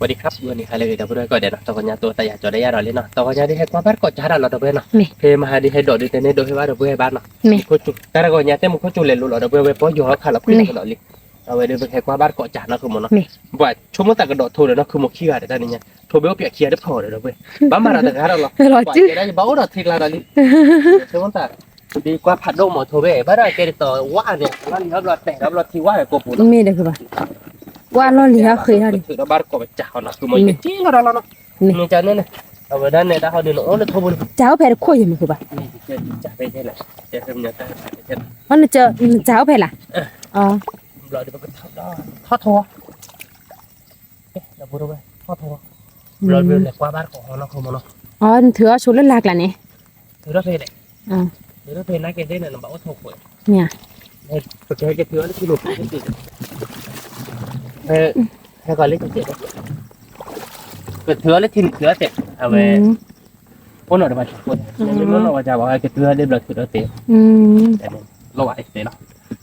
ဝဲဒံခရၣ် ဝဲန့ၣ် ဟါလၢအဂ့ၤ ဒီပုၢ်ဝဲၢ်ကိးဂၤဒဲးနီၤ, တဂီၤညါ တိသးယၤကၠီဒီးယၤဒီးလံနီၤ, တဂီၤညါဒ်ဟဲကွၢ်ဘၣ်တကိးကၠၢ်တၢ်လီၤ ဒီပုၢ်ဝဲၢ်နီၤ, ဖဲမဟါဒ်ဟဲဒိးဒုးတဲန့ၣ် ဒိးဟဲဘၣ်ဒီပုၢ်ဝဲၢ်ဘၣ်နီၤ, မ့ၢ်ခိၣ်ကၠူၣ် တၢ်တဂီၤညါ တဲမ့ၢ်ခိၣ်ကၠူၣ်လဲၤလိၤလီၤ ဒီပုၢ်ဝဲၢ် ပီၢ်ယီၤခါလီၤ ဖှံလီၤကဒီးလံ, အဝဲဒၣ်ပဟဲကွၢ်ဘၣ်တကိးကၠၢ်နီၤ ဃုမ့ၢ်နီၤ, ပှၤဆိကမိၣ်သးကဒီးထိဒီးနီၤ ဃုမ့ၢ်ခံဂၤဒီးတၢ်န့ၣ်ညါ ထိဘ့ၣ်အိၣ်ပၠးခံဂၤတဖျၢၣ်ဒီး ဒီပုၢ်ဝဲၢ် ဘၣ်မၤဒီးတဂၤဒီးလီၤ, ပှၤကဲဒၣ်ယဘၣ်အိၣ်ဒီးထံကျါဒီးလံ, ဆိကမိၣ်သး ဒ်ကွၢ်ဖးဒိၣ်မးထိဘ့ၣ် ဘၣ်ဒီးကဲဒ်သိးဝၣ်န့ၣ် လီၢ်လံၤဟီၣ်ဘျီတဲာ်ဒီးဘျီထံဝၣ်ဟဲကိးပူၤလီၤ, မ့ၢ်ဒီးဃုဘၣ်, ကွၢ်လီၢ်လံၤဟီၣ်ဃ့ဟီၣ်ဒီး ထုးဒီးဘၣ်တကိးကၠၢ်ဟီနီၤ ဃုမ့ၢ်ကဲက့လီၤဒီးလီၤနီၤ, မ့ၢ်ကန့ၣ်န့ၣ် အဝဲဒၣ်န့ၣ် တၢ်ဟီဒုးနအိၣ်လၢထိဘိန့ၣ် ကၠၢ်အိၣ်ဖဲတခိၣ်ယမ့ၢ်ဃုဘၣ်, နကၠၢ်အိၣ်ဖဲလၢ်, ဘျီဒ်ပကထီၣ်ထီၣ် ဘျီဒ်လဲၤကွၢ်ဘၣ်တကိးဟီနီၤ ဃုမ့ၢ်နီၤ, နထုးအီၤဆိလၢလၢ်ကျါန့ၣ်, ထုးထီၣ်ဖဲလဲၣ်, ထုးထီၣ်ဖဲနာ်က့သ့ၣ်န့ၣ် နဘၣ်အိၣ်ထိၣ်ခိၣ်, ပကဟဲက့ၤထုးအီၤလၢထံန့ၣ်, ဟဲကီးလၢကဲး ကထုးအီၤလၢထံန့ၣ်ထုးအီၤသ့ၣ် အဝဲ အိၣ်နီၢ်တဘၣ်ဆိးခိၣ်, မ့ၢ်အိၣ်နီၢ်ဝဲကၢ်ဘၣ် ဟဲက့ၤထုးအီၤဒ်ဘျီထုးထီၣ်သ့ၣ်, လီၤဘၣ်အသ့လီၤ,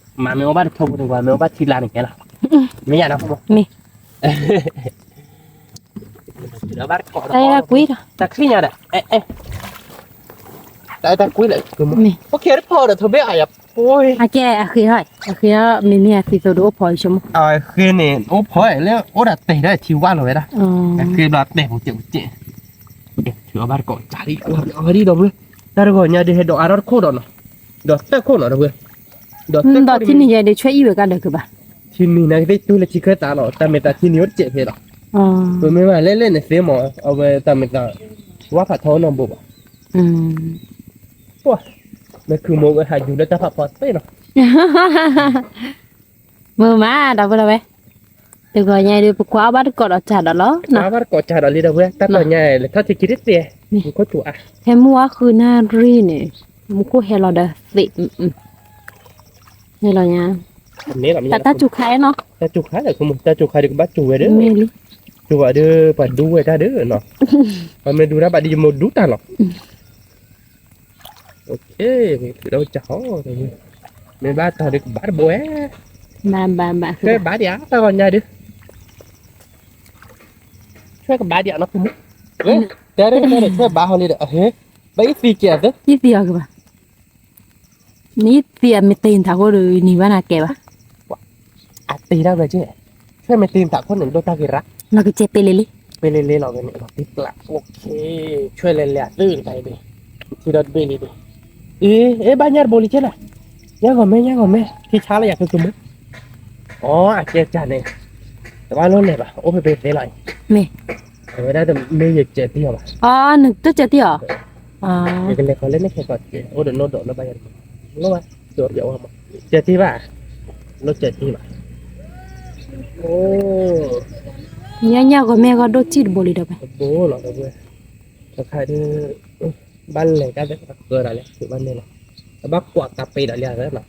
မ့ၢ်မ့ၢ်အိၣ်ဘၣ်တဆိးခိၣ်န့ၣ် မ့ၢ်အိၣ်ဘၣ်ထံလါန့ၣ်ကဲလီၤ, မ့ၢ်ယၤနီၤ, တၢ်ချံၣ်ညါဒီး, တၢ်ကွံလၢ အိၣ်ကဲတဖီဒီး ထိဘ့ၣ်အယၤ, အကဲအဃ့ဟီၣ် အဃ့ဟီၣ် မ့မ့ၢ်အသံသိးဒီးအိၣ်ဖီဆိကမိၣ်, အဃ့န့ၣ် အိၣ်ဖီလၢအိၣ်ဒီးတဲာ်ဒီးထံဝၣ်လီၤဝဲဒၣ်, အဃ့ဘျီတဲာ်ပူၤတဲာ်ပူၤတဲာ်, ထုးအီၤဘၣ်တကိးကၠၢ်လံ, အဝဲဒ်ဒီပုၢ်ဝဲၢ်, တၢ်တဂီၤညါဒ်ဟဲဒိးအါထီၣ်တခိၣ်ဒီးနီၤ, ဒီးသၢခိၣ်နီၤ ဒီပုၢ်ဝဲၢ်, ဒီးသၢခိၣ်န့ၣ် ယဲဒ်ဆွဲအံၤဝဲကဒီးကဘၣ်, ထံနံၤနာ်က့သ့ၣ်တူၢ်လၢထံခၢၣ်သးလီၤ တၢ်မဲာ်သးထံနံၤအိၣ်တစဲးဖဲလီၤ, ပမ့ၢ်ဘၣ်လဲၣ်လဲၣ်န့ၣ်သ့မး အဝဲတၢ်မဲာ်သး ဝါဖးထီနီၢ်ဘိဘၣ် မ့ၢ်ခုမိၢ်ဝဲဟးယူၤလၢတၢ်ဖးဖီသ့ၣ်နီၤ, မုာ်မး ဒီပုၢ်ဝဲၢ်, တဂီၤညါဒ် ပကွၢ်အီၣ်ဘၣ်တကိးဒီးကၠၢ်ဒီးလီၤ, ကွၢ်ဘၣ်တကိးကၠၢ်ဒီးလံ ဒီပုၢ်ဝဲၢ်, တၢ်တဂီၤညါ လဲၤထီၣ်ထံခံတသ့, မူခိၣ်ထူအါ, ဖဲမုၢ်ဝါဃုနၣ်ရံၣ်န့ၣ်, မူခိၣ်ဟဲလီၤဒီးသ့, ဟဲလီၤညါ, တၢ်စူၤခါနီၤ, တၢ်စူၤခါဒီး တၢ်စူၤခါဒီးကဘၣ်စူၤဝဲဒီး, မ့ၢ်လံ, စူၤဝဲဒီး ပှၤဒူဝဲတၢ်ဒီးနီၤ, ပမ့ၢ်ဒူတၢ်ဘၣ်ဒ်ယမိၢ်ဒူတၢ်လီၤ ထုးဒီးကၠၢ်ဟီ, မ့ၢ်ဘၣ်တၢ်ဒီးကဘၣ်တဘိဝဲ, ဘၣ်ဘၣ်ဘၣ်, ဆွဲဘၣ်ဒံးဧါ တၢ်ဂီၤညါဒုး, ဆွဲကဘၣ်ဒံးဧါနီၤ တဲဒၣ်တဲဒၣ် ဆွဲဘၣ်ဟီလံဒီး အဟ့, ဘၣ်အံၤသံကဲအသး, အံၤသံအီၤကဘၣ်, နအံၤသံအမ့ၢ်တ့ၢ်နထးခိၣ်ဒီး နံၤဘၣ်နၤကဲဘၣ် အတ့ၢ်ဒၣ်ဝဲကဲ, ဆွဲမ့ၢ်တ့ၢ်နထးခိၣ်န့ၣ် ဒိၣ်တၢ်က့ၤရၣ်, နကကဲပ့လ့လံ, ပ့လ့လ့လီၤဝဲန့ၣ် လီၤတံၢ်ကျး, ဆွဲလဲၤလဲၤအသးတခါအံၤဒုး, ထံဒီတဘ့ၣ်လံဒုး, အ့ အ့ ဘၣ်ညၣ်တဘိလံကဲလၢ, ညၣ်ဂီၤမဲ ညၣ်ဂီၤမဲ ထံဆါလၢယၤ ကကမူ, အီ အကဲကၢ်န့ၣ်, တဘၣ်လိၣ်လဲၤဘၣ် အိၣ်ဖဲဖဲသ့လီၤအံၤ, မ့ၢ်, အဝဲဒၣ်တမ့ၢ်ယကဲတံၢ်အီၤဘၣ်, အီ နတကဲတံၢ်အီၤ ယကလဲၤခီလၢန့ၣ်ခဲကီး အိၣ်ဒီးနီၢ်ဒီးလၢဘၣ်ယၤတက့ၢ်, လိၣ်ဘၣ်, ကဲတံၢ်ဘၣ်, လိၣ်ကဲတံၢ်ဘၣ်, အိၣ်, ညါညါဂီၤမဲဂီၤဒိၣ်ထံၣ်တဘိလံဒီးဘၣ်, တဘိလီၤဒီးဘၣ်, တခါဒုး, ဘၣ်လဲၤတၢ်သ့ၣ်တဖၣ်ကၢဒီးလဲၣ် ဘၣ်န့ၣ်လီၤ, ကဘၣ်ကွၢ်ကးပ့ဒီးလံဧါနီၤ,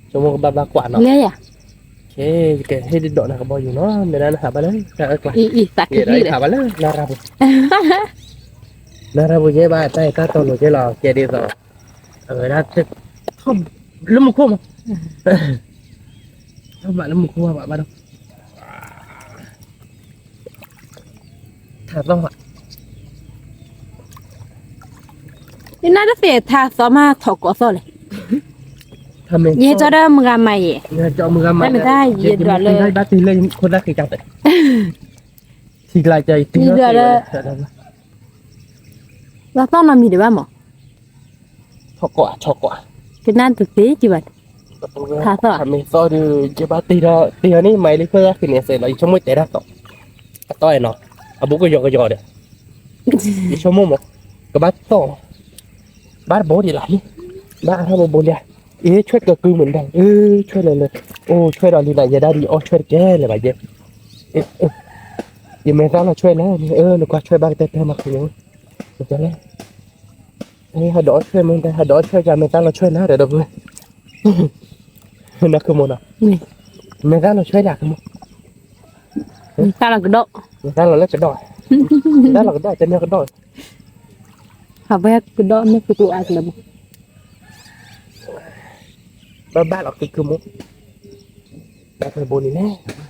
ဆိကမိၣ်ကဘၣ်ဘၣ်ကွၢ်နီၤ, လဲၤယၤ, ကဲ ယကဟ့ၣ်ဒုးဒိးနၤကဘီယူၤနီၤ မ့ၢ်ဒၣ်နဟးဘၣ်လၢ တၢ်အၢကျါ, ယဟးဘၣ်လၢ နရၤပူၤ, နရၤပူၤယဲဘၣ် တၢ်အံၤတၢ်တီလိၤကဲလီၤ ကဲဒ်သိး, အဝဲဒၣ်, ထီၣ်, လၢမူခိၣ်မး, ထီၣ်ဘၣ်လၢမူခိၣ်ဘၣ်ဘၣ်ဒီး ထးသီၣ်ဘၣ်, ယနၢ်တသ့ၣ်ထးသီၣ်မးထီၣ်ကိးသီၣ်လဲၣ်, ယဟဲကၠီဒီးမုၢ်ဂၤမၤယဲၢ်, မ့ၢ်တၢ်ယဲၢ်ဒွးလၢ, ဘၣ်တုၤလၢခိၣ်သၣ်ဃံကၢ်သဲး, ထံကျါကၢ်အံၤတုၤလၢ, လီၤသီၣ်နီတမံၤဒံးဘၣ်မး ထီၣ်ကိး, ထီၣ်ကိး, ကနၣ်တသ့ကဘၣ်, ထးသီၣ်, မ့ၢ်သီၣ်ဒီး ယဘၣ်တ့ထီၣ်, တ့ထီၣ်န့ၣ် မၤလံခိၣ်သၣ်ဃံန့ၣ်အသဲးလီၤ, ယဆိကမိၣ်တဲဒၣ်သီၣ်, အသီၣ်အဲၣ်နီၤ, အဘူးကယီကယီဒီး, ယဆိကမိၣ်မး, ကဘၣ်သီၣ်, ဘၣ်တဘိဒံးလီၤ, ဘၣ်အါထီၣ်ဘိဘိလံ, အ့ ဆွဲကကုမုၢ်ဒၣ်, အ့ ဆွဲလဲၤလဲၤ, အိၣ်ဆွဲဒီးလံနၤ ယဲဒၣ်ဒ်အီၣ်ဆွဲတကဲလၢၤဘၣ်ယဲ, ယမဲာ်သၣ်လီၤဆွဲလဲၣ်, နကွၢ်ဆွဲဘၣ်ကတၢၢ်တၢၢ်နီၤ, ကလဲၣ် ဟဲဒီးအီၣ်ဆွဲမ့ၢ်တၢ် ဟဲဒီးအီၣ်ဆွဲကမဲာ်သၣ်လီၤဆွဲနၤဒီးဒီပုၢ်ဝဲၢ်, နခိၣ်မနီၤ, မဲာ်သၣ်လီၤဆွဲလၢအကမီၤ, မဲာ်သၣ်လီၤကဒီး, မဲာ်သၣ်လီၤလၢကဒီး, မဲာ်သၣ်လီၤကဒီး တမ့ၢ်ကဒီး, ဟးဝဲကဒီးမ့ၢ်ကကူအါကလၢမး, ဘၣ်ဘၣ်လီၤကကုမီၤ, ဘၣ်ဖဲဘိန့ၣ်လဲၣ် ဘၣ်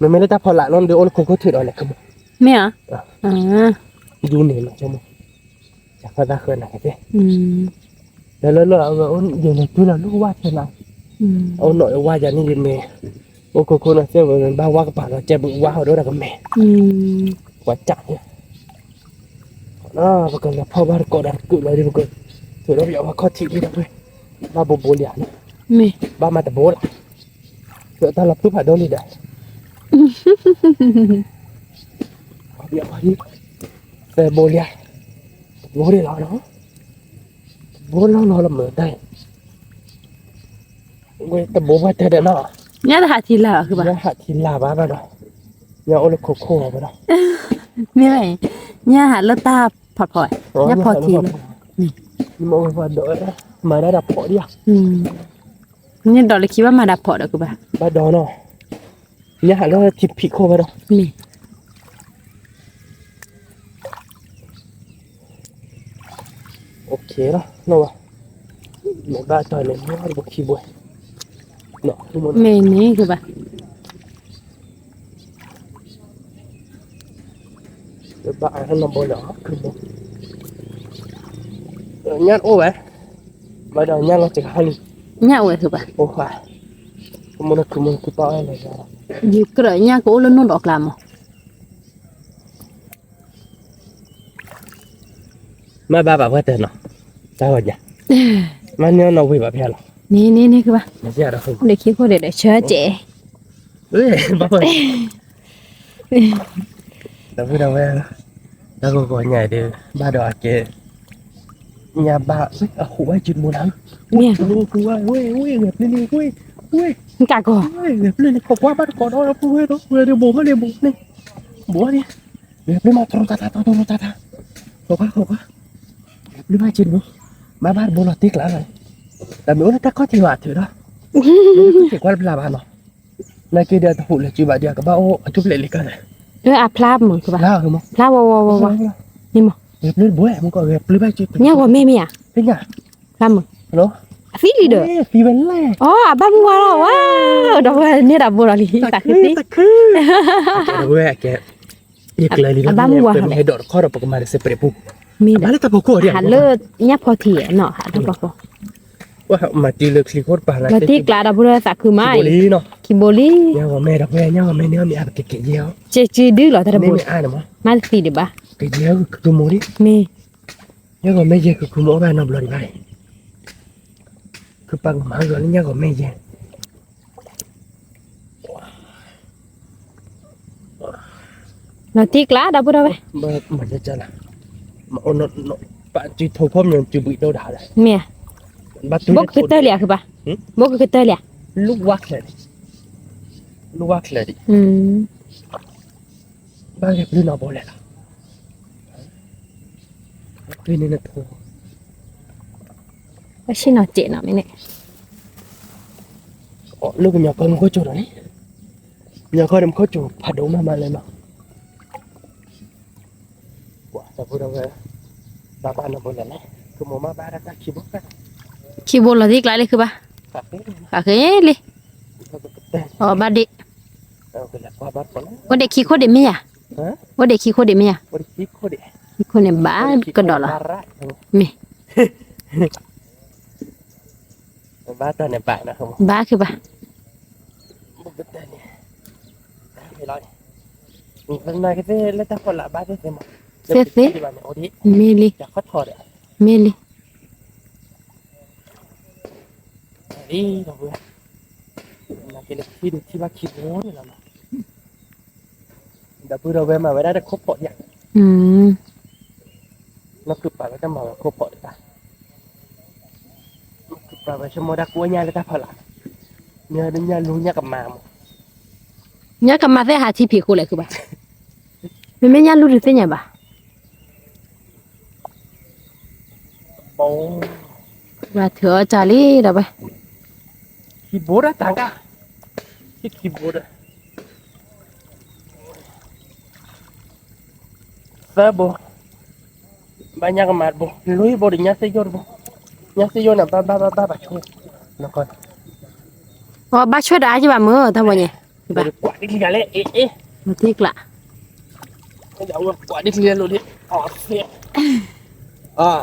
မ့မ့ၢ်လၢတၢ်ဖီလာ်လီၤဒီး အိၣ်လၢခိခိၣ်ထံးဒီးလဲၤခမီၤ, မ့ၢ်ဧါ, ဒူန့ၣ်မးဆိကမိၣ်, ယၤဃီသးဃၢၤနၤကသ့, လၢလၢလၢအဝဲအိၣ် ယလဲၤတုၤလီၤလၢဝါထဲနၤ, အိၣ်နီၣ်အဝါယၤန့ၣ်ယမ့ၢ်, အိၣ်ခိခိၣ်နီၢ်သ့ၣ်ဝဲ ဘၣ်ဝါကပၤလီၤ ကဲဘုးဝါဟီၣ်ဒိၣ်ဒီးကမဲာ်, ပှၤကၢ်န့ၣ် ပကလဲၤဖီၣ်ဘၣ်တကိးဒီးတကုာ်လီၤဒီး ပကထုးဒီးပယီၤဝဲခီၣ်ထံးဒ်ဒီးဝဲ, ဘၣ်ဘိးဘိးလံဧါန့ၣ်, ဘၣ်မၤတဘိလီၤ, ထုးတၢ်လီၤဖုဖးဒိၣ်လံဒီး, ပယီၤခီၣ်ထံး, သဲဘိးလံဧါ, တဘိဒ်လီၤနီၤ, တဘိလီၤလီၤလီၤမုာ်တၢ်, ဝဲတဘိဘၣ်တဲဒီးနီၤ, ညၣ်တဟးထံလၢ်ဘၣ်, ညၣ်ဟးထံလၢ်ဘၣ်ဘၣ်ဒီး, ညၣ်အိၣ်လၢခိခိၣ်ဘၣ်ဒီး, မ့ၢ်ဘၣ်, ညၣ်ဟးလၢတၢ်ဖီၣ်ဖီၣ်, ညၣ်ဖီၣ်ထံလၢ်, မၤဒၣ်ဒီးဖီၣ်ဒံဧါ, န့ၣ်ဒီးလၢခံဘၣ်မၤဒၣ်ဖီၣ်ဒီးကဘၣ်, ဘၣ်ဒီးနီၤ, ညၣ်ဟးလၢထံဖံးခိၣ်ဘၣ်ဒီး, မ့ၢ် OK လီၤ, နီၢ်ဝဲ, မ့ၢ်ဘၣ်တၢ်န့ၣ် မ့ၢ်ဘၣ်တဘိခံဘိ, မ့ၢ်န့ၣ်ကဘၣ်, ဘၣ်အါနီၢ်ဘိလီၤ, ညၣ်အိၣ်ဝဲ, ဘၣ်ဒီးညၣ်လီၤစှၤဟါလံ, ညၣ်အိၣ်ဝဲကဘၣ်, အိၣ်ဃါ, ကမိၣ်လၢခုမူခုပၢ်ဝဲလဲၣ်, ယကြၢးညၣ်ကအိၣ်လၢနိၣ်ဒီးကျါမး မ့ၢ်ဘၣ်ဘၣ်ပှၤတနီၤ, တၢ်ဂီၤညါ, မ့ၢ်န့ၢ်နီၢ်ဝ့ၢ်ဘၣ်ဖဲလီၤ, န့ၣ်န့ၣ်န့ၣ်ကဘၣ်, ဒီးခံခိၣ်ဒီးဒီးဆၢကဲး, ဘၣ်, ဒီပုၢ်ဒီဝဲၢ်, တၢ်ဂီၤဂီၤညါဒီး ဘၣ်ဒီးအကဲ, ညါဘၣ်, အဟူးဝဲကၠံမူလၢ, မ့ၢ်, ဝ့ၢ်ဝ့ၢ် ဂဲၤပျုၢ်လံ ဝ့ၢ်, ဝ့ၢ်, ကၢ်ကီၤ, ဂဲၤပျုၢ်လံ ခိးကွၢ်ဘၣ်တကိးဒီးပုၢ်ဝဲၢ်ဒီး ဝဲၢ်ဒီးဘိးမ့ၢ်လံဘိးန့ၣ်, ဘိးန့ၣ်, ဂဲၤပျုၢ်မး တရူးတၢ်တၢ် တရူးတၢ်တၢ်, ခိးကွၢ် ခိးကွၢ်, ဂဲၤပျုၢ်ဘၣ်ကၠံမူ, ဘၣ်ဘၣ်တဘိလီၤတ့ကျးလီၤ, တၢ်မ့ၢ်အိၣ်လၢတၢ်ခီၣ်ထံးဘၣ်ထုးဒီး, တၢ်ခီၣ်ထံးကွၢ်တဘျါဘၣ်နီၤ, နာ်က့ဒီးတဟူးလၢကၠံဘၣ်ဒီး ကဘၣ်အိၣ်အထူၣ်ဖျဲးလံကၢ်ဒီး, အဖျါမုာ်ကဘၣ်, ဖျါဝဲဝဲဝဲဝဲ, န့ၣ်မး, ဂဲၤပျုၢ်တဘိမ့ၢ်ကီး ဂဲၤပျုၢ်ဘၣ်ကၠံ, ညၣ်ဂီၤမ့ၢ်မ့ၢ်ဧါ, ဖဲညါ, ဖျါမုာ်, အသံလံဒီး, အီ အဘၣ်မုၢ်ဝါလီၤဝဲ, ဒီးဝဲန့ၢ်တၢ်ဘိလီၤလံ, သးခု, သးခု, ဝဲကဲ, ယကျဲလံလီၤ, အဘၣ်မုၢ်ဝါလီၤ, ဟဲဒိးတခီဒီး ပကမၤတစဲးပြဲးပူၤ, မ့ၢ်ဘၣ်လၢတၢ်ဖီခိၣ်ဒီး, ဟးလၢညၣ်ဖီထံနီၤ, ဟးတၢ်ဖီခိၣ်, မၤတံၤလၢချံခိၣ်တပၤ, လီၤတ့ကျးဒီပုၢ်ဒီဝဲၢ်သးခုမး, ခံဘိလံ, ညၣ်ဂီၤမ့ၢ်ဒီပုၢ်ဝဲၢ်, ညၣ်ဂီၤမ့ၢ်န့ၣ်အမ့ၢ်အါပကကဲးယဲၢ်အီၤ, ကဲးကၠံဒုလီၤတၢ်တဘိ, မ့ၢ်အါန့ၣ်မး, မၤတသံဒံးဘၣ်, ကဲးယဲၢ်ကမူဒံး, မ့ၢ်, ညၣ်ဂီၤမ့ၢ်ယဲၢ်ကကမူအီၣ်ဘၣ်နီတဘျီဒံးဘၣ်, ခုပာ်ကမၤဂီၤလၢညၣ်ဂီၤမ့ၢ်ယဲၢ် လီၤတံၢ်ကျါဒီပုၢ်ဒီဝဲၢ်, မၤကကလၢ, ပာ်စုထိၣ်ဖီမ့ၢ်စုဘှံးဒိၣ်ဒၣ်လၢ, မ့ၢ်, ဘိကကတၢၢ်လံဧါခုပာ်, ဘိကကတၢၢ်လံဧါ, လူဝါချၢဒံး, လူဝါချၢဒံး, ဘၣ်ဂဲၤပျုၢ်နီၢ်ဘိလဲၣ်လီၤ, ပျုၢ်န့ၣ်နထိၣ် အဆ့ၣ်နီၤစဲးနီၤမ့ၢ်န့ၣ်, လၢကညီကီၢ်မူခိၣ်ကၠိဒီးန့ၣ်, ကညီကီၢ်န့ၣ်မူခိၣ်ကၠိဖးဒိၣ်မးမးလဲၣ်နီၤ, ပှၤတၢ်ဖိတၢ်ဝဲ, ဘၣ်ဘၣ်နီၢ်ဘိလဲၣ်လဲၣ်, ကမိၢ်မးဘၣ်ဒၣ်တၢ်ခံဘိ, ခံဘိလီၤတံၢ်ကျါလံခုဘၣ်, ဃးဃ့လံ, အဘၣ်ဒ့ၣ်, အိၣ်ဒံးခံခိၣ်ဒံးမ့ၢ်ယၤ, အိၣ်ဒံးခံခိၣ်ဒံးမ့ၢ်ယၤ, ခံခိၣ်န့ၣ်ဘၣ်ကဒီးလီၤ, မ့ၢ် ဘၣ်တၢ်န့ၣ်ဘၣ်, ဘၣ်ခုဘၣ်, သ့သ့, မ့ၢ်လံ, ဒီပုၢ်ဒီဝဲၢ်မၤဝဲဒၣ်တခိၣ်ဖီၣ်ယၤ, နီၢ်ခုပာ်ဝဲတၢ်မၤဝဲခိၣ်ဖီၣ်တၢ်, နီၢ်ခုပာ်ဝဲဆိကမိၣ်ဒၣ်ကိးညါလၢတၢ်ဖီလာ်, မ့ၢ်ညၣ်လူညၣ်ကမၤမး, ညၣ်ကမၤသ့ၣ်ဟးထံဖံးခိၣ်လဲၣ်ခုဘၣ်, မ့မ့ၢ်ညၣ်လူတသ့ၣ်ညါဘၣ် ဘၣ်ထုးအီၣ်ကၢ်လံဒီး, ခံဘိဒီးတၢ်ကၢ်, ခံဘိဒီး, သၢဘိ, ဘၣ်ညၣ်ကမၤတဘိ, လွံၢ်ဘိဒီးညၣ်သ့ၣ်ယိၣ်တဘိ, ညၣ်သ့ၣ်ယိၣ်န့ၣ် ဘၣ်ဘၣ်ဘၣ်ဘၣ်ဘၣ်ဆိ, အဘၣ်ဆွဲဒီးအါကဘၣ်မုာ်တၢ်ဝဲန့ၣ် ကွၢ်ဒ်ချံလဲၣ် အ့ၣ်အ့ၣ်, မၤသံကျး, ကွၢ်ဒ်ချံလဲၣ်လိၣ်ဒ်, အီၣ်သ့,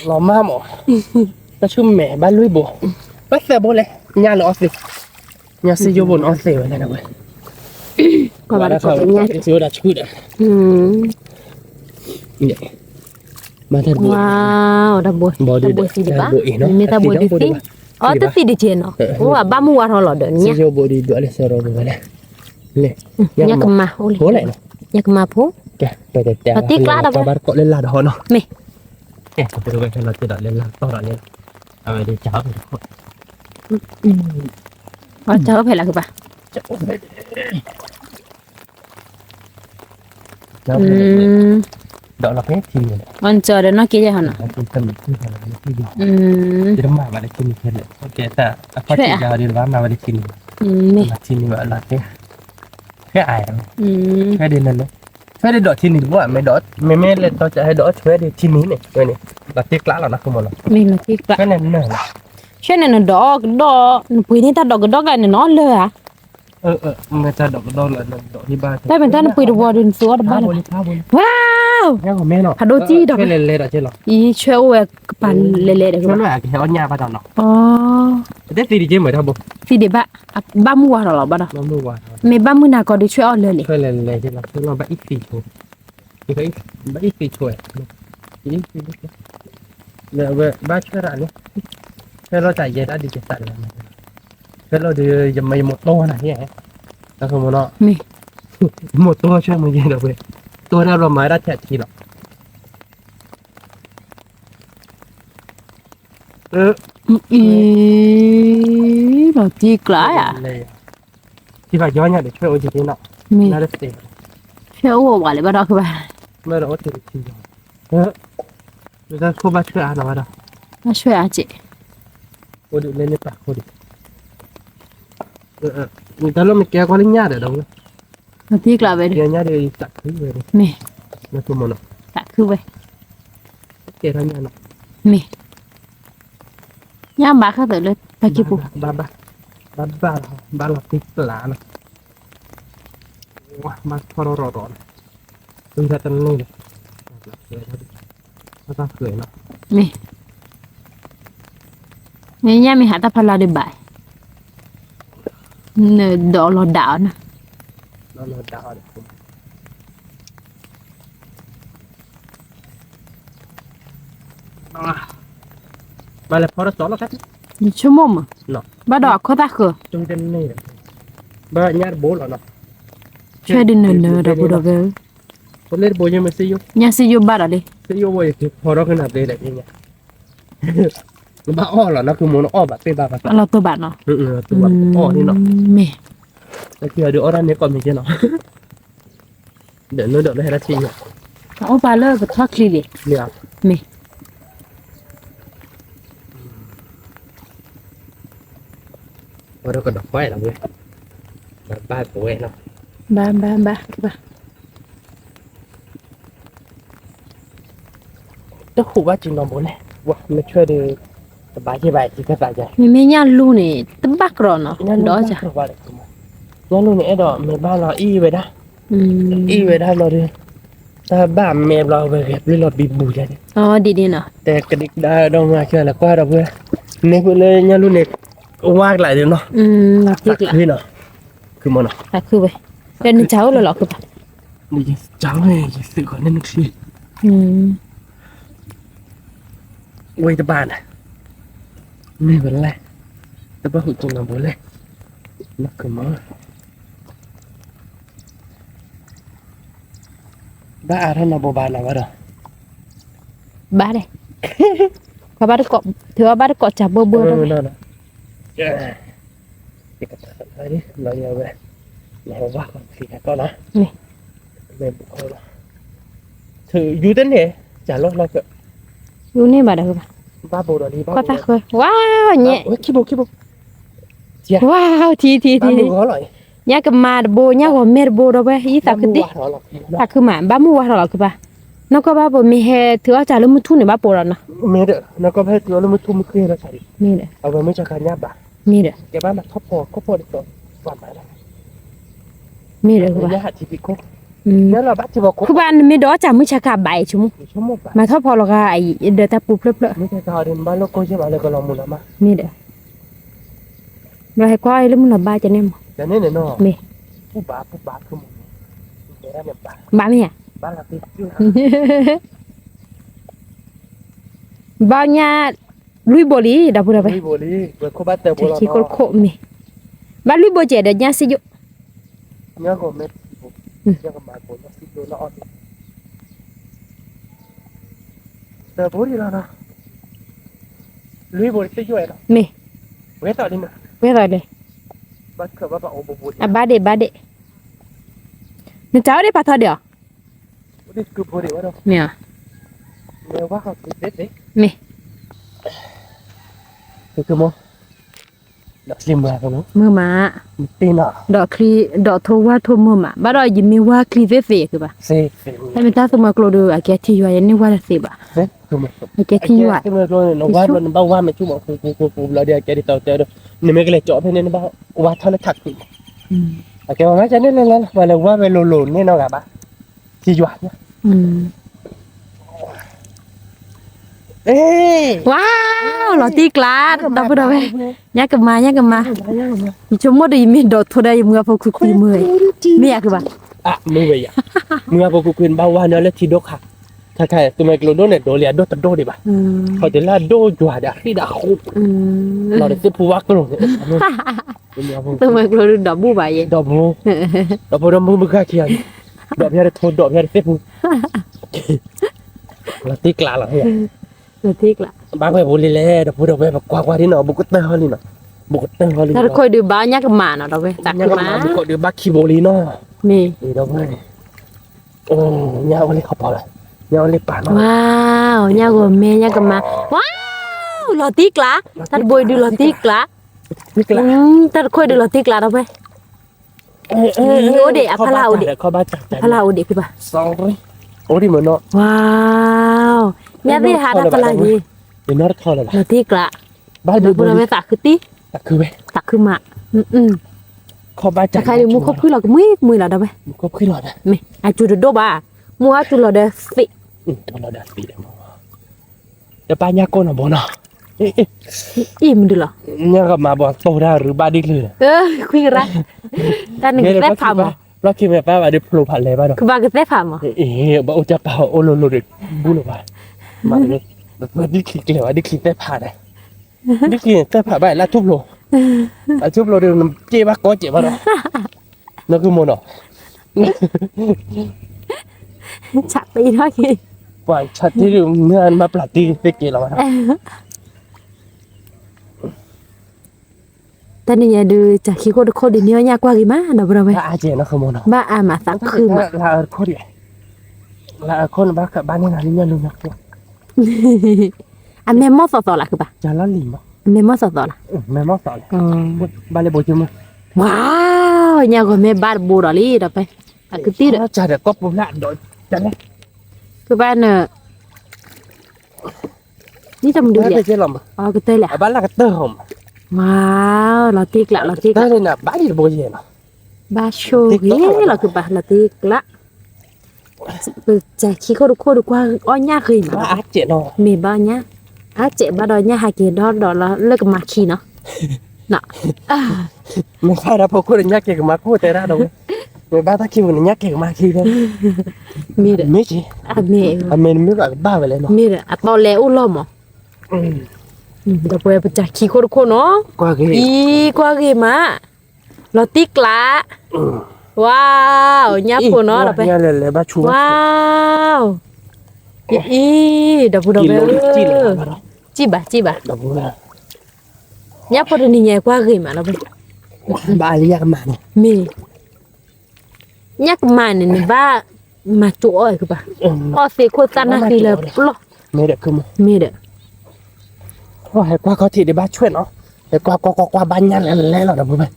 လီၤမၢ်မး, တၢ်ဆူၣ်မဲာ်ဘၣ်လွံၢ်ဘိ, ဘၣ်သၢဘိလဲၣ်, ညၣ်လၢအီၣ်သ့, ညၣ်စ့ယိၣ်ဘိန့ၣ်အီၣ်သ့ဝဲလဲၣ်ဝဲ, ကွၢ်ဘၣ်တခီညၣ်, စ့ယိၣ်ဒၣ်ဆူၣ်ဒီး, မၤတၢ်ဘိ, တၢ်ဘိ, တၢ်ဘိသံဒံးဘၣ်, မ့ၢ်တၢ်ဘိဒ်သံ, အီၣ်တသံဒံးကဲနီၤ, အိၣ်အဘၣ်မုၢ်ဝါထီၣ်လီၤဒီးညၣ်, စ့ယိၣ်ဘိဒ်ဒွးလၢစရီဝဲလဲၣ်, ညၣ်ကမၤ, ညၣ်ကမၤဖိ, မၤသံကျးဒီး, ဘၣ်တကိးလၢလၢ်ဒီးဟီနီၤ, မ့ၢ် အဝဲဒ်ကၢ်ဖဲလၢကဘၣ်, ဒီးလီၤဖဲထံန့ၣ်, အီၣ်ကၠီဒီးနီၢ်က့ယဲၢ်ဟီနီၤ, ယတမၤဘၣ်လၢထံန့ၣ်ခဲလၢာ်, အဖီၣ်ထံယၤဒီးဘၣ်မၤဝဲလၢထံန့ၣ်, မၤထံန့ၣ်ဘၣ်လီၤဖဲ, ဖဲအါ, ဖဲဒ်လဲၣ်လဲၣ်, ဖဲဒ်ဒီးထံန့ၣ်တဘိ, မ့မ့ၢ်လဲၤတီကဟဲဒီးဆွဲဒ်ထံန့ၣ်န့ၣ်, မၤသံကျးလီၤနီၤ, မ့ၢ်မၤသံကျး, ဆွဲန့ၣ်နဒီးကဒီး, နပှ့ၤန့ၢ်တၢ်ဒီးကဒီးကျါန့ၣ်နီၤလၢဧါ, မ့ၢ်တၢ်ဒီးကဒီးလၢ, တၢ်မ့ၢ်တၢ်နပှ့ၤတဝီဒီးနသူအီၣ်တဘၣ်လၢၤ, ဝါ, ဖးဒိၣ်ကံၢ်ဒီး, အံၤဆွဲအိၣ်ဝဲကပၤလဲၤလဲၤဒီး, သံဒံးဘၣ်, ဘၣ်မုၢ်ဝါထီၣ်လီၤဘၣ်ဒီး, မ့ၢ်ဘၣ်မုၢ်နၤကီးဒီးဆွဲအီၣ်လၢာ်န့ၣ်, ဘၣ်အံၤသံးဆိ, ဘၣ်အံၤသံးဆိ, ဆွဲလီၤတၢ်ယဲတၢ်ဒ်ယသးတဂၤန့ၣ်, ဆွဲလီၤဒီးယမၤယမိၢ်တီနၤ, မ့ၢ်, မိၢ်တီဆွဲမ့ၢ်ယဲဒီးဝဲ, တီတၢ်ဘျီမၤဝဲဒၣ်ထဲအထံလီၤ. အံၤ, လီၤတံၢ်ကျါဧါ, ထံဘၣ်ယီညါဒီးဆွဲအိၣ်က့ၤနီၤ, မ့ၢ်, ဆွဲအိၣ်ဝဲလၢဘၣ်ဒီးကဘၣ်, မ့ၢ်ဒီးအိၣ်တ့ၢ်တထံ, မ့ၢ်တၢ်ခိၣ်ဘၣ်ဆွဲအါနီၤဘၣ်ဒီး, ဘၣ်ဆွဲအါက့ၤ, အိၣ်ဒ်လဲၣ်န့ၣ်ပာ်ခိၣ်ဒံး, တၢ်လီၢ်မ့ၢ်ကဲကွၢ်လၢညၣ်ဒီးဒီးဝဲ မၤသံကျးဝဲဒၣ်, ညၣ်ဒီးသးခုဝဲဒၣ်, မ့ၢ်, သးခုဝဲ, ကဲထီၣ်ညၣ်နီၤ, မ့ၢ်, ညၣ်ဘၣ်ဃၣ်သးလၢတၢ်ကံၢ်ပူၤ, ဘၣ်, ဘၣ်, ဘၣ်လီၤသံကျးနီၤ, ဘၣ်ထီၣ်ရီၣ်ရီၣ်နီၤ, ဝံၤတၢ်တန့ၢ်လီၤ, မ့ၢ်, မ့ၢ်ညၣ်မ့ၢ်ဟးတၢ်ဖီလာ်ဒံးဘၣ်, နဒီးလီၤဒၣ်အီၤနီၤ, မၤလဲၤဖီတၢ်စီၤလီၤ, ယဆိကမိၣ်မး, ဘၣ်ဒီးအခီၣ်တၢ်ဃၢၤ, ဘၣ်ညၣ်တဘိလီၤနီၤ, ဆွဲဒ်နၢၤနၢၤဒီးပူၤဒီးဝဲ, ညၣ်စ့ယိၣ်ဘၣ်ဒီးလံ, စ့ယိၣ်ဝဲယကဖီထီၣ်ကနၣ်ဘျဲၣ်ဒီး, ဘၣ်အီၣ်လီၤနီၤ, ကမ့ၢ်နအီၣ်ဘၣ်သ့ဘၣ်ဘၣ်, အလီၤတိၢ်ဘၣ်နီၤ, အီၣ်န့ၣ်နီၤ, မ့ၢ်, တၢ်ခံဂၤဒုးအီၣ်တၢ်န့ၣ်ကိးမံၤကဲနီၤ ဒီးနဒီးလၢဟဲဒၣ်ဆံးညါ, အအိၣ်ပာ်လၢပထီၣ်ချံလံ, မ့ၢ်, မ့ၢ်, ဝဲဒၣ်ကဒီးခွဲးလီၤဝဲ, ဘၣ်ပဝဲလီၤ, ဘၣ်ဘၣ်ဘၣ်ဘၣ် တဟူးဘၣ်က့ၤနီၢ်ဘိလဲၣ်, ဝဲမ့ၢ်ဆွဲဒီး, တဘၣ်က့ၤဘၣ်က့ၤကသးယါ, မ့မ့ၢ်ညၣ်လူန့ၣ် တဘၣ်ကရီနီၤ, ဒီး, ညၣ်လူန့ၣ် အဲၣ်ဒိးမ့ၢ်ဘၣ်လီၤအံၣ်ဝဲဒၣ်, အံၣ်ဝဲဒၣ်လီၤဒီး, တၢ်ဘၣ်မဲာ်ဘျီဝဲဂဲၤပျုၢ်လီၤဘံဘူယါန့ၣ်, ဒ်န့ၣ်နီၤ, တဲကဒံကဒါဒီးမၤကၢလၢကွၢ်ဒီးပှဲၤ, န့ၣ်ဖုလၢညၣ်လူန့ၣ်, ဝါကလာ်ဒီးနီၤ, သးခုနီၤ, ခုမနီၤ, သးခုဝဲ, ဒီးနစၢ်အိၣ်လီၤလီၤခုဘၣ် နစၢ်ဝဲ ယသုးဃီၤန့ၣ်နချံ, ဝဲတဘၣ်န့ၣ်, မ့ၢ်ဝဲလဲၣ်, တဘၣ်ဟူးက့ၤနီၢ်ဘိလဲၣ်, နကမၤ, ဘၣ်အါထီၣ်နီၢ်ဘိဘၣ်နီၤဝဲဒီး, ဘၣ်ဒဲး, ပှၤဘၣ်တကိး, ထုးအီၣ်ဘၣ်တကိးစၢ်ဘိဘိဒီး, လီၤယဝဲ, လီၤဝါဃီၤဖံးကီၢ်နီၤ, မ့ၢ်, ယူၤတန့ၢ်, စၢ်လီၤလီၤက, ယူၤန့ၢ်ဘၣ်ဒီး, ဘၣ်ဘိဒီးလံ, ကီၢ်တၢ်ဃၢ, ဝါ, ညဲ, ခံဘိ, ခံဘိ, ဝါ, ထံ, ထံ, ထံ, ညၣ်ကမၤတဘိ, ညၣ်ဂီၤမဲာ်တဘိဒီးဝဲ, ယသးခုသ့, သးခုမး, ဘၣ်မုၢ်ဝါထီၣ်လီၤခုဘၣ်, နီၢ်ကီၢ်ဘၣ်ဘိမ့ၢ်ဟဲထုးအီၣ်စၢ်လၢမုၢ်ထူၣ်န့ၣ်ဘၣ်ပိာ်ဒီးနီၤ, မ့ၢ်ဒီး, နီၢ်ကီၢ်ဘၣ်ဟဲထုးအီၣ်လၢမုၢ်ထူၣ်မုၢ်ဃ့ဒီးစၢ်, မ့ၢ်ဒီး, အဝဲမ့ၢ်စၢ်ခါညၣ်ဘၣ်, မ့ၢ်ဒီး, ကဲဘၣ်မၤထီၣ်ဖီခိၣ်ဖီဒီး, ပှၤမၤဒၣ် မ့ၢ်ဒီး ညၣ်ဟးထံဖံးခိၣ်, ညၣ်လီၤဘၣ်ထံဘီခိၣ်, ခုဘၣ်နမ့ၢ်ဒီးအီၣ်စၢ်မုၢ်ဆါခါဘၣ်အံၤဆိကမိၣ်, မၤထီၣ်ဖီလီၤဂာ်အံၤ ဒီးတၢ်ပူၤဖျၢၣ်ဖျၢၣ်, မ့ၢ်ဒီး ဘျီဟဲကွၢ်လၢမုၢ်လီၤဘၣ်ကန့ၣ်မး, မ့ၢ်, ဘၣ်မ့ၢ်ဧါ, ဘၣ်ညၣ် လွံၢ်ဘိလံ ဒီပုၢ်ဒီဝဲၢ်, တၢ်ခံခိၣ်တခိၣ်မ့ၢ်, ဘၣ်လွံၢ်ဘိကဲဒီးညၣ်စ့ယိၣ်, မ့ၢ်, ဝဲသးလဲၣ်, အဘၣ်ဒ့ၣ်ဘၣ်ဒ့ၣ်, နတၢ်အိၣ်ဒ့ၣ်ပာ်ထီၣ်ဒ့ၣ်အီၤ, မ့ၢ်, မ့ၢ် မုာ်မး, ဒီးချံဒီးထိဝၢ်ထိမုာ်မး ဘၣ်ဒီးယမ့ၢ်ဝၢ်ချံသ့သ့ကဘၣ်, ဟဲမ့ၢ်တၢ်သူမွဲကျိဒုး အကဲထံယွၤယန့ၢ်ဝၢ်တသ့ဘၣ်, နဘၣ်ဝၢ်မ့ၢ်ဆူၣ်မး နမ့ၢ်ကလဲၤကၠီဖဲန့ၣ် နဘၣ်ဝၢ်ထီၣ်လၢထးခုး, အကဲဝဲမ့ၢ်ကန့ၣ်လဲၣ်လဲၣ် ပှၤလဲၤဝၢ်ဝဲလိၤလိၤန့ၣ်နီတဂၤဘၣ်, ထံယွၤ ဝါ, လီၤတံၢ်ကျါ ဒီပုၢ်ဒီဝဲၢ်, ညၣ်ကမၤ ညၣ်ကမၤ, ယဆိကမိၣ်ဒီးယမ့ၢ်ဒီးထိဒီး ယမုၢ်အဖိခွံခွံမုာ်, မ့ၢ်ယၤကဘၣ်, မုၢ်ဝဲယၤ, မုၢ်အဖိခွံခွံဘၣ်ဝါန့ၢ်လၢထံဒိၣ်ခါ, ခါခါ သူမွဲကျိဒိၣ်န့ၣ် ဒိးလံအဒိၣ်တဒိၣ်ဒံးဘၣ်, ခီၣ်တလၢအဒိၣ်ယွၤဒီးအဃံဒီးအဃိ, လီၤဒီးသ့ၣ်ဖူဝါကျိန့ၣ် သူမွဲကျိဒုးဒီးဘူၣ်ဘၣ်ယဲ, ဒီးဘူၣ်, ဒီးဖိဒီးမုၢ်မုၢ်ဂၤခံဂၤန့ၣ်, ဒီးဖဲတထိ ဒီးဖဲတသ့ၣ်ဖူ လီၤတံၢ်ကျါလီၤ, လီၤတံၢ်ကျါ, ဘၣ်ဝဲဘိလံလဲၣ် ဒီပုၢ်ဒီဝဲၢ် ပကွၢ်ကွၢ်ဒ်နီၤ ဘူးကတၢၢ်ဟီလံနီၤ, ဘူးကတၢၢ်ဟီလံ, တၢ်တခိၣ်ဒုးဘၣ်ညၣ်ကမၤနီၤ ဒီပုၢ်ဝဲၢ် တၢ်ကမၤ ဘူးကတၢၢ်ဟီလံနီၤ, မ့ၢ်, ဒီပုၢ်ဝဲၢ်, အိ ညၣ်အိၣ်လၢခီပီၤလီၤ, ညၣ်အိၣ်လၢပာ်နီၤ, ဝါ, ညၣ်ဂီၤမဲ ညၣ်ကမၤ, ဝါ, လီၤတံၢ်ကျါ, တၢ်တဘိဒုးလီၤတံၢ်ကျါ, တၢ်တခိၣ်ဒုးလီၤတံၢ်ကျါ ဒီပုၢ်ဝဲၢ် အိၣ်ဒံး အဖီလာ်အိၣ်ဒံး, အဖီလာ်အိၣ်ဒံး ဖုဘၣ်, အိၣ်ဒံးမ့ၢ်နီၤ, ဝါ, ညၣ်သ့ၣ်ဟးတၢ်ဖီလာ်ဂ့ၤ, လီၤတံၢ်ကျါ, ဒီပုၢ်ဒီဝဲၢ် သးခုတံၢ်, သးခုမး, တခါဒုး မူခိၣ်ဖှံၣ်လီၤကမှံမှံလီၤ ဒီပုၢ်ဝဲၢ်, မ့ၢ်အစူၤတဒိၣ်ဘၣ်, မူအစူၤလီၤဒီးသ့ၣ် တပာ်ညၣ်ကိၢ်နီၤဘိနီၤ, အံၤမနုၤလီၤ, ညၣ်ကမၤဘီသိၣ်တၢ်ရူးဘၣ်ဒ်ကျၢၤ, ခွံကရၢ, တၢ်န့ၣ်ကသဲၣ်ဖးမး, ဘျီခံမ့ၢ်ပၢ်ဘၣ်ဒီးဖျိဖးလဲၤဘၣ်ဒီး, ကဘၣ်ကသဲၣ်ဖးမး, ဘၣ်အိၣ်ကၢ်ပာ်အိၣ်လိၤလိၤဒီး, ဘူးလီၤဘၣ်, မ့ၢ်, ဒ်ချံကျဲၤဘၣ် ဒ်ချံသဲၣ်ဖးဒီး, ဒ်ချံသဲၣ်ဖးဘၣ်လၢထူၣ်ဖျိ, အထူၣ်ဖျိဒီး နက့ဘၣ်ကီကဲးဘၣ်ဒီး, နကမ့ၢ်နီၤ ဆးတ့ထီၣ်က့ၤ, ပှၤဆးတ့ဒုး မ့ၢ်မၤပျၢ်တ့သ့က့ၤလီၤဘၣ်, တၢ်နံၤညါဒုး စၢ်ခံခိၣ်တခိၣ်ဒုး န့ၢ်အီၣ်ညၣ်ကွၢ်ဂ့ၤမး ဒီပုၢ်ဒီဝဲၢ်, ဘၣ်အါမးသးခုမး, အမဲာ်မီၢ်သီသီလၢ်ခုဘၣ်, အမဲာ်မီၢ်သီသီလၢ်, ဝါ, ညၣ်ဂီၤမဲဘၣ်တဘိဒီးလံဒီးဖဲ, အကတံၢ်ဒီး, ကဘၣ်န နံၣ်တမုၢ်ဒုးလဲၣ်, ကတၢၢ်လဲၣ်, ဝါ, လီၤတံၢ်ကျါ လီၤတံၢ်ကျါ, ဘၣ်ဆိၣ်ဂ့ၤလီၤခုဘၣ် လီၤတံၢ်ကျါ, ပစၢ်ခံခိၣ်တခိၣ်ဒီးကွၢ်အီၣ်ညၣ်ဂ့ၤမး, မ့ၢ်ဘၣ်ညၣ်, အစဲးဘၣ်ဒီးညၣ်ဟးက့ၤဒီဒီးလၢကမၤခံနီၤ, မ့ၢ်ဖးဒီးဖိခိၣ်ဒီးညၣ်က့ၤကမၤခိၣ်တဲဒၣ်ဒီးဝဲ, မ့ၢ်ဘၣ်တၢ်ခံပူၤန့ၣ် ညၣ်က့ၤကမၤခံဖဲ, မ့ၢ်, အမဲာ်နမ့ၢ်ဘၣ်ကဘၣ်ဝဲလဲၣ်နီၤ, မ့ၢ်ဒီး အတီလဲၤအိၣ်လီၤမး, ဒီးပဝဲပစၢ်ခံခိၣ်တခိၣ်နီၤ, အံၤကွၢ်ဂ့ၤမး, လီၤတံၢ်ကျါ, ဝါ, ညၣ်ဖိနီၤဒီးဖဲ, ဝါ, အံၤ, ဒီပုၢ်ဒီဝဲၢ်ဧၢ, စံၣ်ဘၣ် စံၣ်ဘၣ်, ညၣ်ဖိတနံၤညါကွၢ်ဂ့ၤမးဒီးဖဲ, ဘၣ်လၢညၣ်ကမၤန့ၣ်, မ့ၢ် ညၣ်ကမၤန့ၣ် နဘၣ်မၤကၠိအီၣ်အံၤကဘၣ်, အီၣ်သ့ခိၣ်သၣ်နၢ်ဃံလၢပျီၢ်, မ့ၢ်ဒီး, ဟဲကွၢ်ခီၣ်ထံးဒံးဘၣ်ဆွဲၣ်နီၤ, ဟဲကွၢ်ကွၢ်ကွၢ်ကွၢ်ဘၣ်ညၣ်လဲၤလဲၤလီၤဒီးဖဲ,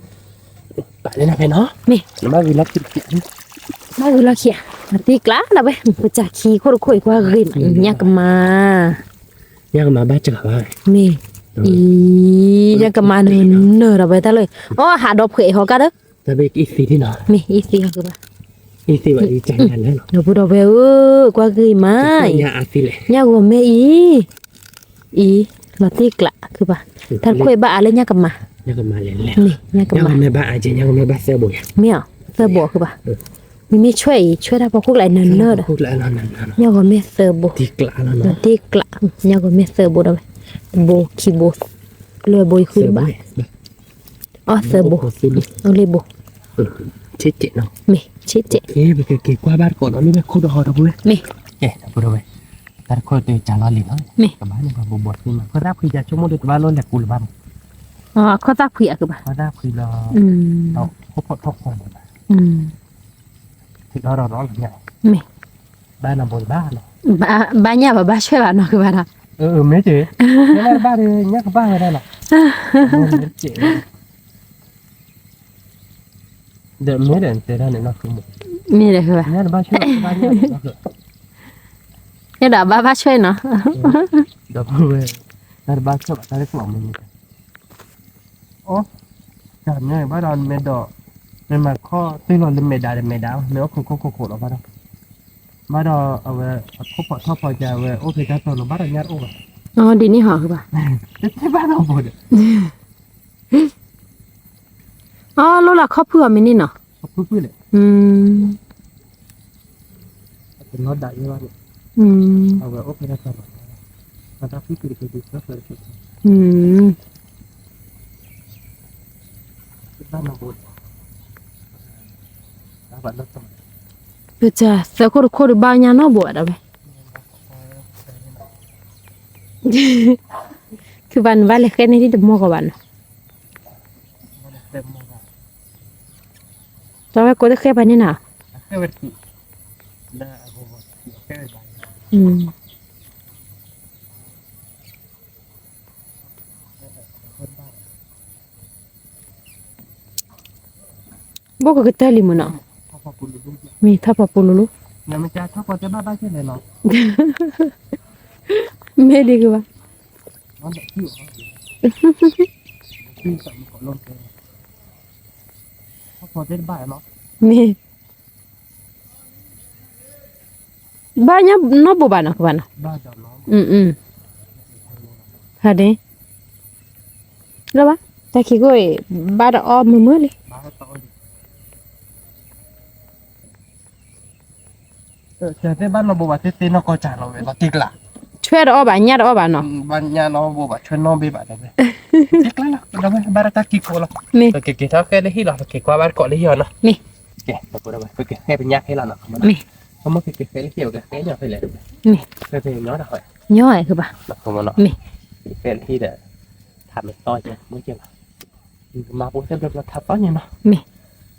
ပာ်လၢနဖဲနီၤ, မ့ၢ်, ဘၣ်ဂုၤလီၢ်ခံ, ဘၣ်ဂုၤလီၢ်ခံဧါ, လီၤတံၢ်ကျါဒီးဖဲ, ပစၢ်ခံခိၣ်တခိၣ်အံၤကွၢ်ဂ့ၤမး, ညၣ်ကမၤ, ညၣ်ကမၤဘၣ်စှၤဘၣ်, မ့ၢ်, အံၤ, ညၣ်ကမၤနၢၤနၢၤဒီးဖဲတၢ်လၢ, အိၣ်ဟးဒီးဖှဲးအံၤဟီကါဒီး တၢ်ဘ့ၣ်ကအံၤသံဒ်နီၤ, မ့ၢ်အံၤသံအီၤကဘၣ်, အံၤသံဘၣ်အံၤကလဲၣ်နီၤ, ဒီပုၢ်ဒီဝဲၢ်ဧၢ, ကွၢ်ဂ့ၤမး, ညၣ်အါသံလဲၣ်, ညၣ်ဂီၤမ့ၢ်အံၤ, အံၤ, လီၤတ့ၢ်ကျးကဘၣ်, တၢ်တခိၣ်အံၤဘၣ်အါလၢညၣ်ကမၤ, ညၣ်ကမၤလဲၣ်လဲၣ်, ညၣ်ကမၤ, ညၣ်ဂီၤမ့ၢ်ဘၣ်အါကဲ, ညၣ်ဂီၤမ့ၢ်ဘၣ်သၢဘိယၤ, မ့ၢ်အီၤ, သၢဘိကဘၣ်, မ့မ့ၢ်ဆွဲအံၤ ဆွဲတၢ်ဖီခိၣ်ကျါအံၤနၢၤနၢၤဒီး, ညၣ်ဂီၤမ့ၢ်သၢဘိ, တ့ၢ်ကျး, ညၣ်ဂီၤမ့ၢ်သၢဘိဒီးဝဲ, တဘိခံဘိ, လၢဘိယဃုတဘၣ်, အီၣ်သၢဘိ, အီၣ်လ့ၣ်ဘိ, မ့ၢ်ဆ့ကဲး, ပကက့ၤကွၢ်ဘၣ်တကိးဒီးလၢဝဲခိၣ်ဒီးဟီဒီပုၢ်ဝဲၢ်, မ့ၢ်, တၢ်တခိၣ်တကးလီၤလံနီၤ, မ့ၢ်, ကဘၣ်န့ၣ်ဘၣ်ဘိဘိသ့ၣ်မး ခီၣ်သၣ်ဖှံယၤဆိကမိၣ်ဒီးတဘၣ်လီၤလဲၤကူလၢၤဘၣ်မး, အခီၣ်သၣ်ဖှံအကဘၣ်, အခီၣ်သၣ်ဖှံလီၤ, ထံၣ်ဒီးဒီးလီၤ, မ့ၢ်, ဘၣ်နဘိတဘၣ်လီၤ, ဘၣ်ညၣ်ဘၣ်ဘၣ်ဆွဲဘၣ်နီၤကဘၣ်ဒီး, မ့ၢ်တ့ၢ်, ဘၣ်ညၣ်ကဘၣ်ဝဲဒၣ်လီၤ, ဒီးမ့ၢ်ဒီးတဲဒၣ်န့ၣ်နီၤ, မ့ၢ်ဒီး, ညၣ်တဘၣ်ဆွဲ, ညၣ်ဒီးဘၣ်ဘၣ်ဆွဲနီၤ, ဒီပုၢ်ဝဲၢ်, တၢ်တဘၣ်ဆွဲဘၣ်တၢ်လၢကျိာ်မ့ၢ်န့ၣ်, အိ, တၢ်မ့ၢ်ဘၣ်ဒီးမ့ၢ်ဒီး, မ့ၢ်မၤခီၣ်တ့ၢ်လီၤလၢမဲာ်ဒါဒီးမဲာ်ဒါ, မ့ၢ်အိၣ်ခိးခိၣ်ခိၣ်ခိၣ်လီၤဘၣ်ဒီး, ဘၣ်ဒီးအဝဲ, အခိၣ်ဖီၣ်ထီၣ်ဖီၣ်ကဝဲအိၣ်ဖဲတၢ်တီၤလီၤ ဘၣ်ဒီးညၣ်တအိၣ်ဘၣ်, ဒ်န့ၣ်ဟီဘၣ်, တဘၣ်နီတဘိဒီး အီလိၣ်လၢခီၣ်ဖုၣ်အီၤမ့ၢ်န့ၣ်နီၤ, ခီၣ်ဖုၣ်ဖုၣ်လဲၣ်, အတနီၣ်ဒၣ်ယဲဘၣ်န့ၣ်, အဝဲအိၣ်ဖဲတၢ်တီၤလီၤ, အတၢ်ဖုၣ်ဖုၣ်တကဲဒ်, တဘၣ်နီတဘိ, ပစၢၤသၢခိၣ်တခိၣ်ဒီးဘၣ်ညါနီတဘိဘၣ်ဒီးဝဲ, ခုဘၣ်နဘၣ်လဲၤဃဲန့ၢ်ဒ်တမီၢ်ကီးဘၣ်နီၤ, တၢ်ဝဲကိးတဃဲပှၤန့ၣ်နီၤ, ဘိကကတၢၢ်လံမ့ၢ်နီၤ, မ့ၢ်ထီၣ်ပှၤပူၤလိၤလိၤ, မ့ၢ်ဒ်ကဘၣ်, မ့ၢ်, ဘၣ်ညါနီတဘိဘၣ်နီၤကဘၣ်နီၤ, ဖးဒ့, လၢဘၣ်, တၢ်ခံခိၣ်အံၤ, ဘၣ်တအီၣ်မုာ်မုာ်လံ တသ့ဘၣ်နီတဘိဘၣ် သ့သ့နီၢ်ကီၢ်စၢ်လီၤဝဲလီၤတံၢ်ကျါ, ဆွဲတအီၣ်ဘၣ် ညၣ်တအီၣ်ဘၣ်နီၤ, ဘၣ်ညၣ်နီတဘိဘၣ် ဆွဲနီတဘ့ၣ်ဘၣ်ဒီးဝဲ, တံၢ်ကျါလီၤ ဒီးဝဲဘၣ်တၢ်ခံခိၣ်လီၤ, မ့ၢ်, ပကက့ၤထီၣ်ဃဲလၢဟံၣ်လီၤ ပက့ၤကွၢ်ဘၣ်တကိးလၢဟံၣ်အီၤနီၤ, မ့ၢ်, ကဲ ဒီးပကက့ၤဃဲပညၣ်ဖဲလီၤနီၤ, မ့ၢ်, ခီမီကက့ၤဃဲလၢဟံၣ် ပကဃဲညၣ်ဖဲလဲၣ်, မ့ၢ်, ဖဲဖဲညီဒၣ်ဃီ, ညီကဘၣ်, မ့ၢ်, ကဃဲလၢဟံၣ်ဒီး, ထးမ့ၢ်သီကဲ မ့ၢ်ကဲလီၤ မၤပူၤသ့ဘျီဘျီထးသီညါနီၤ, မ့ၢ်,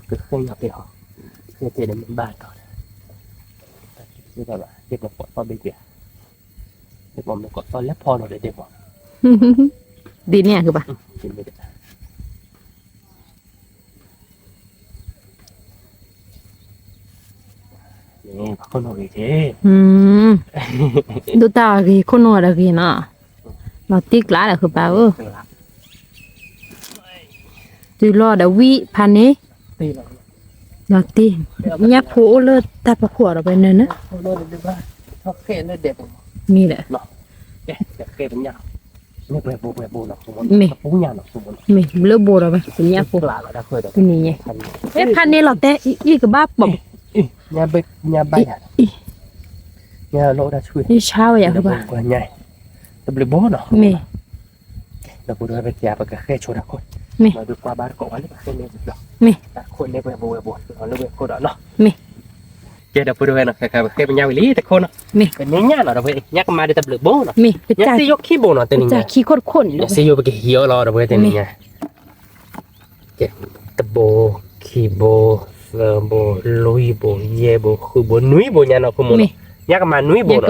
ကဃဲညါဖဲဟီ, ဃဲဖဲန့ၣ်မ့ၢ်ဘၣ်တီၤဒီး, တၢ်ဘၣ်ဘၣ် ဒ့ၣ်ပိာ်ကိးသီဘ့ၣ်ကဲ, ဒ့ၣ်ပိာ်မ့ၢ်ကိးသီလဲၤဖီလီၤဒီးဒ့ၣ်ပိာ်, ဒ်န့ၣ်ကဘၣ်, ခိၣ်နူာ်ဂ့ၤ, ဒိၣ်တၢ်အဂ့ၤ ခိၣ်နူာ်အီၤဒီးဂ့ၤနီၤ, လီၤတံၢ်ကျါဒီးဃုာ်ပၢ်ဧၢ, တုၤလီၤဒီးဝံၣ်ဖးန့ၣ်, လီၤတံၢ်, ညၣ်ဖိအိၣ်လၢတၢ်ဖီခိၣ်အီၤဒီးဝဲနၢၤနၢၤ, မ့ၢ်ဒီး မ့ၢ်, မ့ၢ်လၢဘိဒီးဝဲကညၣ်ဖိ, မ့ၢ်ဘျုးဘိဒီးဝဲကညၣ်ဖိ, ဖဲဖးန့ၣ်လီၤတဲအံၤ အံၤကဘၣ်ပိာ်, ယဆါဝဲယၤ, တဘျုးဘိနီၤ, မ့ၢ်, ဒီးပကဃဲဆိတၢ်ခိၣ်, မ့ၢ်, ကွၢ်ဘၣ်တကိးဝဲလၢပဃဲန့ၣ်, မ့ၢ်, တၢ်ခိၣ်န့ၣ်ပှဲၤဘိဝဲဘိလီၤလၢဝဲခိၣ်ဒီးနီၤ, မ့ၢ်, ကဲဒီးပကဝဲနီၤ ဃဲဃဲပညၣ်ဝံၤလံတခိၣ်နီၤ, မ့ၢ်, ပန့ၢ်ညၣ်နီၤ ဒီးပညၣ်ကမၤဒီးတဘျုးဘိနီၤ, မ့ၢ်, ညၣ်စံၣ်ယိၣ်ခံဘိနီၤ တနံၤညါ, ခံခိၣ်တခိၣ်န့ၣ်, ညၣ်စံၣ်ယိၣ်ပကဟံးအီၤလီၤ ဒီးပဝဲတနံၤညါ ကဲ, တဘိ, ခံဘိ, သၢဘိ, လွံၢ်ဘိ, ယဲၢ်ဘိ, ဃုဘိ, နွံဘိညါနီၤ ဖိမုၣ်နီၤ, ညၣ်ကမၤနွံဘိနီၤ,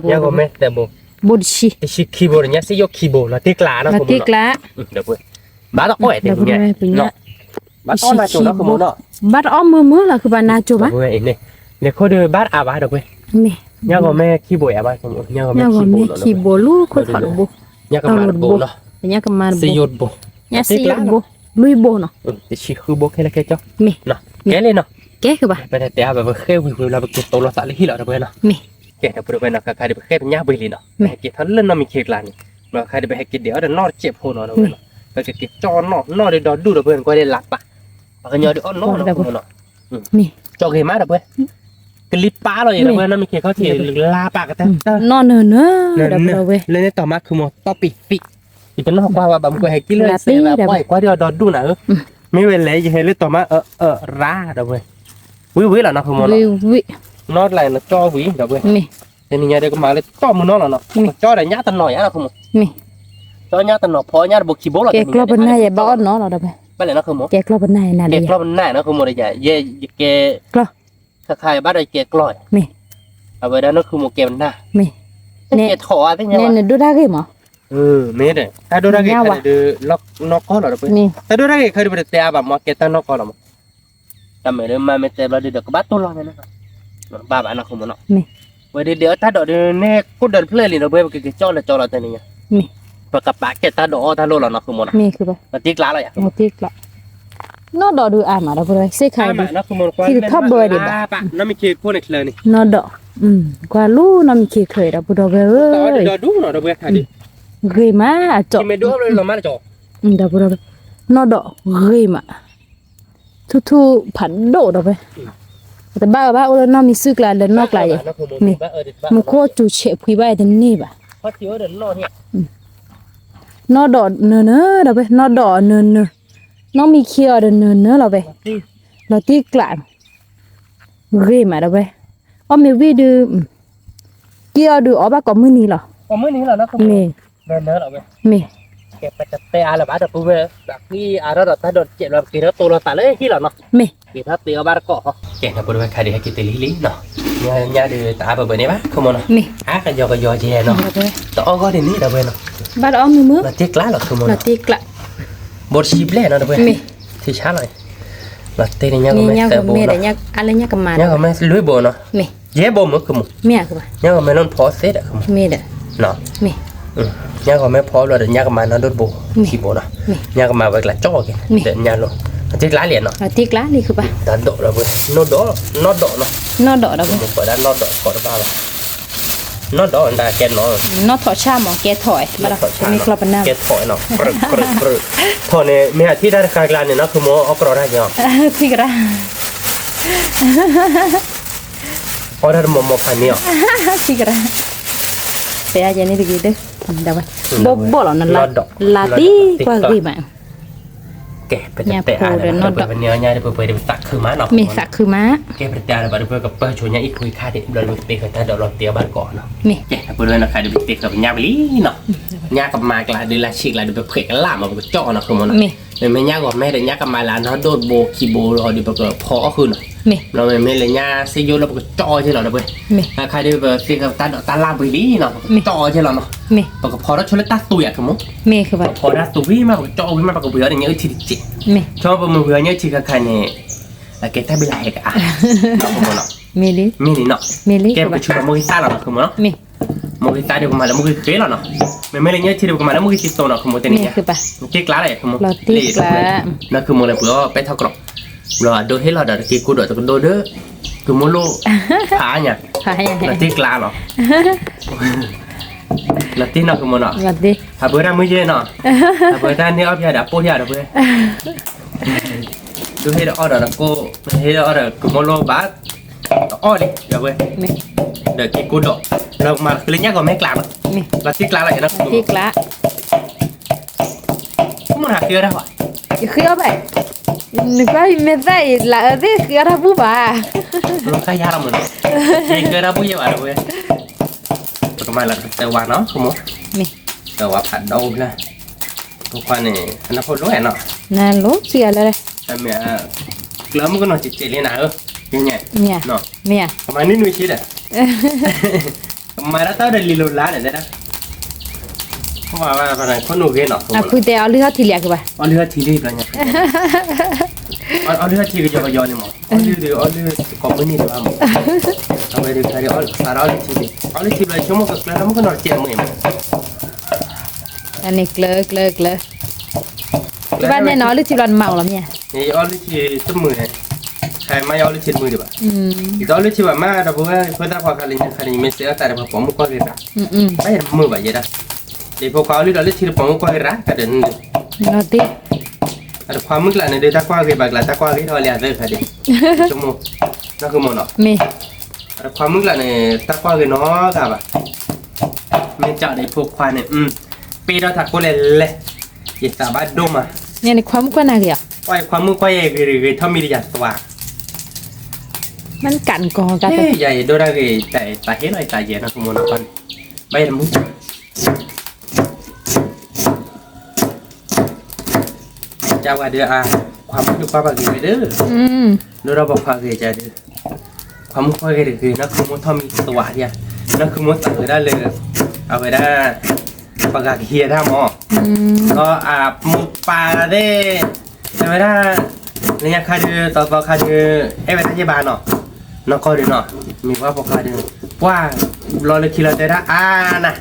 ညၣ်ဂီၤမ့ၢ်သၢဘိ, ဘိတဆံ, တဆံခံဘိဒီး ညၣ်စံၣ်ယိၣ်ခံဘိ လီၤတံၢ်ကျါနီၤ ဖိမုၣ်နီၤ, ဘၣ်တအီၣ်အဲၣ်တနံၤညါ, ဘၣ်တအီၣ်နၤကၠိနီၤ ဖိမုၣ်နီၤ, ဘၣ်တအီၣ်မုာ်မုာ်လီၤ ကဘၣ်နၤကၠိဘၣ်, လဲၤခိၣ်ဒီးဘၣ်တအါဘၣ်ဒီးကွဲ, ညၣ်ဂီၤမ့ၢ်ခံဘိယၤဘၣ်, ညၣ်ဂီၤမ့ၢ်ခံဘိလီၤ, ခံဘိလူၤခိၣ်ထီၣ်တဘိ, ညၣ်ကမၤတဘိနီၤ, ညၣ်ကမၤတဘိ, ညၣ်စံၣ်ယိၣ်တဘိ, လွံၢ်ဘိနီၤ, တဆံဃုဘိခဲလၢာ်ခဲဆ့, မ့ၢ်, ကဲလံနီၤ, ကဲကဘၣ်, ပတဲအါဘၣ် ပဃဲဝံၤဝံၤလီၤ ပက့ၤတိလီၤသးလၢဟံၣ်လီၤ ဒီပုၢ်ဝဲၢ်နီၤ, မ့ၢ်, ကဲ ဒီပုၢ်ဝဲၢ်နီၤ ခါခါဒ်ပဃဲပညၣ်ဝံၤလံနီၤ, မ့ၢ်, ဟဲက့ၤထီၣ်လၢနီၢ်မံခ့ကျါန့ၣ်, ဒီးခါဒ်ပဟဲက့ၤဒဲးအီၣ်ဒီးနီၢ်တစဲးဖိနီၤ ဒီပုၢ်ဝဲၢ်နီၤ, ပကက့ၤကၠီနီၢ် နီၢ်ဒီးဒီဒူၣ် ဒီပုၢ်ဝဲၢ် ကွၢ်ဒ်လါပာ်, ပှၤကညီဒ်အီၣ်နီၢ်နီၤ ဒီပုၢ်ဝဲၢ်နီၤ, ကၠီဂ့ၤမး ဒီပုၢ်ဝဲၢ် ကလံၤပာ်လီၤအံၤ ဒီပုၢ်ဝဲၢ် နီၢ်မံခ့ခီၣ်ထံး လါပာ်ကတၢၢ် နီၢ်နၢၤနၢၤ ဒီပုၢ်ဝဲၢ် လၢန့ၣ်တီၤမး ခုမိၢ် တီပံၤသံး, ယတနီၢ်ကွၢ်ဘၣ် ဘၣ်မုၢ်ကွၢ်ဟဲက့ၤလၢစဲးဘၣ် ပှၤအံၤကွၢ်ဒ်အီၤဒီဒူၣ်နၤဧၢ, မ့ၢ်ဝဲလဲၣ် ယဟဲလၢတီၤမး အၢ အၢ ရၤ ဒီပုၢ်ဝဲၢ်, ဝံၤဝံၤလီၤနီၤ ခုမိၢ်နီၤ, နီၢ်တလးနီၤ ကၠီဝံၤ ဒီပုၢ်ဝဲၢ်, တနံၤညါဒီးကမၤလၢတီၢ်မုၢ်နီၢ်လီၤနီၤ, ကၠီဒီးညၣ်တနီၤယါနီၤ ခုမိၢ်, ကၠီညၣ်တနီၤ ဖီညၣ်တဘိခံဘိလီၤ, ကဲကျီပနၢ်ယဲဘၣ်အီၣ်နီၤလီၤ ဒီပုၢ်ဝဲၢ်, ဘၣ်လဲၣ်နီၤ ခုမိၢ်, ကဲကျီပနၢ်ယဲနၤလၢ ကဲကျီပနၢ်နီၤ ခုမိၢ်ဒီးယၤ ယဲ ယကဲ ခါခါဘၣ်ဒီးယကဲကျီၢ်, မ့ၢ်, အဝဲဒၣ်နီၢ်ခုမိၢ်ကဲပနၢ်, မ့ၢ်, ကဲထီၣ်အါသ့ၣ်ညါဝဲ, နဒိၣ်တၢ်ဂ့ၢ်မး, မ့ၢ်ဒီး တၢ်ဒိၣ်တၢ်ဂ့ၢ်ခါဒီး နီၢ်ကီၢ်လီၤဒီးပှဲၤ, တၢ်ဒိၣ်တၢ်ဂ့ၢ်ခါဒီး ပတတဲအါဘၣ်မး ကဲတၢ်နီၢ်ကီၢ်လီၤမး, တၢ်မ့ၢ်ဒီးမၤမ့ၢ်တဲဘျီဒီး ကဘၣ်တိၢ်လီၤန့ၣ်, ဘၣ်ဘၣ်နီၢ်ခုမိၢ်နီၤ, ဝဲဒ်ဒဲးအီၣ်တၢ်ဒိးဒီးန့ၣ် ကိၣ်ဒၢးတဖျၢၣ်လံဒီးပှဲၤ ပကက့ၤကၠီလၢကၠီလီၤတနံၤညါ, ပကပာ်ကဲတၢ်ဒိးအီၣ်တၢ်လိၣ်လီၤနီၢ်ခုမိၢ်နီၤ, မ့ၢ်ခုဘၣ်, တံကျါလီၤယၤ, တံကျါ နီၢ်ဒီးဒုးအါမးဒီးပှဲၤ စ့ၢ်ခါအံၤဒုး, နီၢ်ဒီး, ကွၢ်လူနီၢ်မံခ့ချၢအံၤဒီး ပှဲၤဒီးဝဲဧၢ, ဂ့ၤမးအကၠီ, ဒီးပှဲၤဒီး, နီၢ်ဒီးဂ့ၤမး, ထူၣ်ထူၣ်ဖးဒိၣ်ဒီးပှဲၤ, တဘၣ်အၢဘၣ်အိၣ်လၢနီၢ်မံစုၣ်ကျါလၢနီၢ်ကျါယဲ, မ့ၢ်, မူခိၣ်စူၤဆဲးဖှံဘၣ်အံၤတန့ၢ်ဘၣ်, နီၢ်ဒီးနၢၤနၢၤဒီးပှဲၤ နီၢ်ဒီးနၢၤနၢၤ, နီၢ်မံခ့အီၤဒီးနၢၤနၢၤလီၤဝဲ, လီၤတံၢ်ကျး, ဂ့ၤမးဒီးဝဲ, အီၣ်မ့ၢ်ဝံၣ်ဒုး, က့ၢ်အီၤဒုးအီၣ်ဘၣ်ကိးမုၢ်နံၤလီၤ, မ့ၢ်, မ့ၢ်, မ့ၢ်, ကဲဒီးတၢ်ဒိးတကဲးလီၤ က့ၤထီၣ်တိၢ်လီၤသးလၢဟံၣ်လီၤနီၤ, မ့ၢ်, က့ၤထီၣ်တ့အီၣ်ဘၣ်တကိးဟီ, ကဲ ဒီပုၢ်ဝဲၢ်ခါဒုးဟဲက့ၤတ့ၢ်လံလံနီၤ, ညါဒုးတအါဘၣ်ဘၣ်န့ၣ်ဘၣ် ခိၣ်မနီၤ, မ့ၢ်, အါကယီကယီကဲနီၤ, တအီၣ်ဂီၢ်ဒ်န့ၣ်ဒီးဝဲနီၤ, ဘၣ်တအီၣ်မုာ်မုာ်, လီၤတံၢ်ကျးလီၤ ခိၣ်မနီၤ, လီၤတံၢ်ကျး, ဘိတဆံဘျဲၣ်နီၤဒီးဝဲ, မ့ၢ်, ထံဆါလီၤ, လီၤတ့ၢ်န့ၣ်ညါကမဲသၢဘိနီၤ, ညါကမဲလွံၢ်ဘိနီၤ, ယဲၢ်ဘိမုာ် ခိၣ်မနီၤ, ညါကမဲလၢဖီသ့ဒီး ခိၣ်မနီၤ, မ့ၢ်ဒီး မ့ၢ်, ညါကီၢ်မ့ၢ်ဖီဘျီဒီး ညါကမၤနီၢ်ဒိၣ်တဘိ, ခံဘိနီၤ, ညါကမၤဝဲကျါကၠီက့ၤ, ဒီးညါလိၤ, တံၢ်ကျးလံနီၤ, တံၢ်ကျးလံ ခုဘၣ်, တၢ်ဒိးဒီးဝဲ, နီၢ်ဒီး, နီၢ်ဒီးနီၤ, နီၢ်ဒီးဒီးဝဲ, ပှၤဒၣ်နီၢ်ဒီးကိးတဘၣ်ဘၣ်, နီၢ်ဒီးဒၣ်ကဲနီၤ, နီၢ်ထီၣ်ဆၣ်မး ကဲထီၣ်, မ့ၢ်ကျီပနၢ်, ကဲထီၣ်နီၤ, ထီၣ်န့ၣ် မ့ၢ်အထံၣ်တၢ်တခါကျါန့ၣ်နီၤ ခိၣ်မနီၤ အီၣ်ကြီတၢ်က့ၤအီၤ, ထံၣ်ကရၢ အီၣ်တၢ်တမီၤမီၤခါန့ၣ်အီၤ, ထံၣ်ကရၢ, တဲအါယဲန့ၣ်တဂ့ၤဒီး, ဘီၣ်ဘီၣ်လီၤနလါ, လါတံၢ်ကွၢ်ဂ့ၤမး, ကဲ ပတတဲအါလၢၤဘၣ် ဒီပုၢ်ဝဲၢ် ပန့ၢ်အီၣ်ညါဒီး ပပှဲၤဒီးပသးခုမးနီၤ, မ့ၢ်သးခုမး, ကဲ ပတတဲအါလၢၤဘၣ် ဒီပုၢ်ဝဲၢ် ကပၢၢ်ဆိညါအံၣ်ဖိအံၤခါဒံး ဘျီဒီးပကတဲဃုာ်တၢ်ဒိးလီၤတ့အီၣ်ဘၣ်တကိးနီၤ, မ့ၢ်, ကဲ ဒီပုၢ်ဝဲၢ်နီၤ ခါဒုးပတဲဃုာ်ပညၣ်ဝံၤလံနီၤ, ညၣ်ကမၤကျါဒုး လၢဆံးကျါဒုး ပဖှဲးကလၣ်မး ပကကၠီနီၤ ခိၣ်မနီၤ, မ့မ့ၢ်ညၣ်ဂီၤမဲဒီး ညၣ်ကမၤလၢအနီၢ်ဒိၣ်တဘိခံဘိလီၤဒီး ပကဖီအီၣ်ဃုာ်နီၤ, ဘျီမ့မ့ၢ်လၢညၣ်စ့ယိၣ်လၢပကကၠီအီၣ်က့ၤလီၤ ဒီပုၢ်ဝဲၢ်, ခါဒုးပသ့ဃုာ်တၢ်ဒိးတၢ်လၢ်ဝံၤလံနီၤ ပကကၠီအီၣ်က့ၤလီၤနီၤ, ပကဖီထီၣ်ဆိလၢတၢ်သူယၤ ခိၣ်မနီၤ, ပကဖီတၢ်သူဝံၤမး ပကကၠီအီၣ်ဝံၤမး ပကဝံၤအီၣ်ဒီးညၣ်အုၣ်ထံတစဲး, ဆိပမ့ၢ်ဝံၤအီၣ်ညၣ်အုၣ်ထံခါခါန့ၣ် အကဲတၢ်ဘံလၢဟဲကအါ, မ့ၢ်လံနီၤ, မ့ၢ်လံ, ကဲပကဆူးလီၤမိၢ်ဂံၢ်သၣ်လီၤနီၤ ခိၣ်မနီၤ, မိၢ်ဂံၢ်သၣ်ဒီး ပကမၤလၢမိၢ်ဂံၢ်သ့လီၤနီၤ, မ့မ့ၢ်လၢညၣ်အုၣ်ထံဒီး ပကမၤလၢမိၢ်ဂံၢ်သ့သိးနီၤ ခိၣ်မနီၤ, တနံၤညါ, တံၢ်ကျါလီၤ ခိၣ်မနီၤ, လံၢ်တကျါ, နီၤ ခိၣ်မနီၤ လၢပှၤအီၣ်ပဲထီၣ်ကြီ ဘျီအဒိဟ့ၣ်လီၤဒီး တက့ၢ်ကိၢ်ဒီးတကဒိဒီး ကမိၣ်လိၣ် ဖးညါ, လီၤတံၢ်ကျါလီၤ, လီၤတံၢ်နီၤ ခိၣ်မနီၤ, အဘၢတၢ်မုၢ်ယဲၢ်နီၤ, အဘၢတၢ်န့ၢ်အီၣ်ဖဲဒီး အပိၢ်ထံၣ်ဒီးပှဲၤ ဒိဟ့ၣ်ဒီးအီၣ်ဒီးတကိၢ်, ဟ့ၣ်ဒီးအီၣ်ဒီးကမိၣ်လိၣ်ဘၣ်, အီၣ်လံ ဒီးပှဲၤ, ဒီးက့ၤကိၢ်ဒီး, လီၤမၤလၢညၣ်ဂီၤမဲကျါနီၤ, လီၤတံၢ်ကျါလီၤ ယဲၢ်နီၤ တံၢ်ကျါ မ့ၢ်ဟးဃ့အီၣ်တၢ်ဘၣ်, ဃ့အီၣ်ဘၣ်, နကွၢ်မ့ၢ်သၣ်အံၤ လၢအၢသ့ၣ်ဃ့အီၣ်တၢ်ဘူၣ်ဘၣ်, လီၤခါယါလီၤမး, ဃ့အီၣ်တၢ်ဘူၣ်ယဲၢ်ဘၣ်ဒီးပှဲၤ, ပကမၤလၢတဝါနီၤ ခိၣ်မနီၤ, တဝါဖးဒိၣ်ဖျၢၣ်, ဖိခွါန့ၣ် အနၢ်ဖိလိၣ်နီၤ, နလိၣ်စံးအလၢ, မ့ၢ်, ကျၢၤမုၣ်ကနီၤစဲးစဲးလံနၤဧၢ, မ့ၢ်, မ့ၢ်, ကမၤနုၤနုၤဆံဒီး ကမၤတၢ်တၢ်ဒီးလံၤလိၤလါန့ၣ်ဒၣ်, ခိၣ်နူာ်ဂ့ၤနီၤ အဖုတဲအီလုၢ်ထီၣ်ထံလံအကဘၣ်, အီလုၢ်ထီၣ်ထံလံဘျီညါ, အီလုၢ်ထီၣ်ထံကယီကယီန့ၣ်မး, အီလုၢ်ဒီး အီလုၢ်ကိးမုၢ်နံၤတဘၣ်မး, အဝဲဒၣ်ခါဒီး စးထီၣ်အီလုၢ်ထံလံ, အီလုၢ်ထံဘျီဆိကမိၣ်ကကျၢၤလၢမုၣ်ကနီၤတစဲးမ့ၢ်မး, အန့ၣ်ကျၢၤကျၢၤကျၢၤ, ဘၣ်နဲၣ်နီၤ အီလုၢ်ထံဘျီနမၤအိၣ်လီၤမ့ၢ်ဧါ. ယအီလုၢ်ထံတမုာ်န့ၣ်, ခါမ့ၢ်ယအီလုၢ်ထံတမုာ်ဒံးဘၣ်. ယတအီလုၢ်ထံဘၣ်မး ဒီပုၢ်ဝဲၢ်ဖိသၣ်ခွါခါလၢညါခါန့ၣ် ယမ့ၢ်စဲးအီၣ်သးဒီးပှၤပိာ်မုၣ်ကွၢ်ဂ့ၤသး, ဘၣ်ယတမုာ်ဘၣ်ယဲဒၣ်. ဒ်ဖိခွါအီလုၢ်ဒီးလုၢ်ထံဒီးပိာ်မုၣ်ကွၢ်ဂ့ၤရၤ တၢ်ဒုးန့ၣ်ဒုး, အတခွါမုၣ်ကျါန့ၣ်ဒုး တၢ်ကွၢ်ဂ့ၤဘၣ်ကျါ တၢ်ကွၢ်ဂ့ၤထီၣ်လံအသၢခါဒံး, ဆိကမိၣ်, နီၢ်ဃုမိၢ်နီၤ, အတခွါမုၣ်ကျါန့ၣ် တၢ်ကွၢ်ဂ့ၤနီတဂၤဘၣ်. မ့ၢ်ကၠီဒ်ဖိခွါန့ၣ် ပ့ၤထီၣ်ထးခိၣ်လဲၣ်လဲၣ်, ယသးဘၣ်ဒိၣ်မး. န့ၣ်ခွါမုၣ်ကွၢ်နၤဂ့ၤဧါ. ပှၤယခွါမုၣ်ကွၢ်ယဲဂ့ၤဂ့ၤထီၣ်မံဒီးယၤသွါ, မ့ၢ်ကးနကီၢ်, ယၤယဒိၣ်ဒၣ်ဂ့ၤ တၢ်ဟ့ၣ်လီၤယသးယဲနီၢ်ဃုမိၢ်နီၤခီန့ၣ်, ဘၣ်ယတမုာ် ကဝၤဒုးအခွါမုၣ်ဒုးကွၢ်ဘၣ်ဂ့ၤဂ့ၤဒုး, ဒိၣ်ဒီးပှၤခွါဂ့ၤကဒုး, ခွါမုၣ်ကွၢ်ဂ့ၤတဂ့ၤ နီၢ်ဃုမိၢ်ထီၣ်မံသွါဒံး, နီၢ်ဃုမိၢ်သးဝဲဒၣ်လၢ အဝဲဒၣ် ပှၤဂၤကဟံးတၢ်မး, ဒီးအမိၢ်ပၢ်သ့ၣ် တဲဝဲဒၣ် လၢညါခါဒုး သီသီခါဒုး အဲၣ်ဝဲဒၣ်ယဲဘၣ်နီၤ, နီၢ်ကီၢ်ဒုးနီၤ, မ့ၢ်ပှၤပိာ်ခွါဒုး ပှၢ် လီၤလၢခံလီၤတဲဒၣ်အါနၤ,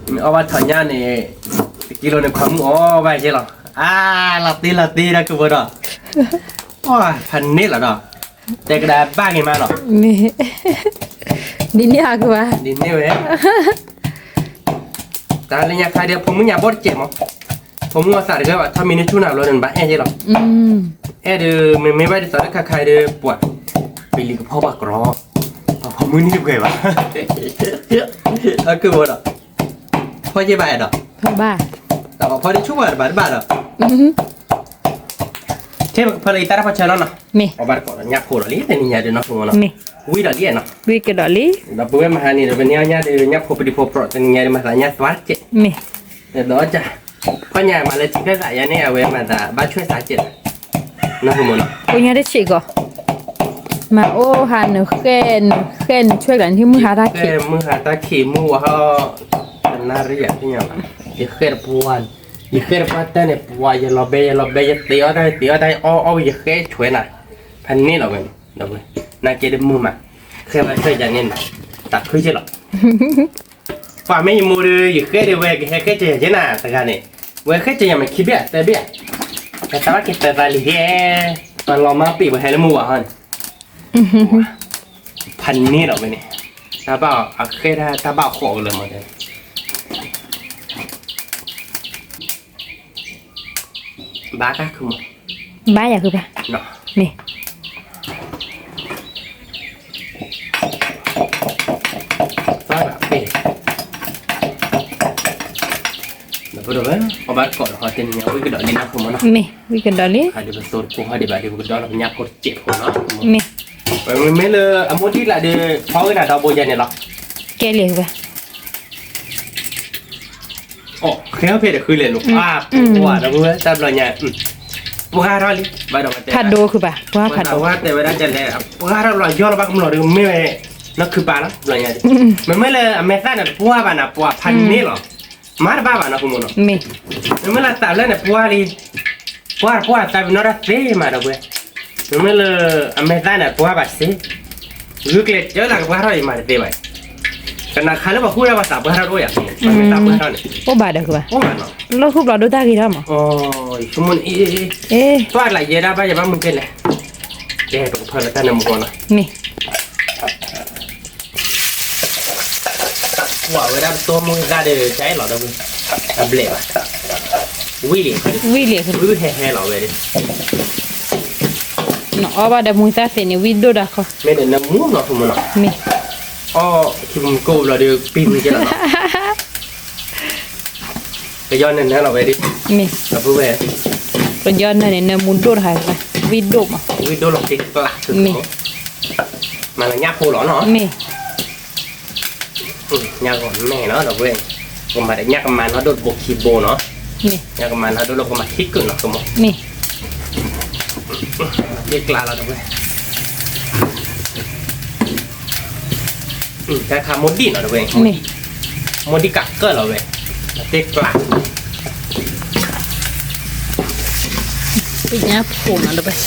မ့ၢ်အီၣ်ဘၣ်ထီၣ်ညါန့ၣ် တကံလိန့ၣ်ခွါမုၣ်အီၣ်ဘၣ်က့လီၤ, အါ လီၤတ့လီၤတ့ဒီးကဘၢဒီး, ပှၢ်ဖးန့ၣ်လီၤဒီး, တဲကဒါဘၣ်က့ၤမးနီၤ, ဒ်န့ၣ်ဧါကဘၣ်, ဒ်န့ၣ်ဝဲ တၢ်လၢညါခါဒုး ဖိမုၣ်ညါဘီၣ်တစဲးမး, ဖိမုၣ်အသးတဂၢၢ်ဘၣ် ထီၣ်မံနုၤဆူၣ်နၤဘျီန့ၣ် နဘၣ်အဲၣ်ယဲလီၤ, အဲၣ်ဒုး မ့မ့ၢ်ဘၣ်ဒ်သိးလၢခါခါဒုး ပှၤ ပလံၤကဖီၣ်ပှၤကြီ, ပှၤဖိမုၣ်န့ၣ်တပှဲၤဘၣ်, အကဘၣ်ဒီး ဖီၣ်ယဲဘၣ်အဲၣ်ဒီး, တၢ်ပှၤဖီၣ်ဒုးဆူၣ်ပှၤတဘၣ်တဘၣ်ဒီး ထဲပကဖၢလၢအံၤတၢ်တၢ်ဖီၣ်ဆၢလီၤနီၤ, အဘၣ်တကိးဒီးညၣ်ဖိဒီးလံ တနံၤညါဒုးနီၢ်ဖိမးနီၤ, ဝံၤဒီးလံနီၤ, ဝံၤကဒီးလံ, ဒီပုၢ်ဝဲၢ်မဟါန့ၣ်ဒီး ပန့ၢ်အီၣ်ညၣ်ဒုး ညၣ်ဖိပဒံဖိပြီး တနံၤညါဒုး မၤသးညၣ်သွါတကဲး, ဒီးကၠၢ်, ဖီၣ်ညါမးလၢထံခၢၣ်သးယါန့ၣ် အဝဲမၤသးဘၣ်ဆွဲသးကဲး, နီၢ်ဖိမးနီၤ, ကိညါတဆံးကီး, မၤအိၣ်ဟးနဃဲၣ် နဃဲၣ်နဆွဲကျါန့ၣ် မုၢ်ဟါတၢ်ခံး, မုၢ်ဟါတၢ်ခံး မုၢ်ဝါဟီၣ်, တနၣ်ရံၣ်ယါသ့ၣ်ညါ, ယဃဲၣ်တပှၢ်, ယဃဲၣ်တပှၢ်တၢ်န့ၣ် ပှၤယလီၤဘဲ ယလီၤဘဲ ယတ့အီၣ်တၢ် ယတ့အီၣ်တၢ် အီၣ်အီၣ် ယဃဲၣ်ဆွဲနၤ, ဖးန့ၣ်လီၤဝဲန့ၣ်, နကဲဒုးမုာ်မး, ဃဲၣ်ဝဲဃဲၣ်ယါန့ၣ်, တၢ်ခုကဲလီၤ, ပှၤမ့ၢ်ယမိၢ်ဒီး ယဃဲၣ်ဒုးဝဲကဟဲဃဲၣ်ကဲယၤကဲနၤတဂၤန့ၣ်, ဝဲဃဲၣ်ကဲယၤမ့ၢ်ခံဘ့ၣ်အသၢဘ့ၣ်ဧါ, ကသးဘၣ်က့ၤသၢသးလံဟဲ, ပှၤလီၤမါပ့ၢ်ပှၤဟဲလၢမုၢ်ဝါဟီၣ်န့ၣ် ဖးန့ၣ်လီၤဝဲန့ၣ်, တၢ်ဘၣ်အဃဲၣ်ဒၣ် တၢ်ဘၣ်အဃိးကလၢာ်မး, ဘၣ်တၢ်ခုမး, ဘၣ်ယၤခုဘၣ်, မ့ၢ်, သၢဘၣ်ပ့ၢ် ဒီးပဒိၣ်ဝဲ အီၣ်ဘၣ်တကိးဒီး ဟီၣ်တနံၤညါဝံၣ်ကဒီးလံနီၢ်ဖိမးနီၤ, မ့ၢ်ဝံၣ်ကဒီးလံ, ဟးဒုးပသိတကိးဟီၣ်ဒံးဘၣ်ဒုး ပကဒီးလီၤပညၣ်ဖိတစဲးဖိနီၤ, မ့ၢ်, မ့မ့ၢ်လၢအမိၢ်ဒံၣ်လၢဒုး ဖီဝဲနၤဒီဘိယဲန့ၣ်လီၤ, ကဲလံဘၣ်, အီၣ်ဃဲဖဲတဃုလဲၤလိာ်, အါ, ပှၤဒီးဝဲတၢ်ဘျီညါ, ပှၤထီၣ်လံ, ဘၣ်ဒီးဝဲတဲ, ဖးဒိၣ်ခုဘၣ်, ပှၤဖးဒိၣ်, ဝဲတဲဝဲဒၣ်ကလဲၣ်, ပှၤထီၣ်ဘျီယီၢ်လီၤဘၣ်ကမျီၤဒီး မ့ၢ်ဝဲ, နီၢ်ခုပာ်လီၤ, ဘျီညါ, မ့မ့ၢ်လၢအမဲာ်သၣ်န့ၣ် ပှၤဘၣ်နၤ ပှၤဖးန့ၣ်လီၤ, မၤတဘၣ်ဘၣ်နီၢ်ဖိမးနီၤ, မ့မ့ၢ်လၢသးဘျၢန့ၣ် ပှၤလံ, ပှၤပှၤသးပ့ၤနီၣ်တၢ်သ့မးဒီးဝဲ, မ့မ့ၢ်လၢအမဲာ်သၣ်န့ၣ် ပှၤဘၣ်စ့, ဂုာ်ကျဲးစၢးလၢကပှၤထီၣ်အံၤမၤတသ့ဘၣ်, ကနၣ်ခါလၢပှၤဃုဒၣ်ပှၤသးပှၢ်ထီၣ်တအိၣ်ယၤ, ပှၤမဲာ်သၣ်ပှၢ်ထီၣ်န့ၣ်, အိၣ်ဘၣ်ဒီးကဘၣ်, အိၣ်ဘၣ်နီၤ, လီၢ်ဃုဘျီဒိၣ်တၢ်ဂ့ၤထီၣ်မး, ယဆိကမိၣ်န့ၣ်, ပှၤကျးယဲဒၣ်ဘၣ်ယဘၣ်မုၢ်ကဲလဲၣ်, ကဲပကဖၢလၢတၢ်န့ၣ်မူကီးနီၤ, မ့ၢ် ကွၢ်ဝဲဒၣ်ပတိၢ်မူသၣ်ဒီး ကဲလီၤဒီးဝံၤ, အဘျဲၣ်ဘၣ်, ဝံၤလံ, ဝံၤလံ, ဝံၤဟဲဟဲလီၤဝဲဒီး, နအီၣ်ဘၣ်ဒီးမူသၣ်သ့ၣ်န့ၣ် ဝံၤဒိၣ်တၢ်ခီ, မ့ၢ်ဒီးနမူနီၢ်ဖိမးနီၤ, မ့ၢ်, အီၣ်ခံမူကိၣ်ဘျီဒီး ပံၤဝံၤကဲလီၤနီၤ, ကယီနၢနၢလီၤဝဲဒီး, မ့ၢ်, အပုၢ်ဝဲ, ကယီနၢန့ၣ် နၢမူဒိၣ်တခါ, ဝံၤဒိၣ်မး, ဝံၤဒိၣ်လီၤတ့ကျး, မ့ၢ်, မၤလၢညၣ်ဖိလီၤနီၤ, မ့ၢ် ညၣ်ဂီၤမဲာ်နီၤ ဒီပုၢ်ဝဲၢ်, ကမၤဒီးညၣ်ကမၤနီၢ်ဒိၣ်တဘိခံဘိနီၤ, ညၣ်ကမၤနီၢ်ဒိၣ်လၢကမၤခံကုာ်နီၤ ကမီၤ, မ့ၢ်, တ့ကျးလီၤ ဒီပုၢ်ဝဲၢ်, တၢ်ခါမိၢ်ဒံၣ်နီၤ ဒီပုၢ်ဝဲၢ်, မိၢ်ဒံၣ်ကးကၢၢ်လီၤဝဲ, တ့ကျး ညၣ်ဖိနီၤ ဒီပုၢ်ဝဲၢ်,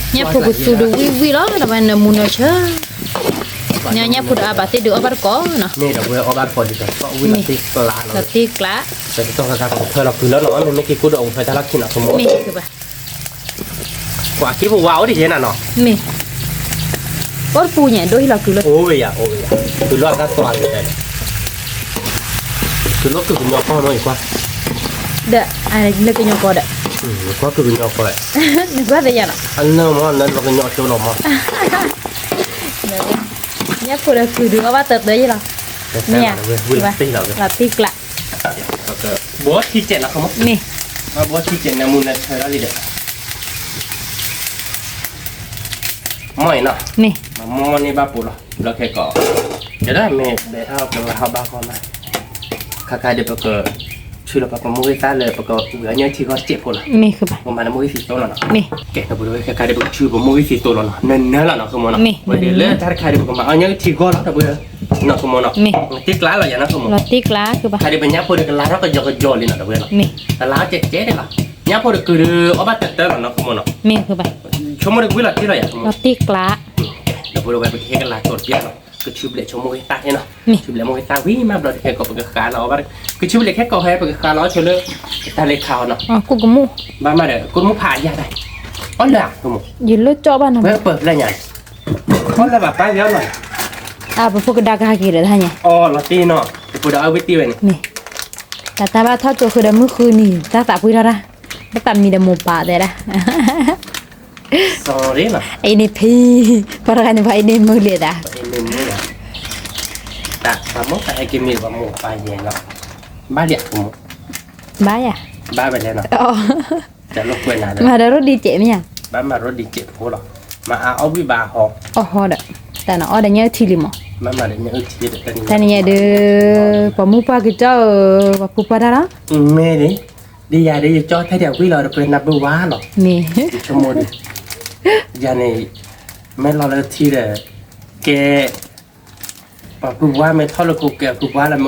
ညၣ်ဖိကသူဒီးဝံၣ်ဝံၣ်လီၤ ဒီပုၢ်ဝဲၢ် နၢမူနၢဆၢ ညါညၣ်ဖိဒီးအဘၣ်သ့ၣ်ဒုးအီၣ်ဘၣ်တကိးနီၤ, မ့ၢ်ဒီးဝဲအီၣ်ဘၣ်တကိးဒ်သိး အီၣ်ဝံၤလီၤတ့ၢ်ကျါလီၤ, လီၤတ့ၢ်ကျါ, ဒီးတတီၢ်ခါခါပကဖၢလီၤကုၤလၢနီၤ, မ့မ့ၢ်က့ၤကိၣ်ဒီးအီၤဖဲတၢ်လီၢ်ခံနီၤ ဆိကမိၣ်, မ့ၢ် ကွၢ်က့ၤပဝါအိၣ်ဒ်ယဲနၤနီၤ, မ့ၢ်, အိၣ်တပူၤညါ ဒိၣ်ဟံၣ်လီၤကုၤလၢ, အိၣ်ဝဲယၤ အိၣ်ဝဲယၤ, ကုၤလၢအတၢ်သွါဝဲ, ကုၤလၢကုၤကညီကီၢ်နီၤ ယကွၢ်, ဒီး, လၢကညီကီၢ်ဒီး, ယကွၢ်ကုၤကညီကီၢ်, နကွၢ်သ့ယၤနီၤ, အနၢမ့ၢ် နလီၤကညီကၠိလီၤမ့ၢ် ညၣ်ဖိဒီးကုၤဒုးအီၣ်ဘၣ်တၢတၢယဲလီၤ, မ့ၢ်, လီၤတ့ၢ်ကျါ, ဘီထံကဲးနီၤ, မ့ၢ်, ဘီထံကဲးနမူနဆၢဒၣ်လံဒီး, မ့ၢ်နီၤ, မ့ၢ်, မ့ၢ်န့ၢ်ဘၣ်ပိာ်လီၤ, ဘျီခဲကီး, ယဒၣ်မ့ၢ်ဘဲထီၣ်ကလါဟီၣ်ဘၣ်ဃီမး, ခါခါဒီးပက ဆူလီၤပှၤပမိၢ်ဂ့ၢ်သၣ်လၢပကဝံၤအီၣ်ညၣ်ထံဂီၢ်တစဲးဖိလီၤ, မ့ၢ်, ပမၤလၢမိၢ်ဂ့ၢ်သံသိလီၤနီၤ, မ့ၢ်, ကဲ ဒီပုၢ်ဒီဝဲၢ်ခဲခါဒီးပကဆူပမိၢ်ဂ့ၢ်သံသိလီၤနီၤ, နနၢလီၤနီၤ ဆိကမိၣ်နီၤ, မ့ၢ်, ဝဲဒၣ်လၢတၢ်တခါဒီးပကမၤအီၣ်ညၣ်ထံဂီၢ်လီၤ ဒီပုၢ်ဝဲၢ်, နီၤ ဆိကမိၣ်နီၤ, မ့ၢ်, တ့ၢ်ကျါလီၤယၤနီၤ ဆိကမိၣ်, လီၤတ့ၢ်ကျါ ခါဒီးပညၣ်ဖိဒီးကလါထီၣ်ကယီကယီလံနီၤ ဒီပုၢ်ဝဲၢ်နီၤ, မ့ၢ်, ကလါထီၣ်ကဲကဲန့ၣ်လီၤ, ညၣ်ဖိဒီးကုၤဒီးအီၣ်ဘၣ်တၢတၢလီၤနီၤ ဆိကမိၣ်နီၤ, မ့ၢ်, ဆိကမိၣ်ဒီးဝံၤလီၤတ့ၢ်လီၤယၤ ဆိကမိၣ်, လီၤတ့ၢ်ကျါ, ဒီပုၢ်ဒီဝဲၢ်ပကဟဲကလါကၠိတပျၢ်လီၤ, ကဆူဘျဲၣ်ဆိကမိၣ်ဂ့ၢ်သၣ်န့ၣ်နီၤ, မ့ၢ်, ဆူဘျဲၣ်မိၢ်ဂ့ၢ်သၣ်ဝံၤမးဘျီဒီးခဲကီးပကဃးလီၤအီၣ်ဘၣ်, ကဆူဘျဲၣ်ခဲကီးဟဲပကဃးလီၤအီၣ်ဆိလၢ, တၢ်လၢခါအီၤနီၤ, ဘၣ်မးဒီး ကိၣ်မူဖးယၤတၢ်, အီၣ်လၢ, ယလၢကၠီဘၣ်နီၤ, ဝဲပၢၢ်ဖျဲၣ်ညါ, အီၣ်လၢဘၣ်ပၢ်ဂ့ၤအီၣ်နီၤ, အပဖိကဒါကဟဲက့ၤဒီးတၢ်ညါ, အီၣ်လီၤတ့ၢ်နီၤ, ပဖိဒီးအဝဲတ့ၢ်ဝဲန့ၣ်, မ့ၢ်, တၢ်တၢ်ဘၣ်ထီၣ်ကၠိဃုာ်ဒီးမုၢ်ဃုနံၤ တၢ်သးပှ့ၤထီၣ်တၢ်, တၢ်သးမံဒီးမိၢ်ပၢ်တဲဒၣ် အံၤန့ၣ်ဖံ, ပှၤတဂၤန့ၣ်ပှၤအံၤန့ၣ်မုာ်လံသး, တၢ်ပှၤမိၢ်ပၢ်ဟဲက့ၤမ့ၢ်ပှၤမိၢ်ပၢ်ယဲၢ်လီၤ, ဘၣ်လံ, ဘၣ်ယၤ, ဘၣ်ဝဲလဲၣ်နီၤ, မၤဒီးရိဒံကဲးမ့ၢ်ဧါ, ဘၣ်မၤရိဒံကဲးဖိလီၤ, မၤအါအီၣ်ဝံၣ်ဘၣ်ဟီ, အီၣ်ဟီဒီး, တၢ်နအီၣ်ဒီးညၣ်အုၣ်ထံလံမး, တၢ်နညါဒီး, ပှၤမုၢ်ပှၢ်ကကၠီဧၢ, ပှၤဖိပှၢ်တၢ်လီၤ, မ့ၢ်န့ၣ်, ဒ်ယၤဒီးယကၠီထဲဒၣ်ဝံၣ်လီၤဒီးပှဲၤနၢ်ပၢၢ်ဝါလီၤ, မ့ၢ်, ယဆိကမိၣ်ဒီး, ယၤန့ၣ်, မ့ၢ်လီၤလၢထံဒီး, ကဲ, ပှၤဖုပှၢ်မ့ၢ်ထီၣ်လၢခိကဲပှၤဖုပှၢ်လီၤ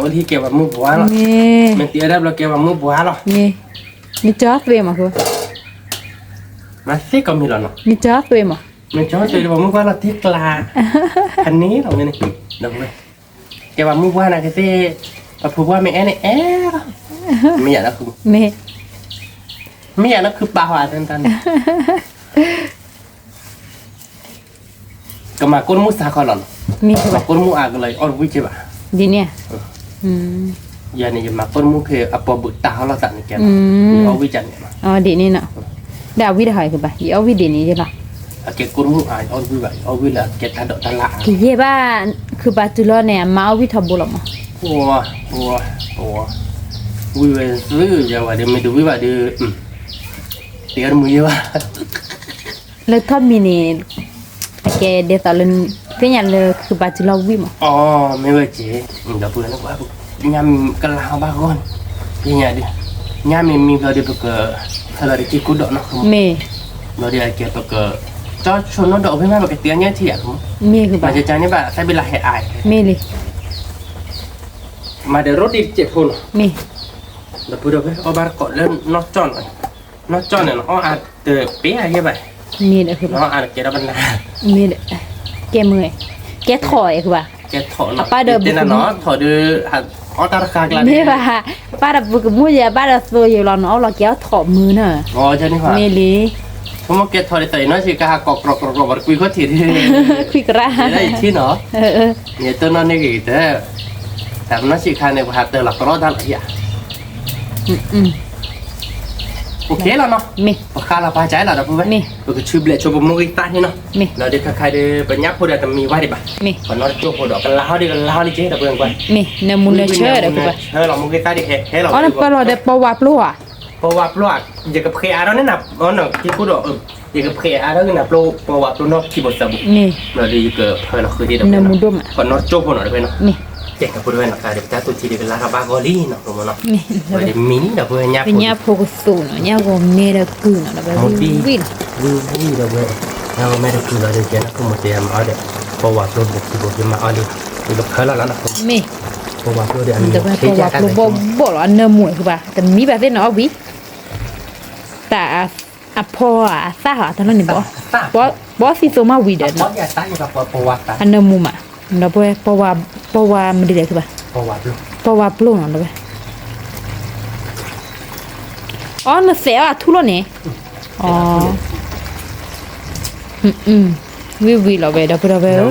မ့ၢ်အိၣ်လၢဟံၣ်ကဲပှၤမုၢ်ပှၢ်လီၤ, မ့ၢ်တံၤအဒၣ်ဘျီကဲပှၤမုၢ်ပှၢ်လီၤ, မ့ၢ်, နကၠီသွ့မး, မၤသ့ကီးမံၤလီၤနီၤ, နကၠီသွ့မး, နကၠီသွ့ဒီးပှၤမုၢ်ပှၢ်လီၤတံၢ်ကျါ, ဖးန့ၣ်လီၤမ့ၢ်န့ၣ်, ကဲပှၤမုၢ်ပှၢ်န့ၣ်ကသ့ၣ်, ပှၤဖုပှၢ်မ့ၢ်အဲၣ်န့ၣ်အဲၣ်လီၤ, မ့ၢ်ယၤလၢခု, မ့ၢ်, မ့ၢ်ယၤလၢခုပာ်ဟီၣ်အသနတၢ်န့ၣ် ကမၤကိၣ်တမူၣ်စးခီလီၤနီၤ, မၤကိၣ်တမူၣ်အါကလီၤ ယအီၣ်တဝံၣ်က့ဘၣ်, ဒ်န့ၣ်, ယၤန့ၣ် ယမၤကိၣ်တမူၣ်ဖဲအပီၤဘုးတၢ်ဟီၣ်လီၤသးန့ၣ်ကဲလီၤ, ယအီၣ်ဝံၣ်ကန့ၣ်လီၤ, ဒ်န့ၣ်နီၤ, ဒီးအဝံၣ်တဟီၣ်ကဘၣ် ယအီၣ်ဝံၣ်ဒ်န့ၣ်ယလီၤ, အကဲကိၣ်တမူၣ်အါ ယအီၣ်တဝံၣ်ဘၣ် ယအီၣ်ဝံၣ်လၢအကဲတၢ်ဒိးတၢ်လၢ်အါ, ကယဲၢ်ဘၣ်, ခုပာ်တုၤလီၤန့ၣ် အမါအီၣ်ဝံၣ်ထီဘိလီၤမး, ဝံၣ်ဝဲသုယၤဝဲဒီး မ့ၢ်တဝံၣ်ဘၣ်ဒီး, တမုာ်ယဲၢ်ဘၣ် လၢထီၣ်မံၤန့ၣ်, အကဲဒ်သိးလၢ, သ့ၣ်ညါလၢခုပာ်တုၤလီၤဝံၣ်မး, အမ့ၢ်ဝဲက့, ဒီပုၢ်ဝဲၢ်, ညၣ်မံၤကလါဟီၣ်ဘၣ်ဂီၢ်န့ၣ်, သ့ၣ်ညါဒီး, ညၣ်မံၤမံၤဘျီဒီးပက, ဖဲလီၤဒီးက့ၤကိၣ်ဒီးနီၤ, မ့ၢ်, ဘျီဒီးအကဲပက, ကၠီဆိနီၣ်ဒီးအဝဲမးပကတဲအီၣ်ညၣ်ထံယၤ, မ့ၢ်, မၤကကန့ၣ်ဘၣ်သးဘ့ၣ်လၢဟဲအါ, မ့ၢ်လံ မၤဒီးရိဒံတစဲးဖိနီၤ, မ့ၢ်, ဒီပုၢ်ဒီဝဲၢ် အီၣ်ဘၣ်တကိးလၢနီၢ်ကၠီၣ်နီၤ, နီၢ်ကၠီၣ်န့ၣ် နအီၣ်အါတပ့ၤအါယဲၢ်ဘၣ်, မ့ၢ်ဒီး, နအီၣ်အါတကဲထီၣ်ပနၢ်, မ့ၢ်ဒီး, ကဲမုာ်, ကဲထီၣ်အဲၣ်ဘၣ်, ကဲထီၣ်နီၤ, အပၢ်ဒီးပကမူၣ်, ထီၣ်ဒီး, အီၣ်တၢ်တဃါကျါ, မ့ၢ်ဘၣ်, ပၢ်ဒီးပကမူၣ်ယဲၢ် ပၢ်ဒီးသိယဲၢ်လီၤ နအီၣ်လီၤကဲအီၣ်ထီၣ်မုာ်နီၤ, မ့ၢ်လံ ဆိကမိၣ်ကဲထီၣ်ဒ်သိးအံၤနီၢ်ဆံးခါဟးကိးကြီကြီပှၤတကွံာ်ခိၣ်ထံးဒီး, ခွံကရၢ, ယဲဒၣ်ယထံၣ်နီၤ, ယတနီၣ်န့ၢ်ဂ့ၤကတၢၢ်, တၢ်ပနီၢ်ဆံးခါန့ၣ် ပှၤဟးတၢၢ်လီၤကြီတၢ်လီၤဧါ, အိၣ်ခ့လီၤနီၤ, မ့ၢ်, ပဃါလီၤပှၤကၢလီၤ ဒီပုၢ်ဝဲၢ်, မ့ၢ်, ပကဆူဘျဲၣ်ဆိပမိၢ်ဂံၢ်သၣ်န့ၣ်နီၤ, မ့ၢ်, ဒီးဒုးခါခါဒီး ပညၣ်ဖိဒီးတမံၤဝဲဒံးဘၣ်, မ့ၢ်, ပနီၢ်တကၠိဖိဒီးကလါဟီၣ်ဒီးကလါဟီၣ်လံက့ ဒီပုၢ်ဝဲၢ်ကွၢ်, မ့ၢ်, နမူနဆၢဒီးပုၢ်ဝဲၢ်, ဆၢလီၤမိၢ်ဂံၢ်သၣ်ဒံး ဟဲဟဲလီၤ, အီၣ်နပၢၢ်လီၤဒီးပဝးပျိဧါ ပဝးပျိဧါ, ယကဖှဲးအါထီၣ်န့ၣ်နၤ, ယကဖှဲးအါထီၣ်က့ၤနၤပျိ, ပဝးပျိနီၢ်ခံဘိသၢဘိ, မ့ၢ်, ဒီးယကဖၢလီၤဃုာ်ဒံးဒီး, နမူဒိၣ်မး, ပနီၢ်ကၠိဖိနီၤ ဒီပုၢ်ဝဲၢ်နီၤ, မ့ၢ်, ကဲ ဒီပုၢ်ဝဲၢ်နီၤ ခါဒီးပတၢ်သူၣ်ထံဒံးကလါထီၣ်ဘၣ်ဂီၢ်လံနီၤ မ့ၢ်နီၤ, မ့ၢ်, ဝဲဒ်မံၤနီၤ ဒီပုၢ်ဝဲၢ် ပညၣ်ဖိကသူၣ်နီၤ ညၣ်ဂီၤမဲဒီးကုၢ်နီၤ ဒီပုၢ်ဝဲၢ်ဝံၣ်လီၤ, ဝံၣ်ဝံၣ်ဒီပုၢ်ဝဲၢ်, ညၣ်ဂီၤမဲဒီးကုၢ်လီၤဒီး ကဲနီၤ ခိၣ်မူတဲမၤအီၣ်ဒီး, ပဝးပျိဘိခံဘိကမၤအီၣ်လံ, ယကဖၢလီၤလီၤနီၤ, မ့ၢ်, ပဝးပျိဒီးအမံၤ ဒီပုၢ်ဝဲၢ် ပဝးပျိဘီၣ်ဘီၣ်လီၤ အနၢမူဃုဘၣ် တမံဘၣ်သ့ၣ်နီၤ အီၣ်ဝံၤ တၢ်အဖီအသၣ်ဟီ တၢ်လီၢ်န့ၣ် ဘီသံသိမးဝံၤဒီး, အနၢမူမး, ဒီပုၢ်ဝဲၢ် ပီၢ်ဝါမနုၤလဲၣ်ဘၣ်, ပီၢ်ဝါပျိၢ်နီၤ ဒီပုၢ်ဝဲၢ်. အီ နသဲးအီၣ်အထူလီၤန့ၣ်, အီ ဝံၣ်ဝံၣ်လီၤဝဲ ဒီပုၢ်ဝဲၢ်,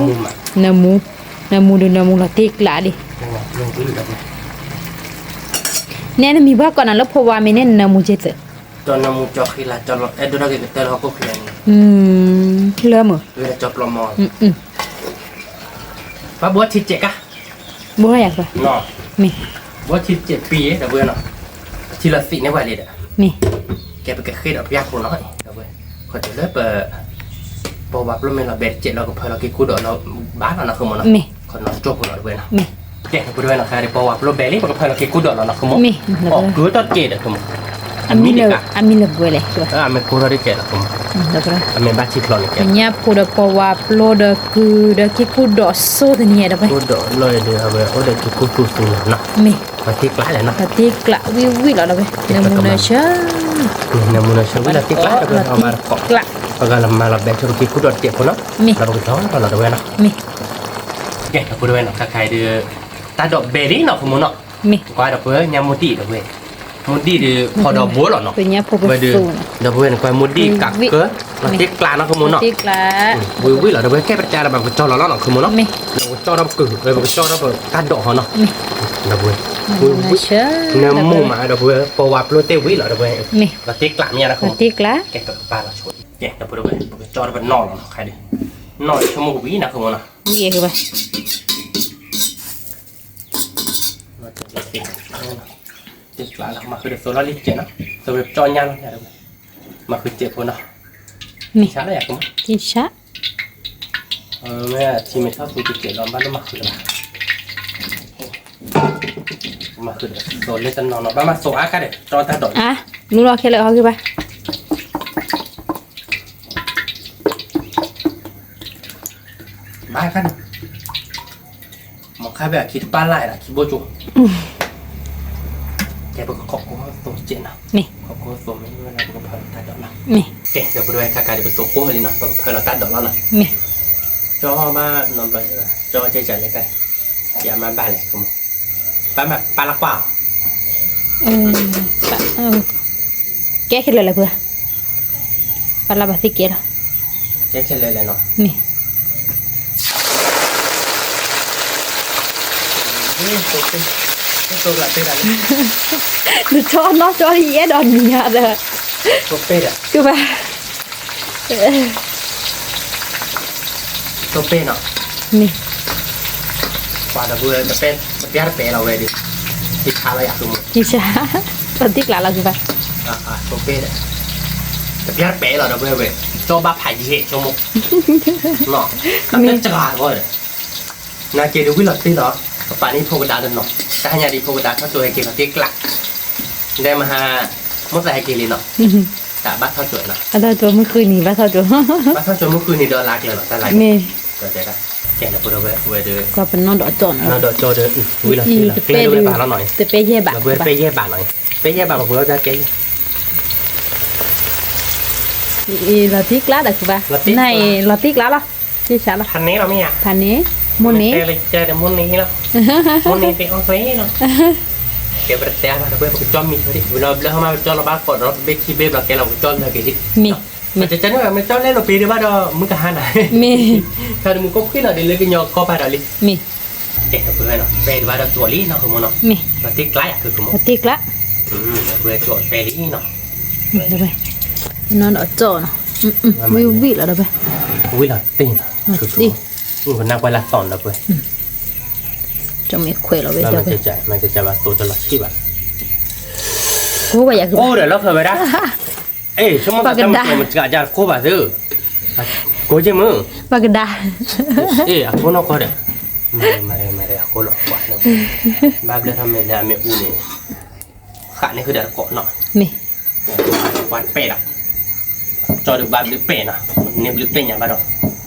နၢမူ, နၢမူဒုး နၢမူလီၤတ့ၢ်ကျးဒံး. နဲနမံၤဘၣ်ကီးနၤလၢဖိဝါမ့ၢ်န့ၣ် နၢမူက့ၤသုး, လၢမုာ်, ဘၣ်ဘိထံတစဲးကါ, ဘိယၤ, မ့ၢ်, ဘိထံတစဲးပံၤ ဒီပုၢ်ဝဲၢ်နီၤ, ထံလီၤသံးန့ၢ်ပှၤလံဒီး, မ့ၢ်, ကဲပကဃ့ဒီးပျၢ်ဖိနီၤ, ဒီပုၢ်ဝဲၢ်, ခီၣ်တလၢပ ပီၢ်ဝါပျိၢ်မ့ၢ်လီၤဘဲတစဲးလီၤ ကဖၢလီၤက့ၤကူဒီးလီၤဘၣ်လီၤနီၤ ဃုမ့ၢ်နီၤ, ခီၣ်နီၤတကၠိဖိလီၤ ဒီပုၢ်ဝဲၢ်နီၤ. ကဲ ဒီပုၢ်ဝဲၢ်နီၤ ခဲဒီး ပီၢ်ဝါပျိၢ်ဘဲလံ ပကဖၢလီၤက့ၤကူဒီးလီၤနီၤ ဃုမ့ၢ်, အီၣ်ကုၢ်ထီၣ်တစဲးဒီး ဃုမ့ၢ်, အမံၤလၢပှဲၤလဲၣ်, အမံၤကူထီၣ်တစဲးလီၤ ဃုမ့ၢ်, အမ့ၢ်ဘၣ်ထံဖျိးန့ၣ်ကဲ, ညါဖိဒီးပီၢ်ဝါပျိၢ်ဒီးကုၢ်ဒီးက့ၤကူဒီးစိတနံၤ ဒီပုၢ်ဝဲၢ်, ကူဒီးလီၤဒီး အဝဲအိၣ်ဒီးက့ၤကူကူသူလီၤနီၤ, မ့ၢ်, လီၤတ့ၢ်ကျးလဲၣ်နီၤ, လီၤတ့ၢ်ကျး ဝံၣ်ဝံၣ်လီၤ ဒီပုၢ်ဝဲၢ်, နၢမူနၢဆၢ, နၢမူနၢဆၢ ဝံၣ်လီၤတ့ၢ်ကျး ဒီပုၢ်ဝဲၢ်နီၤ, ပကလီၤမၤလီၤဘဲဆိပက့ၤကူဒီးတစဲးဖိနီၤ, ဒီးပကတီၢ်လီၤ ဒီပုၢ်ဝဲၢ်နီၤ, မ့ၢ်, ကဲ ဒီပုၢ်ဝဲၢ်နီၤ ခဲခဲအံၤဒီး တၢ်ဒိးဘဲလံနီၤ ဃုမ့ၢ်နီၤ, မ့ၢ်, ကွၢ်ဒီပုၢ်ဝဲၢ် ညါမိၢ်ဒံၣ် ဒီပုၢ်ဝဲၢ်, မိၢ်ဒံၣ်ဒီး ဖီဒီးဘိလီၤနီၤ, ဝဲဒီး, ဒီပုၢ်ဝဲၢ်န့ၣ် ကွၢ်မိၢ်ဒံၣ်ကးကၢ, လီၤတ့ၢ်ကျးနီၤ ဃုမ့ၢ်နီၤ, ဝံၣ်ဝံၣ်လီၤ ဒီပုၢ်ဝဲၢ် ကဲပတကးဒီးဘၣ်ပကတီၢ်လီၤလီၤနီၤ ဃုမ့ၢ်နီၤ, ပကကၠီထီၣ်ပကုၢ် ပကကၠီထီၣ်ပတၢ်ဒိးဟီနီၤ, ဒီပုၢ်ဝဲၢ်, ဝံၣ်ဝံၣ်, နၢမူမး ဒီပုၢ်ဝဲၢ် ပီၢ်ဝါပျိၢ်တ့ၢ်ဝံၣ်လီၤ ဒီပုၢ်ဝဲၢ်, လီၤတ့ၢ်ကျးမ့ၢ်နီၤ ဃုမ့ၢ်, ကဲပကပာ်လီၤဆိ, ကဲ ဒီပုၢ်ဝဲၢ် ပကကၠီထီၣ်ပနီၣ်လီၤနီၤ ခဲဒီး, နီၣ်ဆိကမိၣ်ဝံၤနီၤ ဃုမ့ၢ်နီၤ, တ့ၢ်ကျးလီၤ မၤဃုာ်ဒီးသိလီၤလံတစဲးနီၤ, သိကၠီညါလီၤ, မၤဃုာ်တစဲးဖိနီၤ, မ့ၢ်, ဆါလၢယၤ ကမ့ၢ်, ဆါ, မ့ၢ်ထံမ့ၢ်ထီၣ်ဖိတစဲးလီၤ ဘၣ်လၢမၤဃုာ်လီၤ, မၤဃုာ်ဒီးသိလၢတနီၤနီၤ ဘၣ်မၤသိအါကါဒီး ကၠီတၢ်ဒိး, နူလီၤခဲလၢာ်ဟီဂ့ၤဘၣ် ဘၣ်ခါန့ၣ်, မ့ၢ်ခါဘၣ်အခံတပၢ်လၢ်ဒီးခံဘိကၠိ, ကဲပကခိးကိၢ်သိစဲးနီၤ, မ့ၢ်, ခိးကိၢ်သိမ့ၢ်ဝဲလၢပကဖၢလီၤတၢ်ဒိးနီၤ, မ့ၢ်, ကဲ ဒီပုၢ်ဝဲၢ် ခါခါဒီးပသိကိၢ်လံနီၤ ပကဖၢလီၤတၢ်ဒိးလီၤနီၤ, မ့ၢ်, ကၠီဘၣ်နီဘျီ, ကၠီကဲကလဲၣ်တၢ်, ယမၤဘၣ်လဲၣ် ကမ့ၢ်, ဘၣ်မၤပာ်လၢကွၢ်အီၤ ကဲခဲလၢာ်လၢာ်ပှၤ, ပှၤလၢဘၣ်သ့ၣ်ကဲလီၤ, ကဲခဲလၢာ်လၢာ်နီၤ, မ့ၢ်, နကၠီနီၢ်ကၠီယအဲၣ်ဒိးနံၤညါဒီး, ကဘၣ် တိၢ်ပဲနီၤ, မ့ၢ်, ပှၤဒီပုၢ်ဝဲၢ် တပျၢ်တပဲလီၤဝဲဒီး, ကဆါလီၤယၤ ကမ့ၢ်, ကဆါ, ပှၤသံကျးလီၤကဘၣ်, တိၢ်ပဲဒီး, တပျၢ်တပဲလီၤဒီပုၢ်ဝဲၢ်, ကၠီဘၣ်ဖးယံာ်ဆိကမိၣ်, မ့ၢ်, တစှၤဂီၢ်ဒီး, နာ်က့ၤဒီးဝံၣ်လီၤတ့ၢ်လီၤ, ပပာ်န့ၢ်ဖိကဒါတနီၤ, တၢ်ဟါညါဒ်ဖိကဒါထီၣ်ကၠိဟဲက့ၤလီၤတ့ၢ်ကျး, ဒဲမဟါ, မိၢ်သးဟဲက့ၤလံနီၤ, တၢ်ဘၣ်ထီၣ်ကၠိနီၤ, ဘၣ်ထီၣ်ကၠိမုၢ်ဃုနံၤ ဘၣ်ထီၣ်ကၠိ, ဘၣ်ထီၣ်ကၠိမုၢ်ဃုနံၤဒီးလါကျၢၤလီၤ တၢ်လါကျၢၤ, မ့ၢ်, ကဲဒီပုၢ်ဝဲၢ်ဝဲဒီး, ပနီၢ်ဒိးကၠီနီၤ, နီၢ်ဒိးကၠီဒီး, ဝံၣ်လီၤတ့ၢ်လီၤ, တပဲယဲၢ်ဘးနီၤ, တပဲယဲၢ်ဘးနီၤ, ပဲယဲၢ်ဘးပှၤဖိလီၤတၢ်ကဲယဲၢ် လီၤတံၢ်ကျါဒီးကဘၣ်, နအံၤလီၤတံၢ်ကျါလီၤ, ကဆါလီၤ, ဖးန့ၣ်လီၤမ့ၢ်ဧါ, ဖးန့ၣ်, မိၢ်န့ၣ်, မိၢ်န့ၣ်, မိၢ်န့ၣ်သ့အီၣ်သ့လီၤ, ကဲပတတဲအါဘၣ်ဒီး ပကကၠီမံၤဆိဒံး, ဝံၤလီၤဘျၢဟီၣ်မး ပကၠီလီၤဘၣ်ကိးဒီး ပဘ့ၣ်ခံဘ့ၣ်ဘျီကဲလီၤ ပကၠီလၢာ်က့ၤဒံး, မ့ၢ်, မ့ၢ်, မ့ၢ်ကၠီလဲလိာ်ပ့ၤဒံးဘၣ်ဒီး မုၢ်ကဟါနၤ, မ့ၢ်, ဖဲဒမုၢ်ကိၢ်ဖှံၣ်လီၤဒ်လၢကညီကီၢ်ပၤဒီးလံ, မ့ၢ် ကဲ ဒီပုၢ်ဝဲၢ်နီၤ ပဲဒံးဘၣ်ဒီးကၠိလံနီၤ ဃုမ့ၢ်နီၤ မ့ၢ် လီၤတံၢ်ကျါယၤ ဃုမ့ၢ် လီၤတံၢ်ကျါ ဒီပုၢ်ဝဲၢ်ကၠိပဲလံနီၤ နီၤဒီးကၠိနီၤ ဝံၣ်ဝံၣ်လီၤဒီပုၢ်ဝဲၢ် ဝံၣ်လီၤတံၢ်နီၤ ဃုမ့ၢ် ကနၣ်ကွၢ်လၢသီၣ်နီၤဒီပုၢ်ဝဲၢ် ကၠိမ့ၢ်ခွဲးလီၤဝဲဒီပုၢ်ဝဲၢ် မ့ၢ်ကၠိဘၣ်သိးတလီၤဆံၣ်ဘၣ် ကိးဘၣ်ယၤ အိၣ်ဒီးလီၤဃၢၤဝဲဒၣ် အ့ၣ် ဆိကမိၣ်သးတၢ်မၤစၢၤမ့ၢ်စှၤယၤတကိးဘၣ်သု ကိးက့ၤမုၢ် ပှၤကဒါ အ့ၣ်အခိၣ်နီၢ်ကီၢ်ဒီး မၤရံမၤရံမၤရံအခိၣ်လီၤ ကွၢ်န့ၣ် ဘၣ်ဘျၢထီၣ်မ့ၢ်လၢအမ့ၢ်အူန့ၣ် ဃးန့ၢ်ဃုာ်ဒီးတကိးနီၤ မ့ၢ် ကွၢ်တပဲၢ်ဒီး ကၠီဒုးဘၣ်ဘျုးပဲၢ်နီၤ န့ၢ်ဘျုးပဲၢ်ညါဘၣ်ဒီး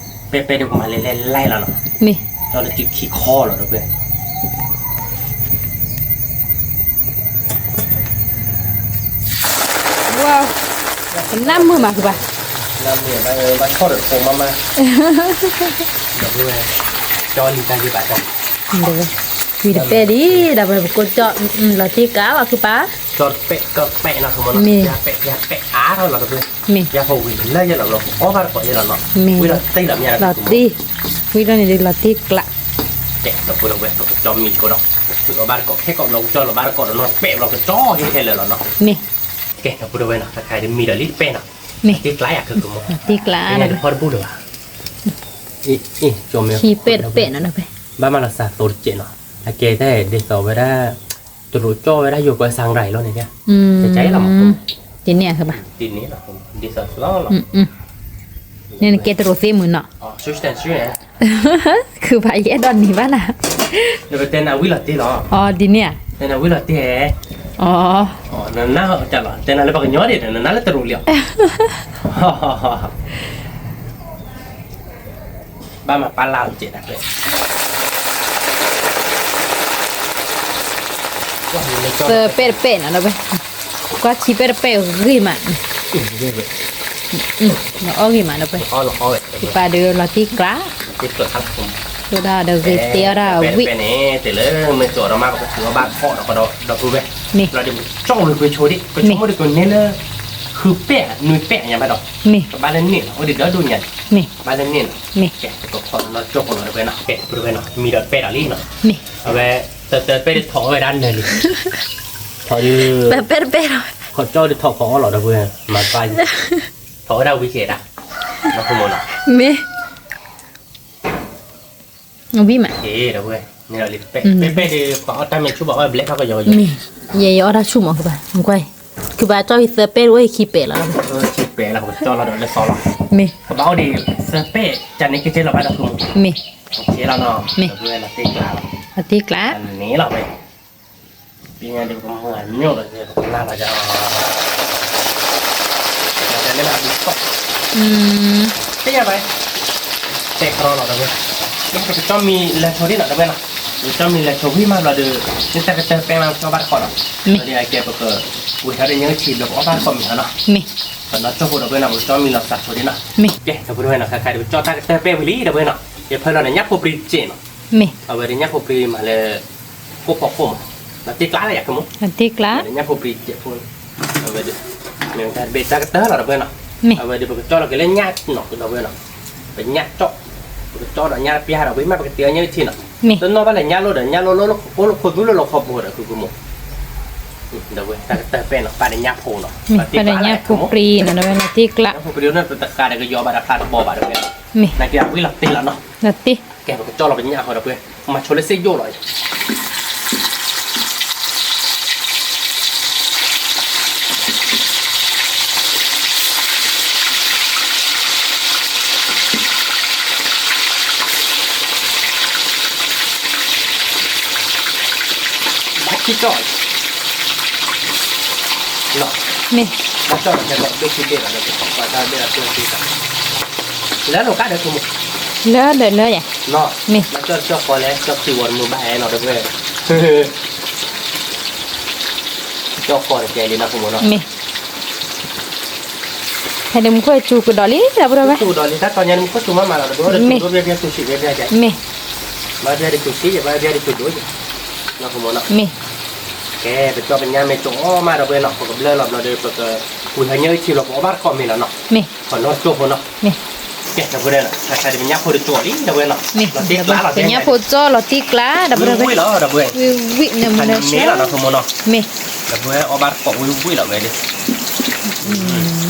ပဲပဲဒုးကမၤလဲၤလဲၤလဲၤလီၤနီၤ မ့ၢ် ကၠီဒုးတုၤခံခီလီၤဒီပုၢ်ဝဲၢ် ဝါ နၢ်မုာ်မးကဘၣ် နၢ်မုာ်ဘၣ် ဘၣ်ထီၣ်ဒီးတကိးမးမး ဒီပုၢ်ဝဲၢ် ကၠီလံတၢ်ယဲဘၣ်တၢ်, ဝံၤတပဲၣ်လံ, ဒီးပကိၣ်ကၠီ, လီၤတံၢ်ကျါဘၣ်ခုပၢ်, ကၠီတပဲၣ် ကၠီတပဲၣ်နီၤ မ့ၢ်, ပျဲပျဲပျဲအါထီၣ်လီၤတဘျီ, မ့ၢ်, ယၤဖိဝံၤလၢယဲလီၤဘျီ အီၣ်ဘၣ်တကိးယဲလီၤနီၤ, မ့ၢ်, ဝံၤဒီးတ့ၣ်လီၤမ့ၢ်လီၤတံၢ်, ဝံၤဒီးန့ၣ်ဒုးလီၤတံၢ်ကျါ, ကဲ ဒီပုၢ်ဒီဝဲၢ် ပကကၠီမံၤဆိဒီး, ပကအီၣ်ဘၣ်တကိးခဲကိးဘျီကၠီလီၤဘၣ်တကိးဒီးနီၤ ပဲၣ်ဘျီကၠီဟဲခဲလၢာ်လီၤနီၤ, မ့ၢ်, ကဲ ဒီပုၢ်ဒီဝဲၢ်နီၤ ခါခါဒ်မံၤဒီးလံပဲၣ်နီၤ, မ့ၢ်, တ့ၣ်ကျါယၤခုကမီၤ, တ့ၣ်ကျါ, တဖီတဘူၣ်လၢၤဘၣ် ခံပဲၣ်တပဲၣ်နီၤ, ဘၣ်မၤလီၤစးသိတစဲးနီၤ, အကဲတၢ်ဒ်သိးဝဲဒၣ်, တရူးကၠီဝဲဒၣ်ယိၤကွဲးစၣ်ရၤလီၤန့ၣ်, တကဲလီၤမး, ဒ်န့ၣ်ဘၣ်, ဒ်သိးလီၤ, န့ၣ်နကဲတရူးသ့မုာ်နီၤ, ခုပၢ်ယအဲၣ်ဒိးနံၤဘၣ်နၤ, တဲနၤဝံၤလီၤတ့ၢ်လီၤ, ဒ်န့ၣ်, တဲနၤဝံၤလီၤတ့ၢ်, နနၢ်လီၤ, တဲနၤလၢပှၤကညီဒ်ဒီး နနၢ်လၢတရူးလံအီၤ ဘၣ်မၤပၢ်လၢ်အီၤစဲး, သၢပဲၣ်တပဲၣ်နီၤ, ကွၢ်ခံပဲၣ်တပဲၣ်ဂ့ၤမး, နအီၣ်ဂ့ၤမးဒီးပှဲၤ, ပၢ်ဒုးလီၤတံၢ်ကျါ, ဒ်ဒီးဂ့ၤတဲအီၤဒၣ်ဝံၣ်, န့ၣ် တုၤလၢမ့ၢ်ကီးဒီးမးပကတုၤအီၣ်ဘၣ်ခီၣ်ဒီးကဒီးပူၤဝဲ, မ့ၢ်, ကၠီဝံၤပှ့ၤဆိဒံး ကဆိကမိၣ်ဒံးကန့ၢ်လၢ, ဃုပဲၣ်နွံပဲၣ်ညါဘၣ်ဒီး, မ့ၢ်, ကဘၣ်လၢန့ၣ်လီၤ အိၣ်ဒံးဒီဒိၣ်ညါန့ၣ်, မ့ၢ်, ဘၣ်လၢန့ၣ်လီၤ, မ့ၢ်, ကဲပကဖီၣ်နီၤကၠီဖိနီၤဒီးပှဲၤနီၤ, မံၤဒီးပဲၣ်ဒီးလံနီၤ, မ့ၢ်, အဝဲ, တၢ်ပဲၣ်တထီၣ်ဝဲဒၣ်နၢၤလံ, ထီၣ်ဒုး, တၢ်ပဲၣ်တပဲၣ်ဒီး, ခီၣ်ကၠီဒုးထီၣ်ခီၣ်အီၣ်လီၤဒီးပှဲၤ, မၤပၢ်, ထီၣ်ဝဲဒၣ်ဝံၤကဲဒၣ်, မ့ၢ် ဝံၣ်မး, ဒီးဝဲ, ပဲပဲဒီး ပှၤအီၣ်တၢ်မ့ၢ်ဆူၣ်ဘၣ်အီၣ်ဘျဲၣ်ထီၣ်ကယီကယီ, မ့ၢ်, ယဲယအီၣ်တၢ်ဆူၣ်မး ကဘၣ်, ကွၢ်, ကဘၣ်ကၠီဝံၤသၢပဲၣ်အိၣ်ခံပဲၣ်လီၤ, ခံပဲၣ်လီၤ ကဘၣ်ကၠီလီၤဒီးလၢသီလီၤ, မ့ၢ်, ကဘၣ်အီၣ်ဒံးသၢပဲၣ် ကန့ၣ်ကဲကဲလီၤဘၣ်ဒီး, မ့ၢ်, လီၤနီၤ, မ့ၢ်, လီၤတံၢ်ကျါ, လီၤတံၢ်ကျါ, န့ၣ်လီၤဝဲ ပညါဒ်ပကမၤညိၣ်ဒီးပကနၢ်လီၤယၤ, တ့ၢ်ယၤဘၣ်, တဲကြီလီၤဒီးဝဲ, ပကကၠီမံၤလဲၤဆိဒံးနီၤဒီးဝဲနီၤ, ပကကၠီမံၤလဲၤဆိဝံၤမးဘျီဒီး, နတၢ်ကတၢၢ်ပဲၣ်မးကၠီဘၣ်တခီနီၤ, ဒီးကဲပက, ဝံၤဟဲဒီးညၣ်အုၣ်ထံဘျီပအီၣ်ဘၣ်တခီမ့ၢ်နီၤ, ပနီၢ်ကၠီဖိဒီးဝဲနီၤ ပကၠီမံၤလီၤစးဆိဒံးနီၤ, ကဲ ဒီပုၢ်ဒီဝဲၢ်နီၤ ခါခါဒီးပကၠီတၢ်ကတၢၢ်ပဲၣ်ဝံၤလံဒီးဝဲနီၤ, ယဖၢလီၤန့ၣ် ညၣ်ဖိပြံစဲးနီၤ, အဝဲဒီးညၣ်ဖိပြံမးလၢ ကိၣ်ဖီခိၣ်မး, လီၤတံၢ်ကျါလၢယၤကမူ, ညၣ်ဖိပြံစဲးဖိ, အဝဲဒၣ်, မ့ၢ်တၢ်တဘ့ၣ်တၢ်ကတၢၢ်လီၤဒီးဝဲနီၤ, အဝဲဒၣ်ပကကၠီလီၤက့ၤလၢညၣ်နီၤဒီးဝဲနီၤ, ပညၣ်ကၠီ, ပကကၠီဒီးညၣ်တပျၢ်ဒီးဝံၤမး ပကတ့အီၣ်ညၣ်အုၣ်ထံနီၤ, တနီၣ်ဘၣ်လဲၣ်ညၣ်လိၣ်ဒီး ညၣ်လိၣ်လိၣ်လိၣ်ခိၣ်လိၣ်ခိၣ်သူလၢလီၤခီပူၤဒီး ခုကမူ ဒီးဝဲတၢ်ကတၢၢ်ပဲၣ်နီၤ ပာ်ဒီးညၣ်ဖိနီၤ, ပာ်ဒီးညၣ်ဖိပြံနီၤ ဒီးဝဲလီၤတံၢ်ကျါ, ညၣ်ဖိပြံန့ၣ် တဃာ်ဒီးကယီၤဘၣ်ဒီးဖျါတဘီဘၣ်ဒီးဝဲ, မ့ၢ်, နက့ၤဝံၤလီၤတ့ၢ်လီၤနီၤ, လီၤတံၢ်, ကဲပကကၠီလီၤပညၣ်ဃီဒီးဝဲ, မၤဆိလၢစ့ယိၣ်လီၤ ဘၣ်ခံကၠီၣ်, မ့ၢ်, ဘၣ်ကၠီၣ်လီၤခဲလၢာ် ဘ့ၣ်ခံဘ့ၣ်လီၤ လၢပကကွၢ်တၢ်ဘ့ၣ်အကျိၣ်စ့ၢ်ကီး, လၢလိာ်ကါဒီးဖိမုၣ်, လၢဒီးလၢယၤ, မ့ၢ်, ဘၣ်ကၠီၣ်ကၠီၣ်ဃီလဲၣ် ကၠီၣ်ခံဝီတမုာ်ဘၣ်ဟဲနီၤတပှဲၤ, ကၠီၣ်ဃီတကဲလံနီၤဖိမုၣ်နီၤ, မ့ၢ် ဖဲန့ၣ်မူခိၣ်စူၤကဒီးလံ ဒီပုၢ်ဒီဝဲၢ်, စူၤကဒီးလံ တၢ်တီညါန့ၣ် မူခိၣ်စူၤမးမးလီၤ တဘျီဒီးစူၤဒိၣ်ဘျဲဘျဲ စူၤဆံးဘျဲဘျဲကဲ, မ့ၢ်, ဘၣ်ဘျဲဒီးစူၤဆံး ယဘၣ်ဘျဲဒီးစူၤဒိၣ်ကဲ, နီၢ်ကမီၤနီၤ, မ့ၢ်, ကဲ ပကၠီပညါမ့ၢ်ကၠီအီၣ်မးဒီပုၢ်ဝဲၢ်နီၤ ပကဘျၢလီၤဘျီဒီး ပကဝံၤဟဲညၣ်အုၣ်ထံဘျီ ပအီၣ်ဘၣ်တခီမ့ၢ်လီၤနီၤ, မ့ၢ်, ပနီၢ်ကၠီဖိနီၤ, မ့ၢ်, ကဲ ဒီပုၢ်ဝဲၢ်နီၤ ခါခါဒီးပညၣ်ဖိဒီးကၠီလံ ဒီပုၢ်ဝဲၢ်နီၤ, မ့ၢ်, ပညၣ်ဖိကၠီလီၤတံၢ်ကျါ ဒီပုၢ်ဝဲၢ်, ဝံၣ်ဝံၣ်န့ၣ်မူလၢဆၢ, မ့ၢ်, ဒီပုၢ်ဝဲၢ်အီၣ်ဘၣ်တခီဝံၣ်ဝံၣ်လီၤဝဲဒီး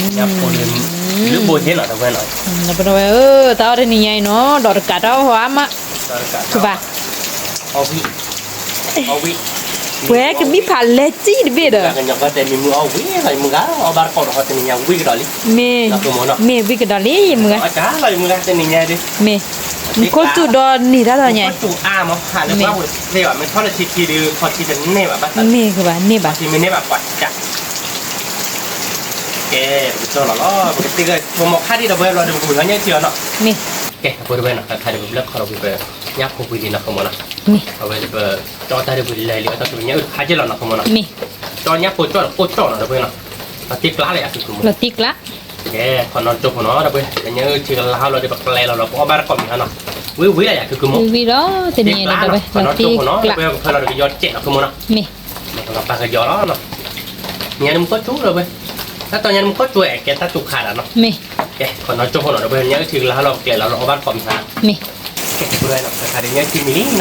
ညၣ်ဖိန့ၣ် လုၢ်ဘိဟ့ၣ်လီၤတဝဲနီၤ, ဒီပုၢ်ဝဲၢ်ဧၢ တၢ်အီၣ်တနံၤညါအံၤနီၤ ဒီးတကးတၢ်အီၣ်ဟီအါမး, ကဘၣ်, အီၣ်ဝံၣ်, အီၣ်ဝံၣ်, ဝဲကမံဖးလဲၤစံၣ်တဘ့ၣ်ဒီး, ကညီကီၢ်တဲမံၤမုၢ်အီၣ်ဝံၣ်လီၤ ယမုၢ်ဂၤ အီၣ်ဘၣ်တခီဒီးဃီတနံၤညါဝံၣ်ကဒီးလံ, မ့ၢ်, မ့ၢ်ဝံၣ်ကဒီးလံ ယမုၢ်ဂၤ, အီၣ်ကၢလီၤယမုၢ်ဂၤတနံၤညါဒီး, မ့ၢ်, မူခိၣ်စူၤဒီးန့ၢ်တၢ်လီၤညါ, မူခိၣ်စူၤအါမး ဟးလၢပှၢ်ပူၤသ့ဘၣ် မ့ၢ်ထီၣ်လၢထံထံဒီး ခီထံတန့ၢ်ဘၣ်ဘၣ်တၢ်, မ့ၢ်ကဘၣ်န့ၢ်ဘၣ်, ခီထံမ့ၢ်န့ၢ်ဘၣ်ပှၤကၢ် ကဲ ပကကၠီလီၤလီၤ ပကတ့ၢ်ဂဲၤဖိမီၤခါဒံးဒီး ပဝဲဘျီဒီး ပပူၤလီၤညၣ်ထံလီၤနီၤ, မ့ၢ်, ကဲ ပဝဲတဝဲနီၤ ခါခါဒီး ပဘျၢခီဒီး ပညၣ်ဖိပှံၤလံနီၤ ကမီၤနီၤ, အဝဲဒီးပကၠီတၢ်ဒီး ပလဲၤလံအတၢ်ကမ့ၢ်ညၣ်အုၣ်တခါက့လီၤနီၤ ကမီၤနီၤ, မ့ၢ်, ကၠီညၣ်ဖိကၠီဒီးကိၣ်ကၠီနီၤ ဒီးပဝဲနီၤ, လီၤတံၢ်ကျါလၢယၤ လီၤတံၢ်ကျါ, ကဲ ခီနီၣ်ကၠိဖိနီၤ ဒီပုၢ်ဝဲၢ် ပညါအုၣ်ထံကလါဟီလီၤဒီး ပကျဲလီၤလီၤ ပအီၣ်ဘၣ်တကိးမံၤဟီနီၤ, ဝံၤဝံၤလၢယၤ ခုခုမိၢ်, ဝံၤဝံၤလီၤ တနံၤလီၤ ဒီပုၢ်ဝဲၢ် ခီနီၣ်ကၠိဖိနီၤ ဒီပုၢ်ဝဲၢ် ပဖဲလီၤဒီးကယီကဲးနီၤ ခုမိၢ်နီၤ, မ့ၢ် ပကပာ်ကယီလီၤနီၤ, ညါန့ၣ်မူခိၣ်ကၠိ ဒီပုၢ်ဝဲၢ်, တၢ်တီညါန့ၣ်မူခိၣ်ကၠိ ကဲတၢ်တူၢ်ခါဒီးနီၤ, မ့ၢ် ကဲ ခီနီၣ်ကၠိဖိနီၤ ဒီပုၢ်ဝဲၢ် ပညါအုၣ်ထံကလါဟီလီၤ ပကျဲလီၤလီၤ အီၣ်ဘၣ်တကိးမံၤဟီနီၤ, မ့ၢ် ကဲ ဒီပုၢ်ဝဲၢ်နီၤ ခါခါဒ်ညါ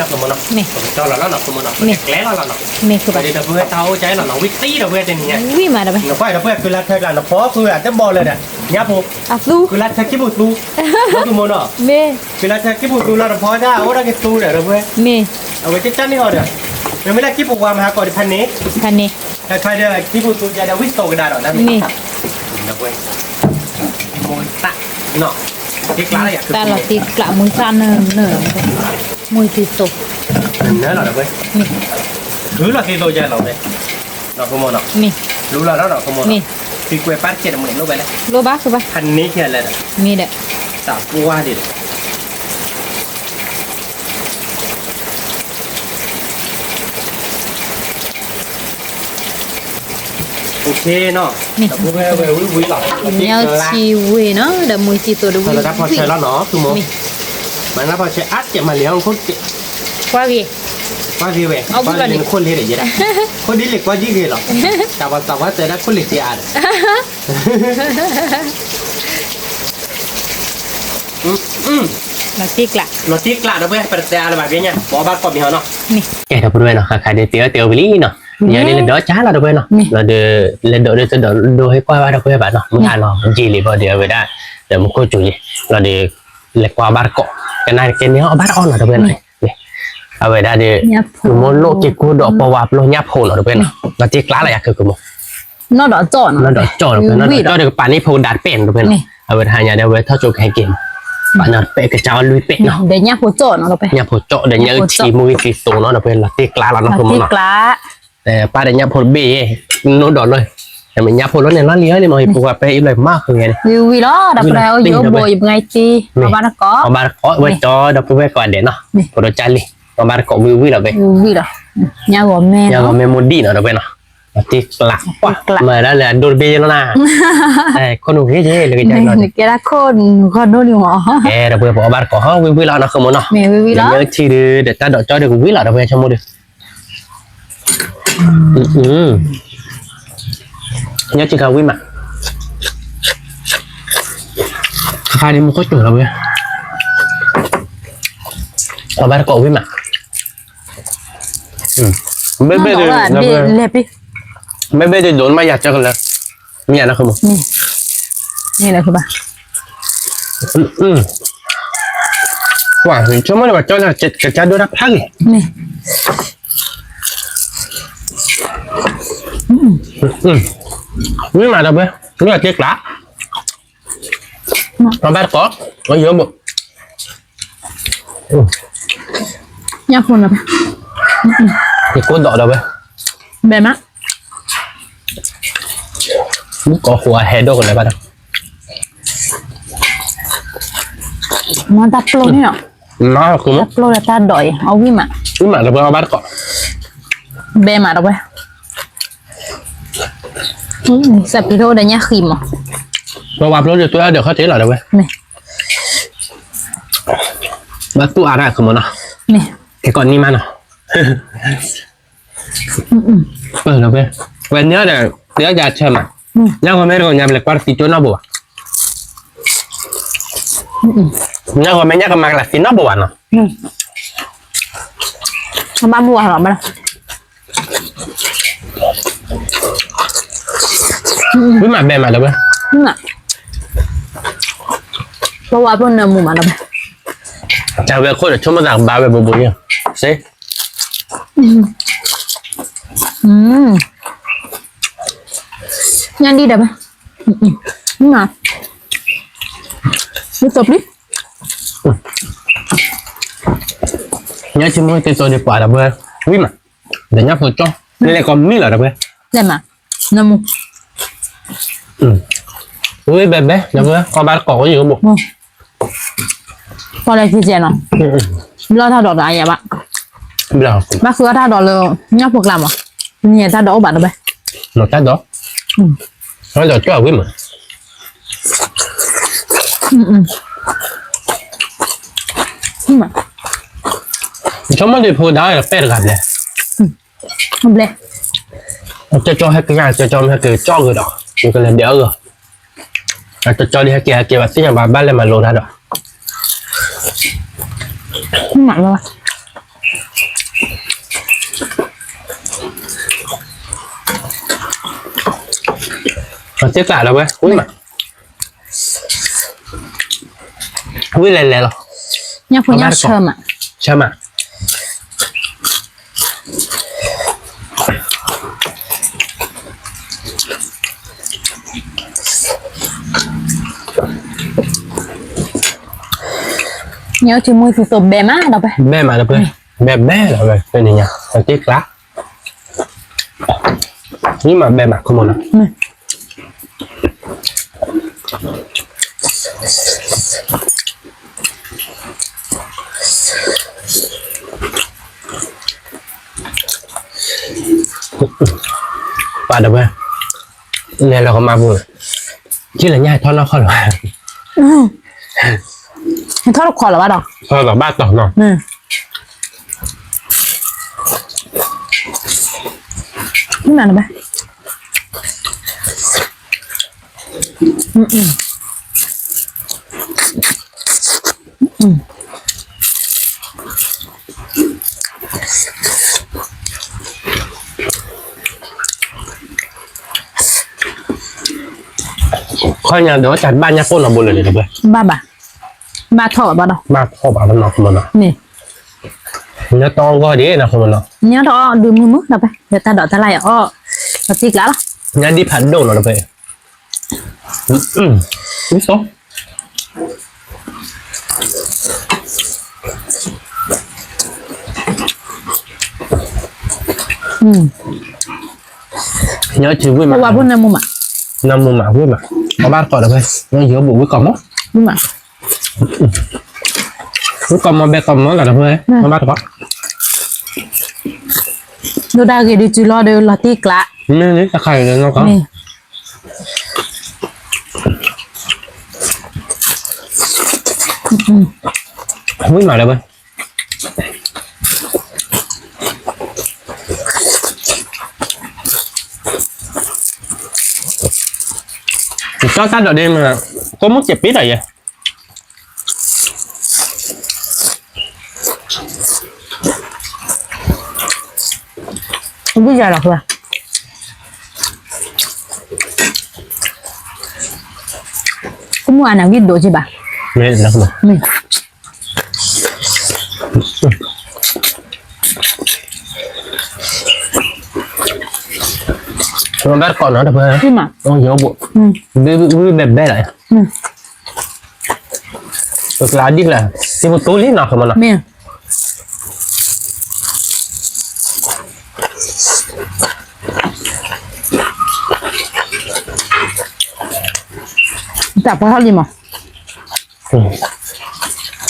ထံမံၤလံနီၤ ခုမိၢ်နီၤ, မ့ၢ် ပကတီၢ်လီၤလီၤနီၤ ခုမိၢ်နီၤ မ့ၢ် ပကကျဲလီၤလီၤနီၤ, မ့ၢ် ခုဘၣ် ဒီး ဒီပုၢ်ဝဲၢ် တၢ်အိၣ်ကါအံၤလီၤနီၤ ဝံၤသံ ဒီပုၢ်ဝဲၢ် တနံၤညါ ဝံၤမး ဒီပုၢ်ဝဲၢ် နကွၢ် ဒီပုၢ်ဝဲၢ် ကုလါထၢကျါ နဖီကုလါတဘီလၢဒီး ညၣ်ဖိ အသူ ကုလါထၢခံပူၤသူ နီၤ ခုမိၢ်နီၤ, မ့ၢ် ကုလါထၢခံပူၤသူလီၤ နဖီဒၣ် အိၣ်ဒၣ်က့ၤသူဒီး ဒီပုၢ်ဝဲၢ်, မ့ၢ် အဝဲကကၢ်န့ၢ်အီၤဒီး နမ့ၢ်လၢခံပူၤဝါမဟါကီးဒီးဖဲန့ၣ် ဖဲန့ၣ် တၢ်ခါဒီးခံပူၤသူကဲဒီး ဝံၣ်သိးကဒါဒီး မ့ၢ် ဒီပုၢ်ဝဲၢ် မိၢ်သၣ်နီၤ, တၢ်လီၤတံၢ်ကျး မုၢ်သၣ်နၢနၢ, မုၢ်သံသိး နၢလီၤ ဒီပုၢ်ဝဲၢ်, မ့ၢ် ထုးလီၤသံသိးယဲလီၤဝဲ, နီၤ ခုမိၢ်နီၤ, မ့ၢ် လူလီၤဒီး နီၤ ခုမိၢ်နီၤ, မ့ၢ် သံကွဲးပၢ်တကဲးတမုာ်လိၣ်ဝဲလဲၣ်, လိၣ်ဘၣ် ခုဘၣ် ဖးန့ၢ်ခဲလၢာ်ဒီး မ့ၢ်ဒီး သးပှၢ်ဒံးဒီး အိၣ်ခ့နီၤ, ဒီပုၢ်ဝဲၢ် ဝံၤဝံၤလီၤ ညါထံဝ့ၢ်နီၤ ဒီးမုၢ်သံသိးဒီးဝံၤ တၢ်ဖီဆဲးလီၤနီၤ ခုမိၢ်, မ့ၢ်တၢ်ဖီဆဲးအါတကဲးမးလံ ဟီၣ်ခိၣ်တကဲး, ကွၢ်ဂ့ၤ ကွၢ်ဂ့ၤဝဲ ကွၢ်ဂ့ၤလၢနခိၣ်လ့ၤဒီးယဲဒၣ်, ခိၣ်ဒ်လံာ်ကွၢ်ကံၣ်ဂ့ၤလီၤ, တၢ်ပှၤသးပှၢ်တဲဒၣ်ခိၣ်လ့ၤက့ၤအါဒီး လီၤတံၢ်ကျး လီၤတံၢ်ကျး ဒီပုၢ်ဝဲၢ် ပတတဲအါလၢၤဘၣ် ဖဲညါ ပအီၣ်ဘၣ်တကိးမံၤဟီနီၤ, ကဲ ဒီပုၢ်ဝဲၢ်နီၤ ခါခါဒ် တဲအၢတဲအီဝံၤလံနီၤ, ညါန့ၣ် လဲၤဒိးကၢ်လီၤ ဒီပုၢ်ဝဲၢ်နီၤ, လီၤဒီး လဲၤဒိးဒီးတဒိးဒိဟဲကွၢ်ဘၣ် ဒီပုၢ်ဝဲၢ်ဘၣ်နီၤ, မုၢ်ဟါနီၤ ယံာ်လံဘၣ်ဒီး အဝဲဒၣ် ဒီးမူခိၣ်ကၠိလံ, လီၤဒီး လဲၤကွၢ်ဘၣ်တကိး, ကနၣ်ကဲန့ၣ် အီၣ်ဘၣ်တအီၣ်နီၤ ဒီပုၢ်ဝဲၢ်နီၤ, အဝဲဒၣ်ဒီး မ့ၢ်လိၣ်က့ၤကိၢ်ဒီးပဝါပျိညၣ်ဖိနီၤ ဒီပုၢ်ဝဲၢ်နီၤ, လီၤတံၢ်ကျးလီၤယၤ ခုခုမိၢ် နီၢ်ဒီးကၠီၣ်နီၤ နီၢ်ဒီးကၠီၣ် ဒီးကပာ်န့ၢ်ဖိကဒါတပဲၣ်နီၤ ဒီပုၢ်ဝဲၢ်နီၤ, အဝဲတဟါညါဒီး အဝဲထီၣ်ကၠိကဟဲက့ၤမး, ပာ်န့ၢ်တပဲၣ်ကစၢ်အီၣ်လွံၢ်ပဲၣ်နီၤ, ညၣ်ဖိကၠီၣ်နီၤ ဒီပုၢ်ဝဲၢ် ညၣ်ဖိကၠီၣ် ဒီးညၣ်အုၣ်ထံမူဂံၢ်သံသိးနီၤ ဒီပုၢ်ဝဲၢ် လီၤတံၢ်ကျးလီၤနီၤ ခုမိၢ်နီၤ, ပာ်ဒီးညၣ်ဖိတဘ့ၣ်အံၤ နိဒီးလၢ မ့ၢ်ညၣ်ဖိလီၤန့ၣ် လီၤလံၤန့ၣ်မး ယဖိခွါပဲအံၤလၢမၤဃုာ်ဂဲၤန့ၣ်, ဝံၤဝံၤလီၤ ဒီပုၢ်ဝဲၢ် အိၣ်ယိၣ်ဘိ ယပှၤတံၢ် အီၣ်ဘၣ်တကိး အီၣ်ဘၣ်တကိး ဝဲကၠီ ဒီပုၢ်ဝဲၢ်ကိးဂၤဒဲးနီၤ, ဖိဒီးကၢ်လံၤ အီၣ်ဘၣ်တကိးဝံၤဝံၤလီၤပဲ, ဝံၤလီၤ ညၣ်ဂီၤမဲ ညၣ်ဂီၤမဲမိၢ်ဒံၣ်နီၤ ဒီပုၢ်ဝဲၢ်နီၤ, လီၤတံၢ်ကျး မၤဒၣ်လၢအဒိၣ်တဘ့ၣ်ယဲလီၤနၤ, ခိၣ်နူာ်ဂ့ၤယဲလၢကယဲလီၤ, နကဲဒၣ်ခိၣ်နူာ်ဂီၢ်ဒိၣ်လံမး, အဲ ဒီပုၢ်ဝဲၢ် ပအီၣ်ဘၣ်တကိးဟီ ဝံၤဝံၤလီၤနီၤ ခုမိၢ်နီၤ, မ့ၢ်ဝံၤဝံၤလီၤ ညၣ်အုၣ်ထံဒီး တၢ်ဒိးကၠီၣ်ဒီးကဝံၤလီၤ ဒီပုၢ်ဝဲၢ် ဆိကမိၣ်ဒီး ညၣ်ထံခါဝံၤမး, ခါခါဒ်မူခိၣ်ကၠိလီၤဝဲ, အီၣ်ဘၣ်တကိးဝံၤမး, ဘဲဘဲဒီး လဲၤပံ, ဘဲဘဲဒီး ဒိးနမ့ၢ်ယၤကၢကလၢာ်, မ့ၢ်ယၤနီၤ ခုမိၢ်, မ့ၢ်လဲၤခုဘၣ်, ကွၢ် ဆိကမိၣ်န့ၣ် ပှၤကၠီၣ်လၢ ကကၢ်ဒိၣ်တၢ်ဖျါဂ့ၤ မ့ၢ်မးဒီပုၢ်ဝဲၢ်, မ့ၢ်တံၢ်ကျး, အီၣ်ဘၣ်တကိး, အီၣ်ယိၣ်ဘိ, ညၣ်ဖိနီၤ, ယကိၢ်ဒီးဒီပုၢ်ဝဲၢ်, ဘဲမး, မုၣ်ကီၢ်ဃိးအဟဲဒိၣ်ကလဲၤဘၣ်ဒီး, မ့ၢ်တၢ်ပျိၢ်န့ၣ်နီၤ, တၢ်ပျိၢ်လၢတၢ်ဒိးအံၤ အီၣ်ဝံၤမး, ဝံၤမးဒီပုၢ်ဝဲၢ် အီၣ်ဘၣ်တကိး, ဘဲမးဒီပုၢ်ဝဲၢ်, စးပ့ၤထီၣ်အိၣ်ဒီးညၣ်ဃံမး, ပဝါပျိၢ်ဒီး တွဲအီၣ်ဒီးခီၣ်ထံးလီၤဒီပုၢ်ဝဲၢ်, ဘၣ်သူၣ်အါတၢ်ခုမိၢ်နီၤ, ကဲကိးနံၣ်မးနီၤ ပၢၢ်လီၤဝဲ, ဝဲန့ၣ်ဒီး တဲဒၣ်ဆၢမး, ညၣ်ဂီၤမဲတဂီၤညါ ပလဲၤကွၢ်တသံကၠိနီတဘိဘၣ်, ညၣ်ဂီၤမဲညၣ်ကမၤကလၤသံနီတဘိဘၣ်နီၤ, ဘၣ်မူဘၣ်လီၤဘၣ်လီၤ, ဝံၤမးဘဲမးလီၤဝဲ, ပဝါပျိၢ်နၢမူမးလီၤဝဲ, တၢ်ဝဲခိၣ်ဒီး ဆိကမိၣ်သးကဘၣ်ဝဲဘိဘိယဲၢ်, စ့ ညၣ်ဒံၣ်ဒီးဘၣ်, မ့ၢ်မး, ဝံသိးပျံၤ, ညၣ်ထံမူသံသိးဒံးပှၤဒီပုၢ်ဝဲၢ်, ဝံၤမး, ဒီးညၣ်ဖိကၠီၣ်, လဲၤကိးမံၤလီၤဒီပုၢ်ဝဲၢ်, လဲၤမး, နမူ, ဝံၤဘဲဘဲ ဒီပုၢ်ဝဲၢ် အီၣ်ဘၣ်တကိးဝဲယိၣ်ဘိ ပီၣ်လဲၣ်ကဲကဲနီၤ, ဘျီၣ်တၢ်ဒိးဒီးအယၤဘၣ်, ဘၣ်ဃုအီၣ်တၢ်ဒိးလၢ ညၣ်ဖိကျါမး, န့ၣ်တၢ်ဒိးအိၣ်ဘၣ်ဒီးဘဲ, တၢ်ဒိး, တၢ်ဒိးကၠီၣ်ဝံၤမး, ဆိကမိၣ်ဒံးဖိဒါပဲၢ်တဂၤဘျဲၣ်, ဘျဲၣ်, ကၠီကၠီဟဲက့ၤညါ ကၠီကၠီမ့ၢ်ဟဲက့ၤကၠီကဒီး ယကလဲၤဒဲးအဂီၢ်, ကၠီကၠီဒ်ဟဲက့ၤဟဲက့ၤဘၣ်သ့ၣ်ညါဘၣ် ဘၣ်လဲၤမၤလိတၢ်ဒီး သ့ၣ်ကျးဒီးဝဲ ဝံၣ်မး, ဝံၣ်လဲၤလဲၤလီၤ, ညၣ်ဖိညၣ်ဆၢမး, ဆၢမး ညၣ်အိၣ်ထံမုၢ်သံသိးဘဲမးဒီးပဲ, ဘဲမးဒီးပဲ, ဘဲဘဲဒီးပဲ ဖဲန့ၣ်ညါ သ့ၣ်ကျး ဝံၣ်မးဘဲမး ခီမီနီၤ, ပာ်ဒီးဝဲ, လဲၤလီၤကမၣ်ပူၤ, က့လၢညါဟဲထီၣ်နီၢ်ခီလီၤ, ဟဲထီၣ်တခီလီၤဘၣ်ဒီး, ထီၣ်လီၤဘၣ်တီၤနီၤ, နဘၣ် ခီညါဒီးတၢ်ဘၣ်ညါကိၣ်နီၤဘိလၢာ်န့ၣ်တဘၣ်, ဘၣ်ဘၣ်, ဘၣ်ထီၣ်ဘၣ်ဒီး, ဘၣ်ထီၣ်ဘၣ်နီၤခီမီနီၤ, န့ၣ်, ညါတီအီၣ်ဂီၢ်ဒံးနီၤခီမီနီၤ, ညါတီအီၣ်ဒုးမုာ်မုာ်ဒီးပဲ ယတၢ်ဒိးတၢ်လၢ်ယအီၣ်, ယတံၢ်ကျးလီၤ, ညါဒ်ဖးဒိၣ်နီၤတပဲ အံၤ, အံၤ, ညါထံဝံၣ်မး, နမူမးဝံၣ်မး, အဘၣ်တကိးတဖဲ, ညါယိဘိးဝံၣ်ကိးမီၤ, ဝံၣ်မး, ဝံၣ်ကိးမီၤဘဲကိးမီၤလီၤတဖဲ, အဘၣ်တကိး ဒိၣ်ဒၣ်ဂ့ၤဒုးစုလီၤဒီးလီၤတံၢ်ကျး, မ့ၢ်လၢတခါအံၤလၢနီၢ်ကီၢ်, ဝံၣ်မးလၢဝဲ, ကၠီတၢ်ဒိးဒ့မး, ကိးမုၢ်စဲးပ့တၢ်ယဲ ဝံၣ်ယၤလီၤခွါ, ကမူၣ်အနၢ်ဂံၢ်ဒိးက့ဘၣ်, မ့ၢ်လၢ ဘၣ်တကိးနီၤတဖဲ, ယိဘိး, ဝံၣ်ဘဲဘဲလီၤ, ပကျါဒ်လဲၣ်, သံပတိလံနီၤ ခီမီနီၤ, မ့ၢ် တၢ်ပှဲၤ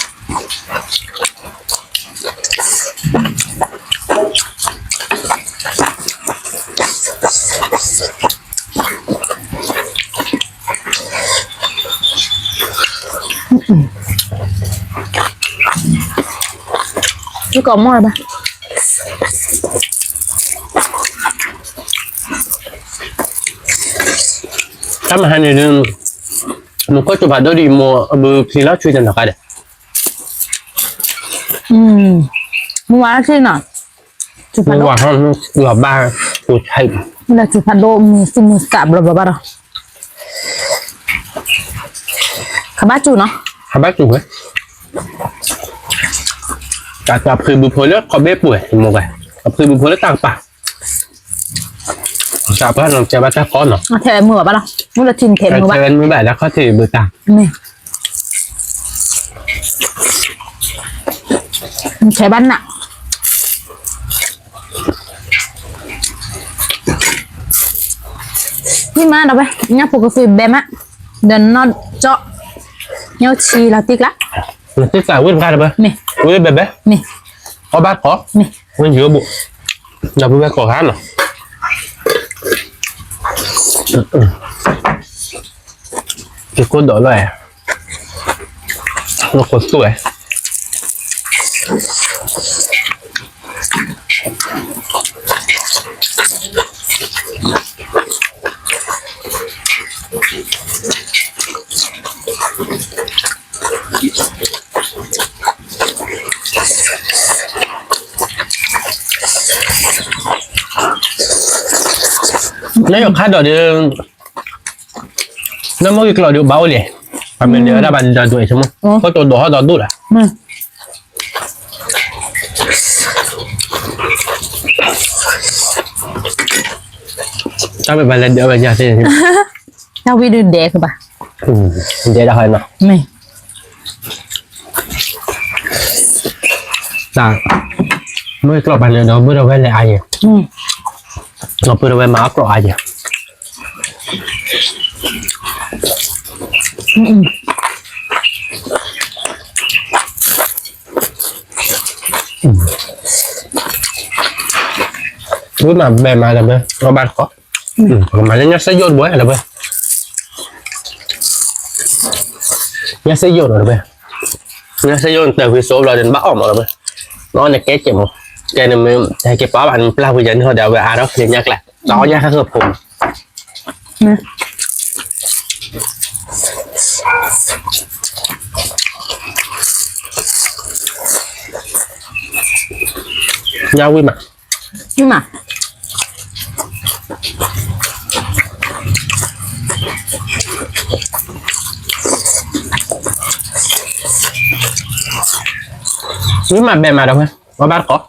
ထီၣ်လံမး, ယကီးမီၢ်လၢၤဘၣ်, တၢ်မဟါန့ၣ်ဒုး, မူခိၣ်စူၤဖးဒိၣ်ဒ်မိၢ်အဘုဖျံလီၤဆွံတနီၤဃါဒီး, မူဝါဆ့ၣ်နီၤ, စူၤဖးဒိၣ်, လီၤဘၣ်, လၢစူၤဖးဒိၣ်မုာ်သူၣ်မုာ်သးဘျီဘျီဘၣ်ဒီး, ခဘၣ်စူၤနီၤ, ခဘၣ်စူၤဝဲ, တၢ်ဖုဘုဖိလၢခီဘ့ၣ်ပှဲၤမူဝဲ, တၢ်ဖုဘုဖိလၢတၢ်ကပၤ တၢ်ပှၤနီၤ ကဲဘၣ်တၢ်ကီနီၤ, ထဲဝဲမုာ်ဘၣ်ဘၣ်လီၤ, မုၢ်လၢထံထဲဝဲမုာ်ဘၣ်, ထဲဝဲမုာ်ဘၣ်လၢခီၣ်ထံးဘုတၢ်, မ့ၢ်, ထဲဘၣ်နး, ဝံၣ်မးဒီးဝဲ, ညၣ်ဖိကသွံဘဲမး, ဒီးနီၢ်ကၠီ, ညၣ်ဆံလီၤတံၢ်ကျါ, တံၢ်ကျါဝံၣ်တခါဒီးဝဲ, မ့ၢ်, ဝံၣ်ဘဲဘဲ, မ့ၢ်, အီၣ်ဘၣ်ကီ, မ့ၢ်, ဝံၣ်ယိဘိး, ဒီးပဝဲကိးဂၤနီၤ, က့ၤကိၣ်ဒီးလီၤ, နခိၣ်သူဝဲ နယိၤခါဒီးဒီး နမိၢ်က့ၤကျီၢ်ဒီးဘၣ်အိၣ်လံ, ပမ့ၢ်လဲၤဝဲဒၣ်ဘၣ်လၢဒွဲၣ်ဆိမိၣ်, ကတိၤဒိၣ်ဟီၣ်ဒီးဒိၣ်လီၤ, တၢ်မ့ၢ်ပှၤလဲၤဒဲးဝဲယၤသ့ၣ်န့ၣ်, တၢ်ဝံၤဒုးဒဲးကဘၣ်, ဒဲးဒၣ်ဟီနီၤ, မ့ၢ် တၢ် မ့ၢ်ကျီၢ်ပှၤလဲၤဒီး မုၢ်ဒီးဝဲလဲၤအါယဲၢ်, ဒီးပုၢ်ဒီးဝဲမၤအီၣ်ကျီၢ်အါယဲၢ်, ဝံၤမးဘဲမးဒီးဝဲ အီၣ်ဘၣ်တကိး, မၤလၢညါစ့ယိၣ်တဘဲဒီးဝဲ, ညါစ့ယိၣ်ဒီးဝဲ, ညါစ့ယိၣ်နတၢ်ဝံၤစိးဘျီဒီးနဘၣ်အီၣ်မးဒီးဝဲ, နအီၣ်နကဲကဲမး, ကဲနမ့ၢ်ဟဲက့ၤပာ်ဘၣ်နပျၢ်ဝံၤယၤန့ၣ်ဟီဒီး အဝဲအါထီၣ်ဖဲညါကျါ, တအီၣ်ညါဃၣ်ဃၣ်ဖိမး ညါဝံၤမး, ဝံၤမး, ဝံၤမးဘဲမးဒီးဝဲ, အီၣ်ဘၣ်တကိး,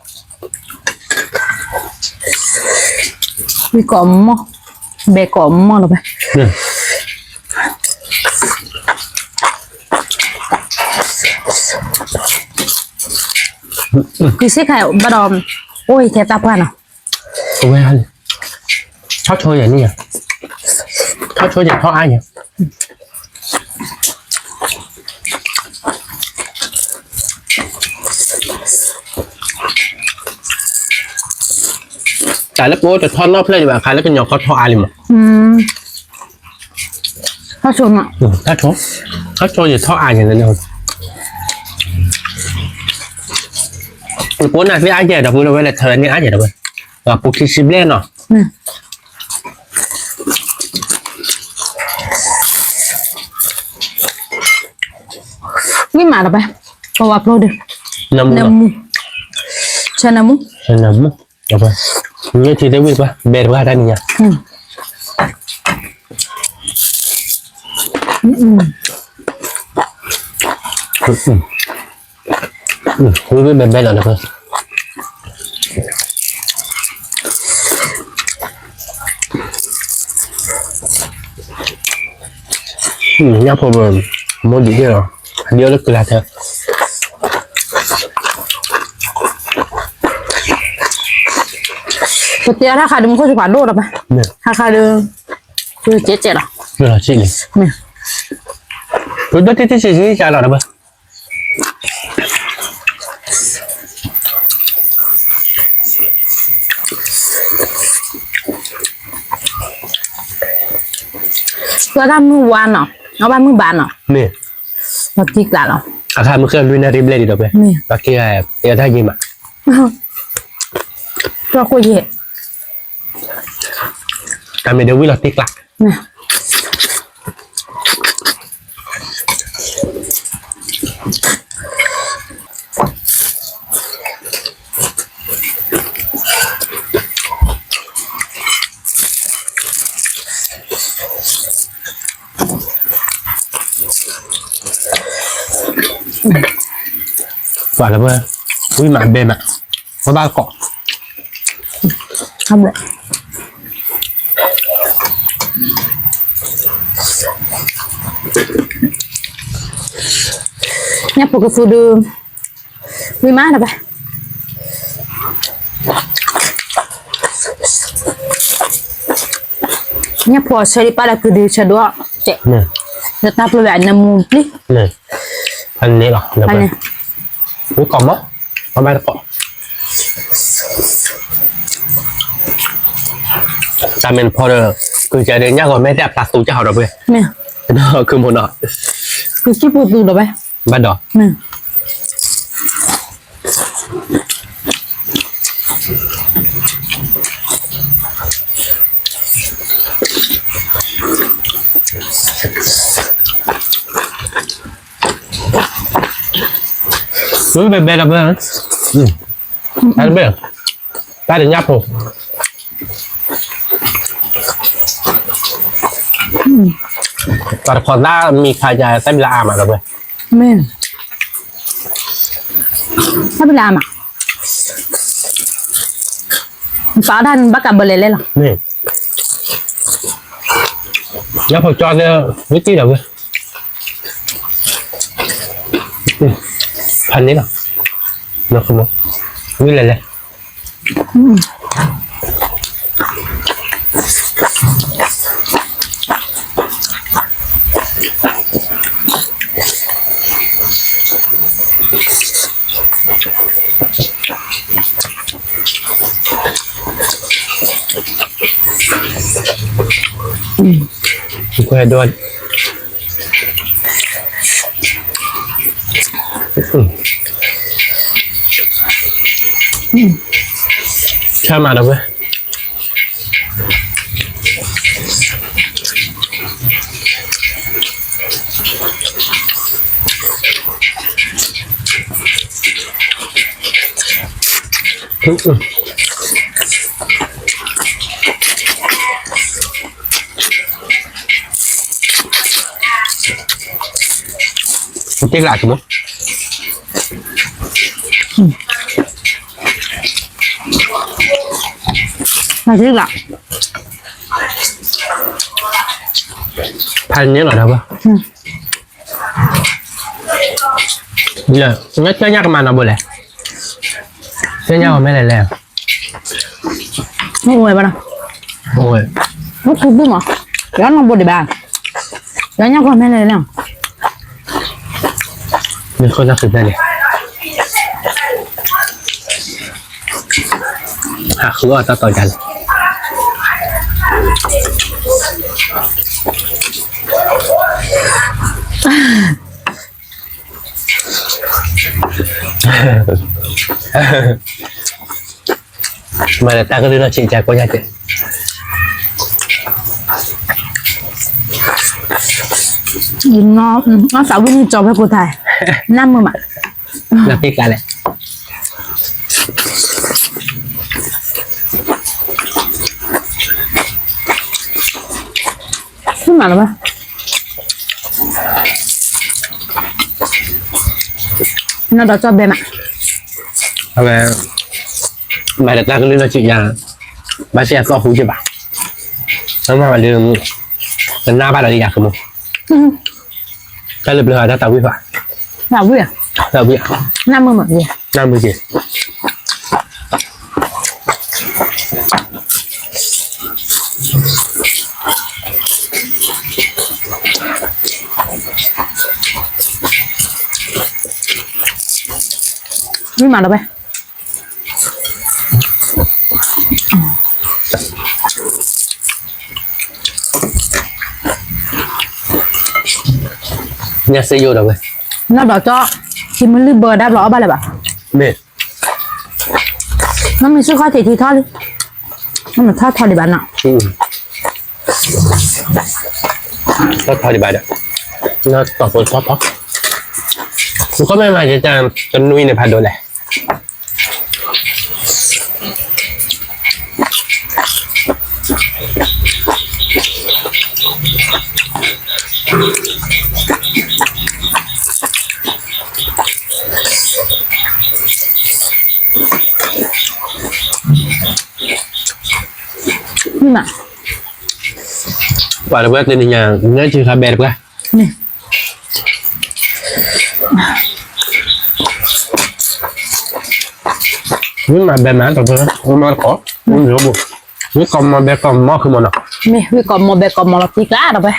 ဝံၤကိးမီၢ်, ဘဲကိးမီၢ်လီၤဝဲ ကစ့ခါဘၣ်ဒီး, အိၣ်ထဲတၢ်ပှၢ်နီၤ, အဝဲ, ထီၣ်ဆိယဲၢ်န့ၣ်ယဲၢ်, ထီၣ်ဆိယဲၢ်ထီၣ်အါယဲၢ်, တၢ်လၢပအိၣ်တထီၣ်နီၣ်ဖျၢၣ်ဒံးဘၣ် ခါလၢကညီၤခီထီၣ်အါလံမး, ထီၣ်ဆိ, ထီၣ်ဆိယဲၢ်ထီၣ်အါယဲၢ်န့ၣ်, ပအိၣ်နၤသ့ၣ်အါယဲၢ်ဒီး ပုၢ်ဒီးဝဲလဲၤထၢဝဲန့ၣ်အါယဲၢ်ဒီးဝဲ, ပူၤခံဆံဘျဲၣ်နီၤ, ဝံၤမးဒီးဝဲ, ပဝဲဖျိဒုး, နမူ, ဆဲနမူ, ဆဲနမူ, န့ၣ်ထံသ့ၣ်ဝံၤတပှၢ် ဘဲတပှၢ်တၢ်နံၤညါ, ဝံၤဝံၤဘဲဘဲလီၤဒီး ညၣ်ဖိ မိၢ်ဒံးက့ၢ်လီၤ, ဒ်လၢကလၤထဲ, ပတဲအါထါခါဒုး မူခိၣ်စူၤဖးဒိၣ်လီၤဘၣ်, ခါခါဒုး, ကဲကဲလီၤ, လီၤဆံးလံ, ပဒိၣ်တံၢ်တံၢ်ဆံးဆံးကလီၤဒီးဘၣ် ပှၤတၢ်မုၢ်ဝါနီၤ, အဘၣ်မုၢ်ဘါနီၤ, မ့ၢ်, ပှၤတံၢ်ကျးလီၤ, အခါမုၢ်ဃ့လွံၢ်နၣ်ရံၣ်ဘျဲၣ်ဒံးဒီးပှဲၤ, ပှၤက့ၤ, တၢ်ယံၤမး, ပှၤဃိယဲၢ်, တၢ်မ့ၢ်ဒၣ်ဝံၤလီၤတံၢ်ကျး ပှၤလၢပှဲၤ, ဝံၤမးဘဲမး, ပဘၣ်ကိး, ညၣ်ဖိကသူဒုး, ဝံၤမးတဘၣ်, ညၣ်ဖိဆၢဒံးပၢ်ဒီးကုဒုဆၢဒိၣ်, ဒီးတၢ်ပျိဝဲအနၢမူပျံၤ, ဖဲန့ၣ်လီၤ, ဝံၤကိးမး, ပဘၣ်ကိး တၢ်မ့ၢ်နဖီဒီး, ကုကဲဒီးညၣ်ဂီၤမဲတၢ်အဖျါသူကဟီဒီးပှဲၤ, ကဒီးကုမိၢ်နီၤ, ကုကံၢ်ပူၤသူဒီးဝဲ ဘၣ်ဒီး ဘဲဘဲဒီးဘဲ, ဘဲ, တၢ်တညၣ်ဖိ, တၢ်တခီသၣ်မံခါယၤ တၢ်ဘံလၢအါမးဒီးဘဲ, မ့ၢ်, တၢ်ဘံလၢအါမး, နသးအီၣ်တၢ်နဘၣ်ကးဘၢလဲၤလဲၣ်လီၤ. ညၣ်ဖိကၠီသ့ၣ် ဝံၤတံၢ်ဒီးဝဲ, ဖးန့ၣ်လီၤ, နခမ, ဝံၤလဲၤလဲၣ်. ဆၢမးဒီးဝဲ တ့ၢ်လၢ်ကမ့ၢ်, တ့ၢ်လၢ်, ဖးန့ၣ်လီၤဒီးဘၣ်, လၢ နကၠီညၣ်ကမၤနီၤဘိလဲၣ်, ကၠီညၣ်ဂီၤမ့ၢ်လဲၤလဲၣ်, မ့ၢ်အိၣ်ဝဲဘၣ်နီၤ, အိၣ်ဝဲ, အိၣ်ခူသူၣ်မး, ယနီၤဘိဒံးဘၣ်, ကၠီညၣ်ဂီၤမ့ၢ်လဲၤလဲၣ်, မ့ၢ်ခိၣ်တၢ်ဃုဖျဲၣ်န့ၣ် ဟးဃုအီၣ်တၢ်တီၤယါလဲၣ်, မၤလၢတၢ်ကလုၢ်နီၢ်ဆံးကၠါကိးညါကဲ, အီၣ်သးဝံၣ်န့ၣ်ကၠီဖဲကိးထါ, နၢ်မုာ်မး, နၢ်သ့ၣ်ကျါလဲၣ် မ့ၢ်မးလီၤဘၣ်, နီၢ်ဒီးကၠီဘဲမး, အဝဲ မၤဒီးတၢ်ကလုၢ်နီၢ်ဆံးယါ, ဘၣ်ဆၣ်ယသီၣ်ဟူက့ဘၣ်, မ့ၢ်မးဒီး ကနၣ်ဘၣ်ဒီးယၤကမိၣ်, တၢ်လၢပျၢၤတၢ်သးဝံၣ်ဘၣ်, သးဝံၣ်, သးဝံၣ်, နၢ်မုာ်မး, နၢ်မုာ်က့ၤ မ့ၢ်မးဒီးဝဲ, ညၣ်စ့ယိာ်ဒီးဝဲ, နီၢ်ဒီးကၠီ, ထံမုၢ်လုၢ်ဘၢဒၣ်ဘျီအီၣ်ဘၣ်လၢၤဘၣ်, မ့ၢ် မ့ၢ်မ့ၢ်စ့ၢ်ကီးထံထံထီၣ်လံ, မ့ၢ်ထီၣ်ထီၣ်ဒံးဘၣ်နီၤ, ထီၣ်ထီၣ်ဒံးဘၣ်ဒီး, နီၢ်တီၢ်ဖိထီၣ်ထီၣ်, နကီၢ်မ့ၢ်မၤကတနွံန့ၣ်ဖးဒိၣ်လဲၣ် မ့ၢ်မး, ပှၤတပှၢ်တနံၤညါ နၢ်ထံခါဘဲတပှၢ်, မ့ၢ်မးဘဲမးတပှၢ်, မ့ၢ်မးတကိး, မ့ၢ်မးတကိး, ဝံၣ်ကိးမီၤဘဲကိးမီၤခုမီၤနီၤ, မ့ၢ်ဝံၣ်ကိးမီၤဘဲကိးမီၤလီၤတံၢ်ကျါဒီးဝဲ မ့ၢ်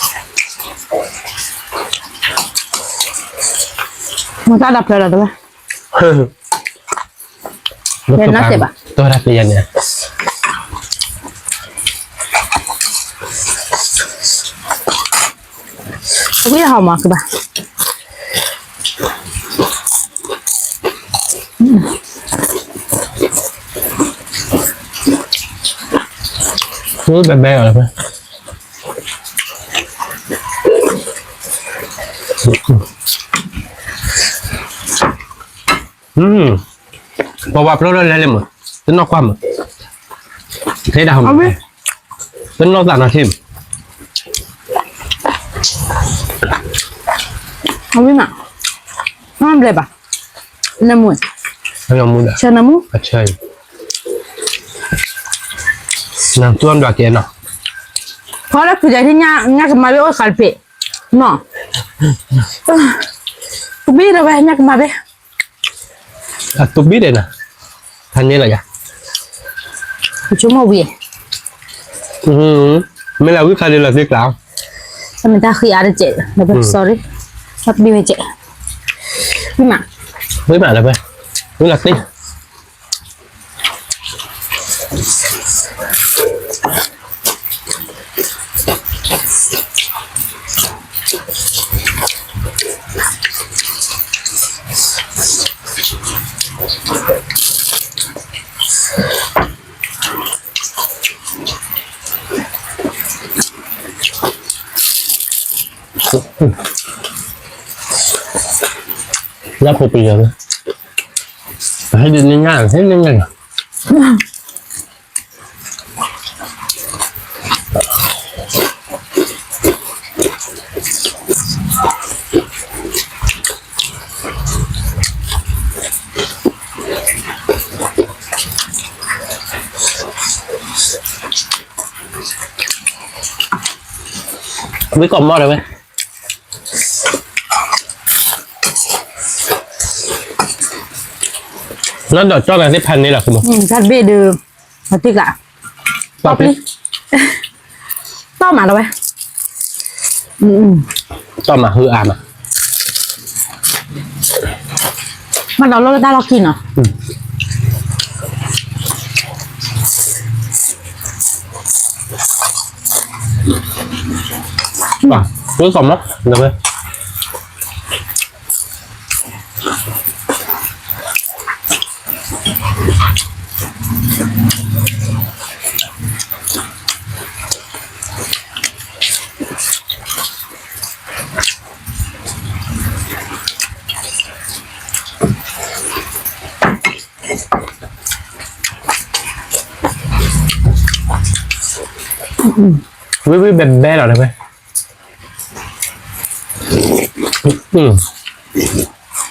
တၢ်ဒၣ်ဖျၢၣ်လီၤတဝဲ, နတဘၣ်, တၢ်ဒၣ်ဖျၢၣ်ယၤန့ၣ်, ဝံဟီၣ်မးကဘၣ်, ဝံဘဲဘဲအီၤလီၤဖဲ ပဝဲဖျိထီၣ်လဲၤလံမး, တနီၣ်ကွၢ်မး, ထဲဒၣ်ဟီမး, တနီၣ်သးနီၤထံမး, အဝံမး, မ့ၢ်ဘျဲၣ်ဘၣ်, နမူ, နမူ, ဆၢနမူ, အဆၢ, နသူအဒွးကဲနီၤ, ဖီလၢခုၣ်ယၤထံညါ ညါကမၤဝဲအိၣ်ဃာ်တပ့ၤ, နီၤ, ကဘံၣ်ဒီးဝဲညါကမၤဝဲ အတူၢ်ဘံၣ်ဒဲးနၤ, ဖးန့ၢ်လီၤယၤ, ကဆိကမိၣ်ဝံၤ, မ့ၢ်လၢဝံခါဒ်လီၤသ့ကျါ, အမ့ၢ်တၢ်ဃံအါတကဲး, လီၤဖဲ sorry, တၢ်ဘံၣ်ဝဲကဲး, ဝံမး, ဝံမးလီၤဖဲ, ဝံလီၤသ့ လၢဖိပယီၤလၢ, ဟဲဒ်န့ၣ်ညါ ဟဲန့ၣ်ညါ, ဝံကိးမီၢ်ဒီးဝဲ, နီၢ်ဒီးကၠီၣ်နၤသ့ၣ်ဖးန့ၢ်လီၤ, တၢ်တဘ့ၣ်ဒုး, အသ့ၣ်ကး, တီၢ်မးလီၤဝဲ, တီၢ်မးဟုအါမး, မၤဒီးလီၤလၢတၢ်လီၢ်ခံနီၤ. ဝံကိးမီၢ်, ဝံဝံဘဲဘဲလီၤတဝဲ,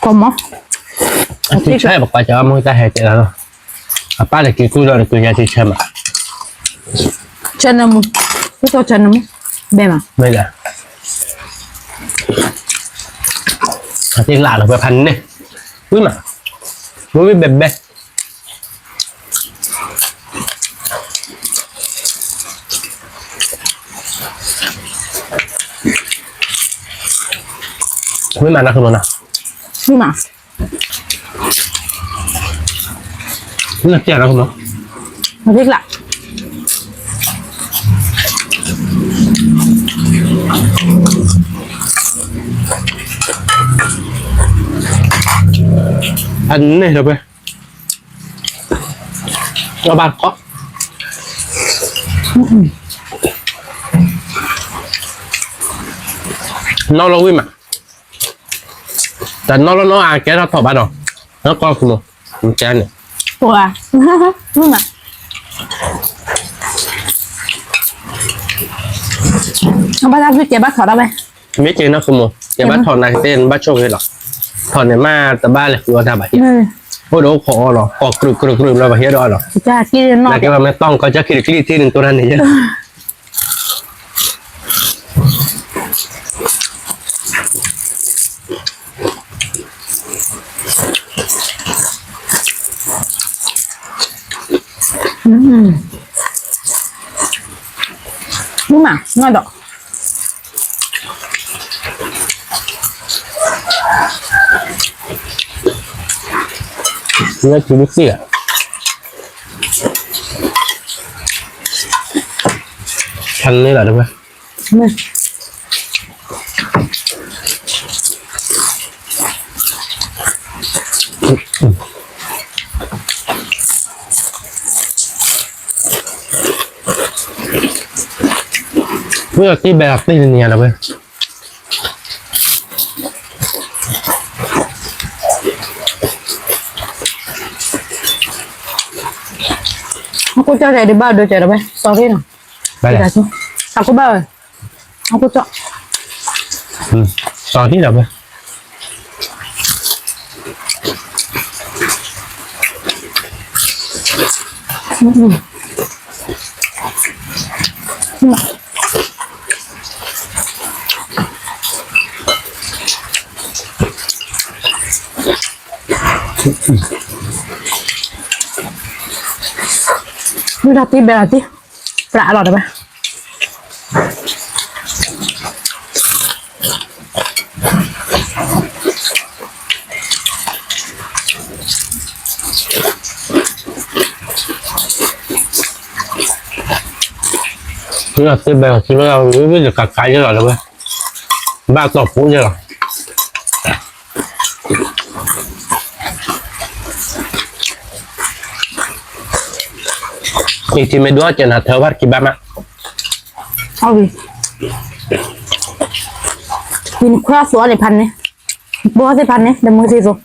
ကိးမီၢ်, အထံဆၢပကွၢ်ကၢမ့ၢ်တၢ်ဟဲကဲလီၤ, အပၢ်တက့ၤကူၣ်ဒီးတက့ၤညါထံဆၢမး, ဆၢနမူ, ဝံကိးဆၢနမူ, ဘဲမး, ဘဲဒၣ်, အသ့ၣ်လၢ်လီၤဝဲဖးန့ၢ်, ဝံမး, ဝံဝံဘဲဘဲ ဝံမးနီၤ ဝံမး, ဝံမး, နပျဲနီၤ, နသ့ၣ်ကျါ, အန့ၣ်ဒီးပဲ အဘၣ်ကီး, နီၢ်လီၤဝံၣ်မး, တနီၢ်လီၤနီၢ်အကဲထီၣ်ထီၣ်ဘၣ်ဒီး, နီၢ်ကီၢ်ခိၣ်မး, ကဲန့ၣ်, ဝံၣ်မး, အဘၣ်တၢ်ဖုၣ်ကဲဘၣ်ထီၣ်ဒၣ်ဝဲ, မ့ၢ်ကဲနီၢ်ခိၣ်မး ကဲဘၣ်ထီၣ်နၤကတဲ နဘၣ်ဆိၣ်ဂ့ၤလီၤ, ထီၣ်န့ၣ်မးတဘၣ်လဲၤဃုအီၣ်တၢ်ဘၣ်, အိၣ်ဒီးအိၣ်ခိးအီၤလီၤ ကိးကြုာ်ကြုာ်ကြုာ်ဘျီပဟ့ၣ်ဒီးအီၤလီၤ, နကဲဘၣ်မ့ၢ်တီၢ်ကီၢ်ကၢ်ခံတကျံၢ်ထံၣ်န့ၣ် တိၢ်တၢ်န့ၣ်ယဲ မး နီၢ်ဒီး, လၢထံဒုးသ့ၣ်ဧါ, ထံန့ၣ်လီၤတဝဲ, ဝဲသ့ၣ်ဘဲလီၤသ့ၣ်တနံၤလီၤဝဲ. အခိၣ်ကၠီၣ်ကဲဒ်ဘၣ်ဒိကဲလီၤဝဲ, စီၤရ့ၣ်နီၤ, ဘၣ်လဲၣ်, အခိၣ်ဘၣ်ဝဲ, အခိၣ်ကၠီၣ်, စီၤရ့ၣ်လီၤဝဲ. မ့ၢ်တၢ်တံၢ်ဘဲလီၤတံၢ်, ပြးလီၤတဘၣ်. သ့ၣ်ဘဲလီၤတံၢ်, ဝံၤဝံၤဒီးကးကးယဲလီၤတဝဲ, ဘၣ်တီၢ်ဖိယဲလီၤ. အံၤထံမ့ၢ်ဒိၣ်ကဲနၤထၢဘၣ်တကံဘၣ်မး, အံၤနခွါသိးအီၤန့ၣ်ဖးန့ၣ်, ဘီသ့ၣ်ဖးန့ၣ် ဒီးမုၢ်သ့ၣ်သိး,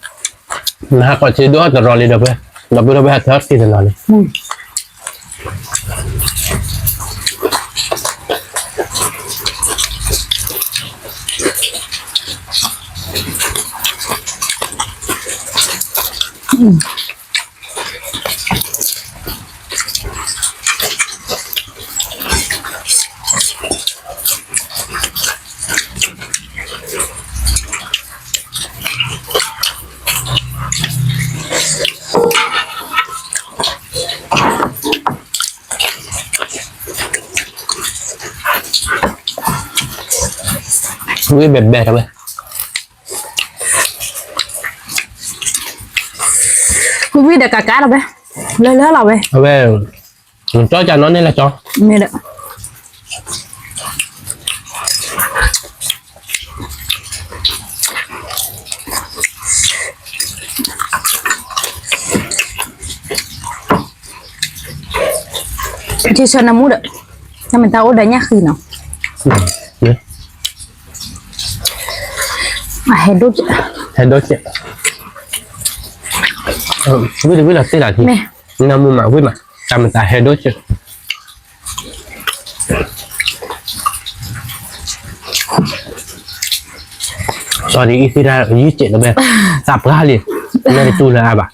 နဟးကီးထံဒိၣ်တရီၤလံဒီးဖဲ, ဒီပုၢ်ဒီဝဲၢ်ဟးထၢထံတနီၤလံ. ဝံၤဘဲဘဲထီၣ်ဝဲ, ဝံၤဒီးကးကးလီၤဝဲ, လၢလၢလီၤဝဲ, အဝဲ, ကၠီကၢ်နီၣ်န့ၣ်လၢကၠီ, မ့ၢ်ဒီး ထံဆၢနမူဒီး, နမ့ၢ်တၢ်အိၣ်ဒီးညၣ်ဃံနီၤ, ဟဲဒိၣ်ကဲ, ဟဲဒိၣ်ကဲ, ဝံၤတဝံၤလီၤသ့ၣ်လီၤထံ, နမူမးဝံၤမး, တၢ်မ့ၢ်တၢ်ဟဲဒိၣ်ကဲ. စီၤဒ်အံၤသ့ၣ်တၢ်ယံၤစဲးတဘဲ, သးပှၢ်လံ, မ့ၢ်တတူၢ်လၢအါဘၣ်,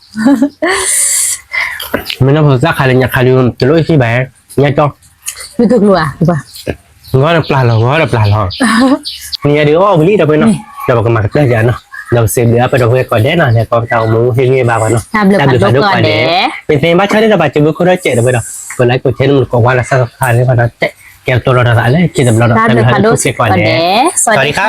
မ့ၢ်နီၢ်ဖိသၣ်ခါလံညါခါလံ, တလိၣ်အံၤသ့ၣ်ဘၣ်, ညါကၠီ, ဂီၤဒီးပျၢ်လီၤ, ဂီၤဒီးပျၢ်လီၤ, နံၤညါဒုးအီၣ်ဝံၤလံဒီပုၢ်ဝဲၢ်နီၤ, ဒီးပကမၤကတၢၢ်ယၤနီၤ, ဒီးပစံးဘျုးအါဖဲဒီပုၢ်ဝဲၢ်ကိးဂၤဒဲးနီၤ, လဲၤကီၢ်ပတၢ်အိၣ်မူဟ့ၣ်ဂံၢ်ဘါပှၤနီၤ, တၢ်ဘျုးဖးဒိၣ်ကိးဂၤဒဲး, ပသ့ၣ်ညါဘၣ်ဆၣ်န့ၣ်ဒီး ဘၣ်စံးဘျုးခိၣ်ဒီးစဲးဒီပုၢ်ဝဲၢ်ဒီး, ပlike ကိး share န့ၣ်မ့ၢ်ကိးဝါလီၤ subscribe န့ၣ်ပှၤနီၤ, ကဲကတီၤလီၤတၢ်သးလၢခံတဘျီဒီး တၢ်ဘျုးဖးဒိၣ်ကိးဂၤဒဲး, စဝၤဒံခါ.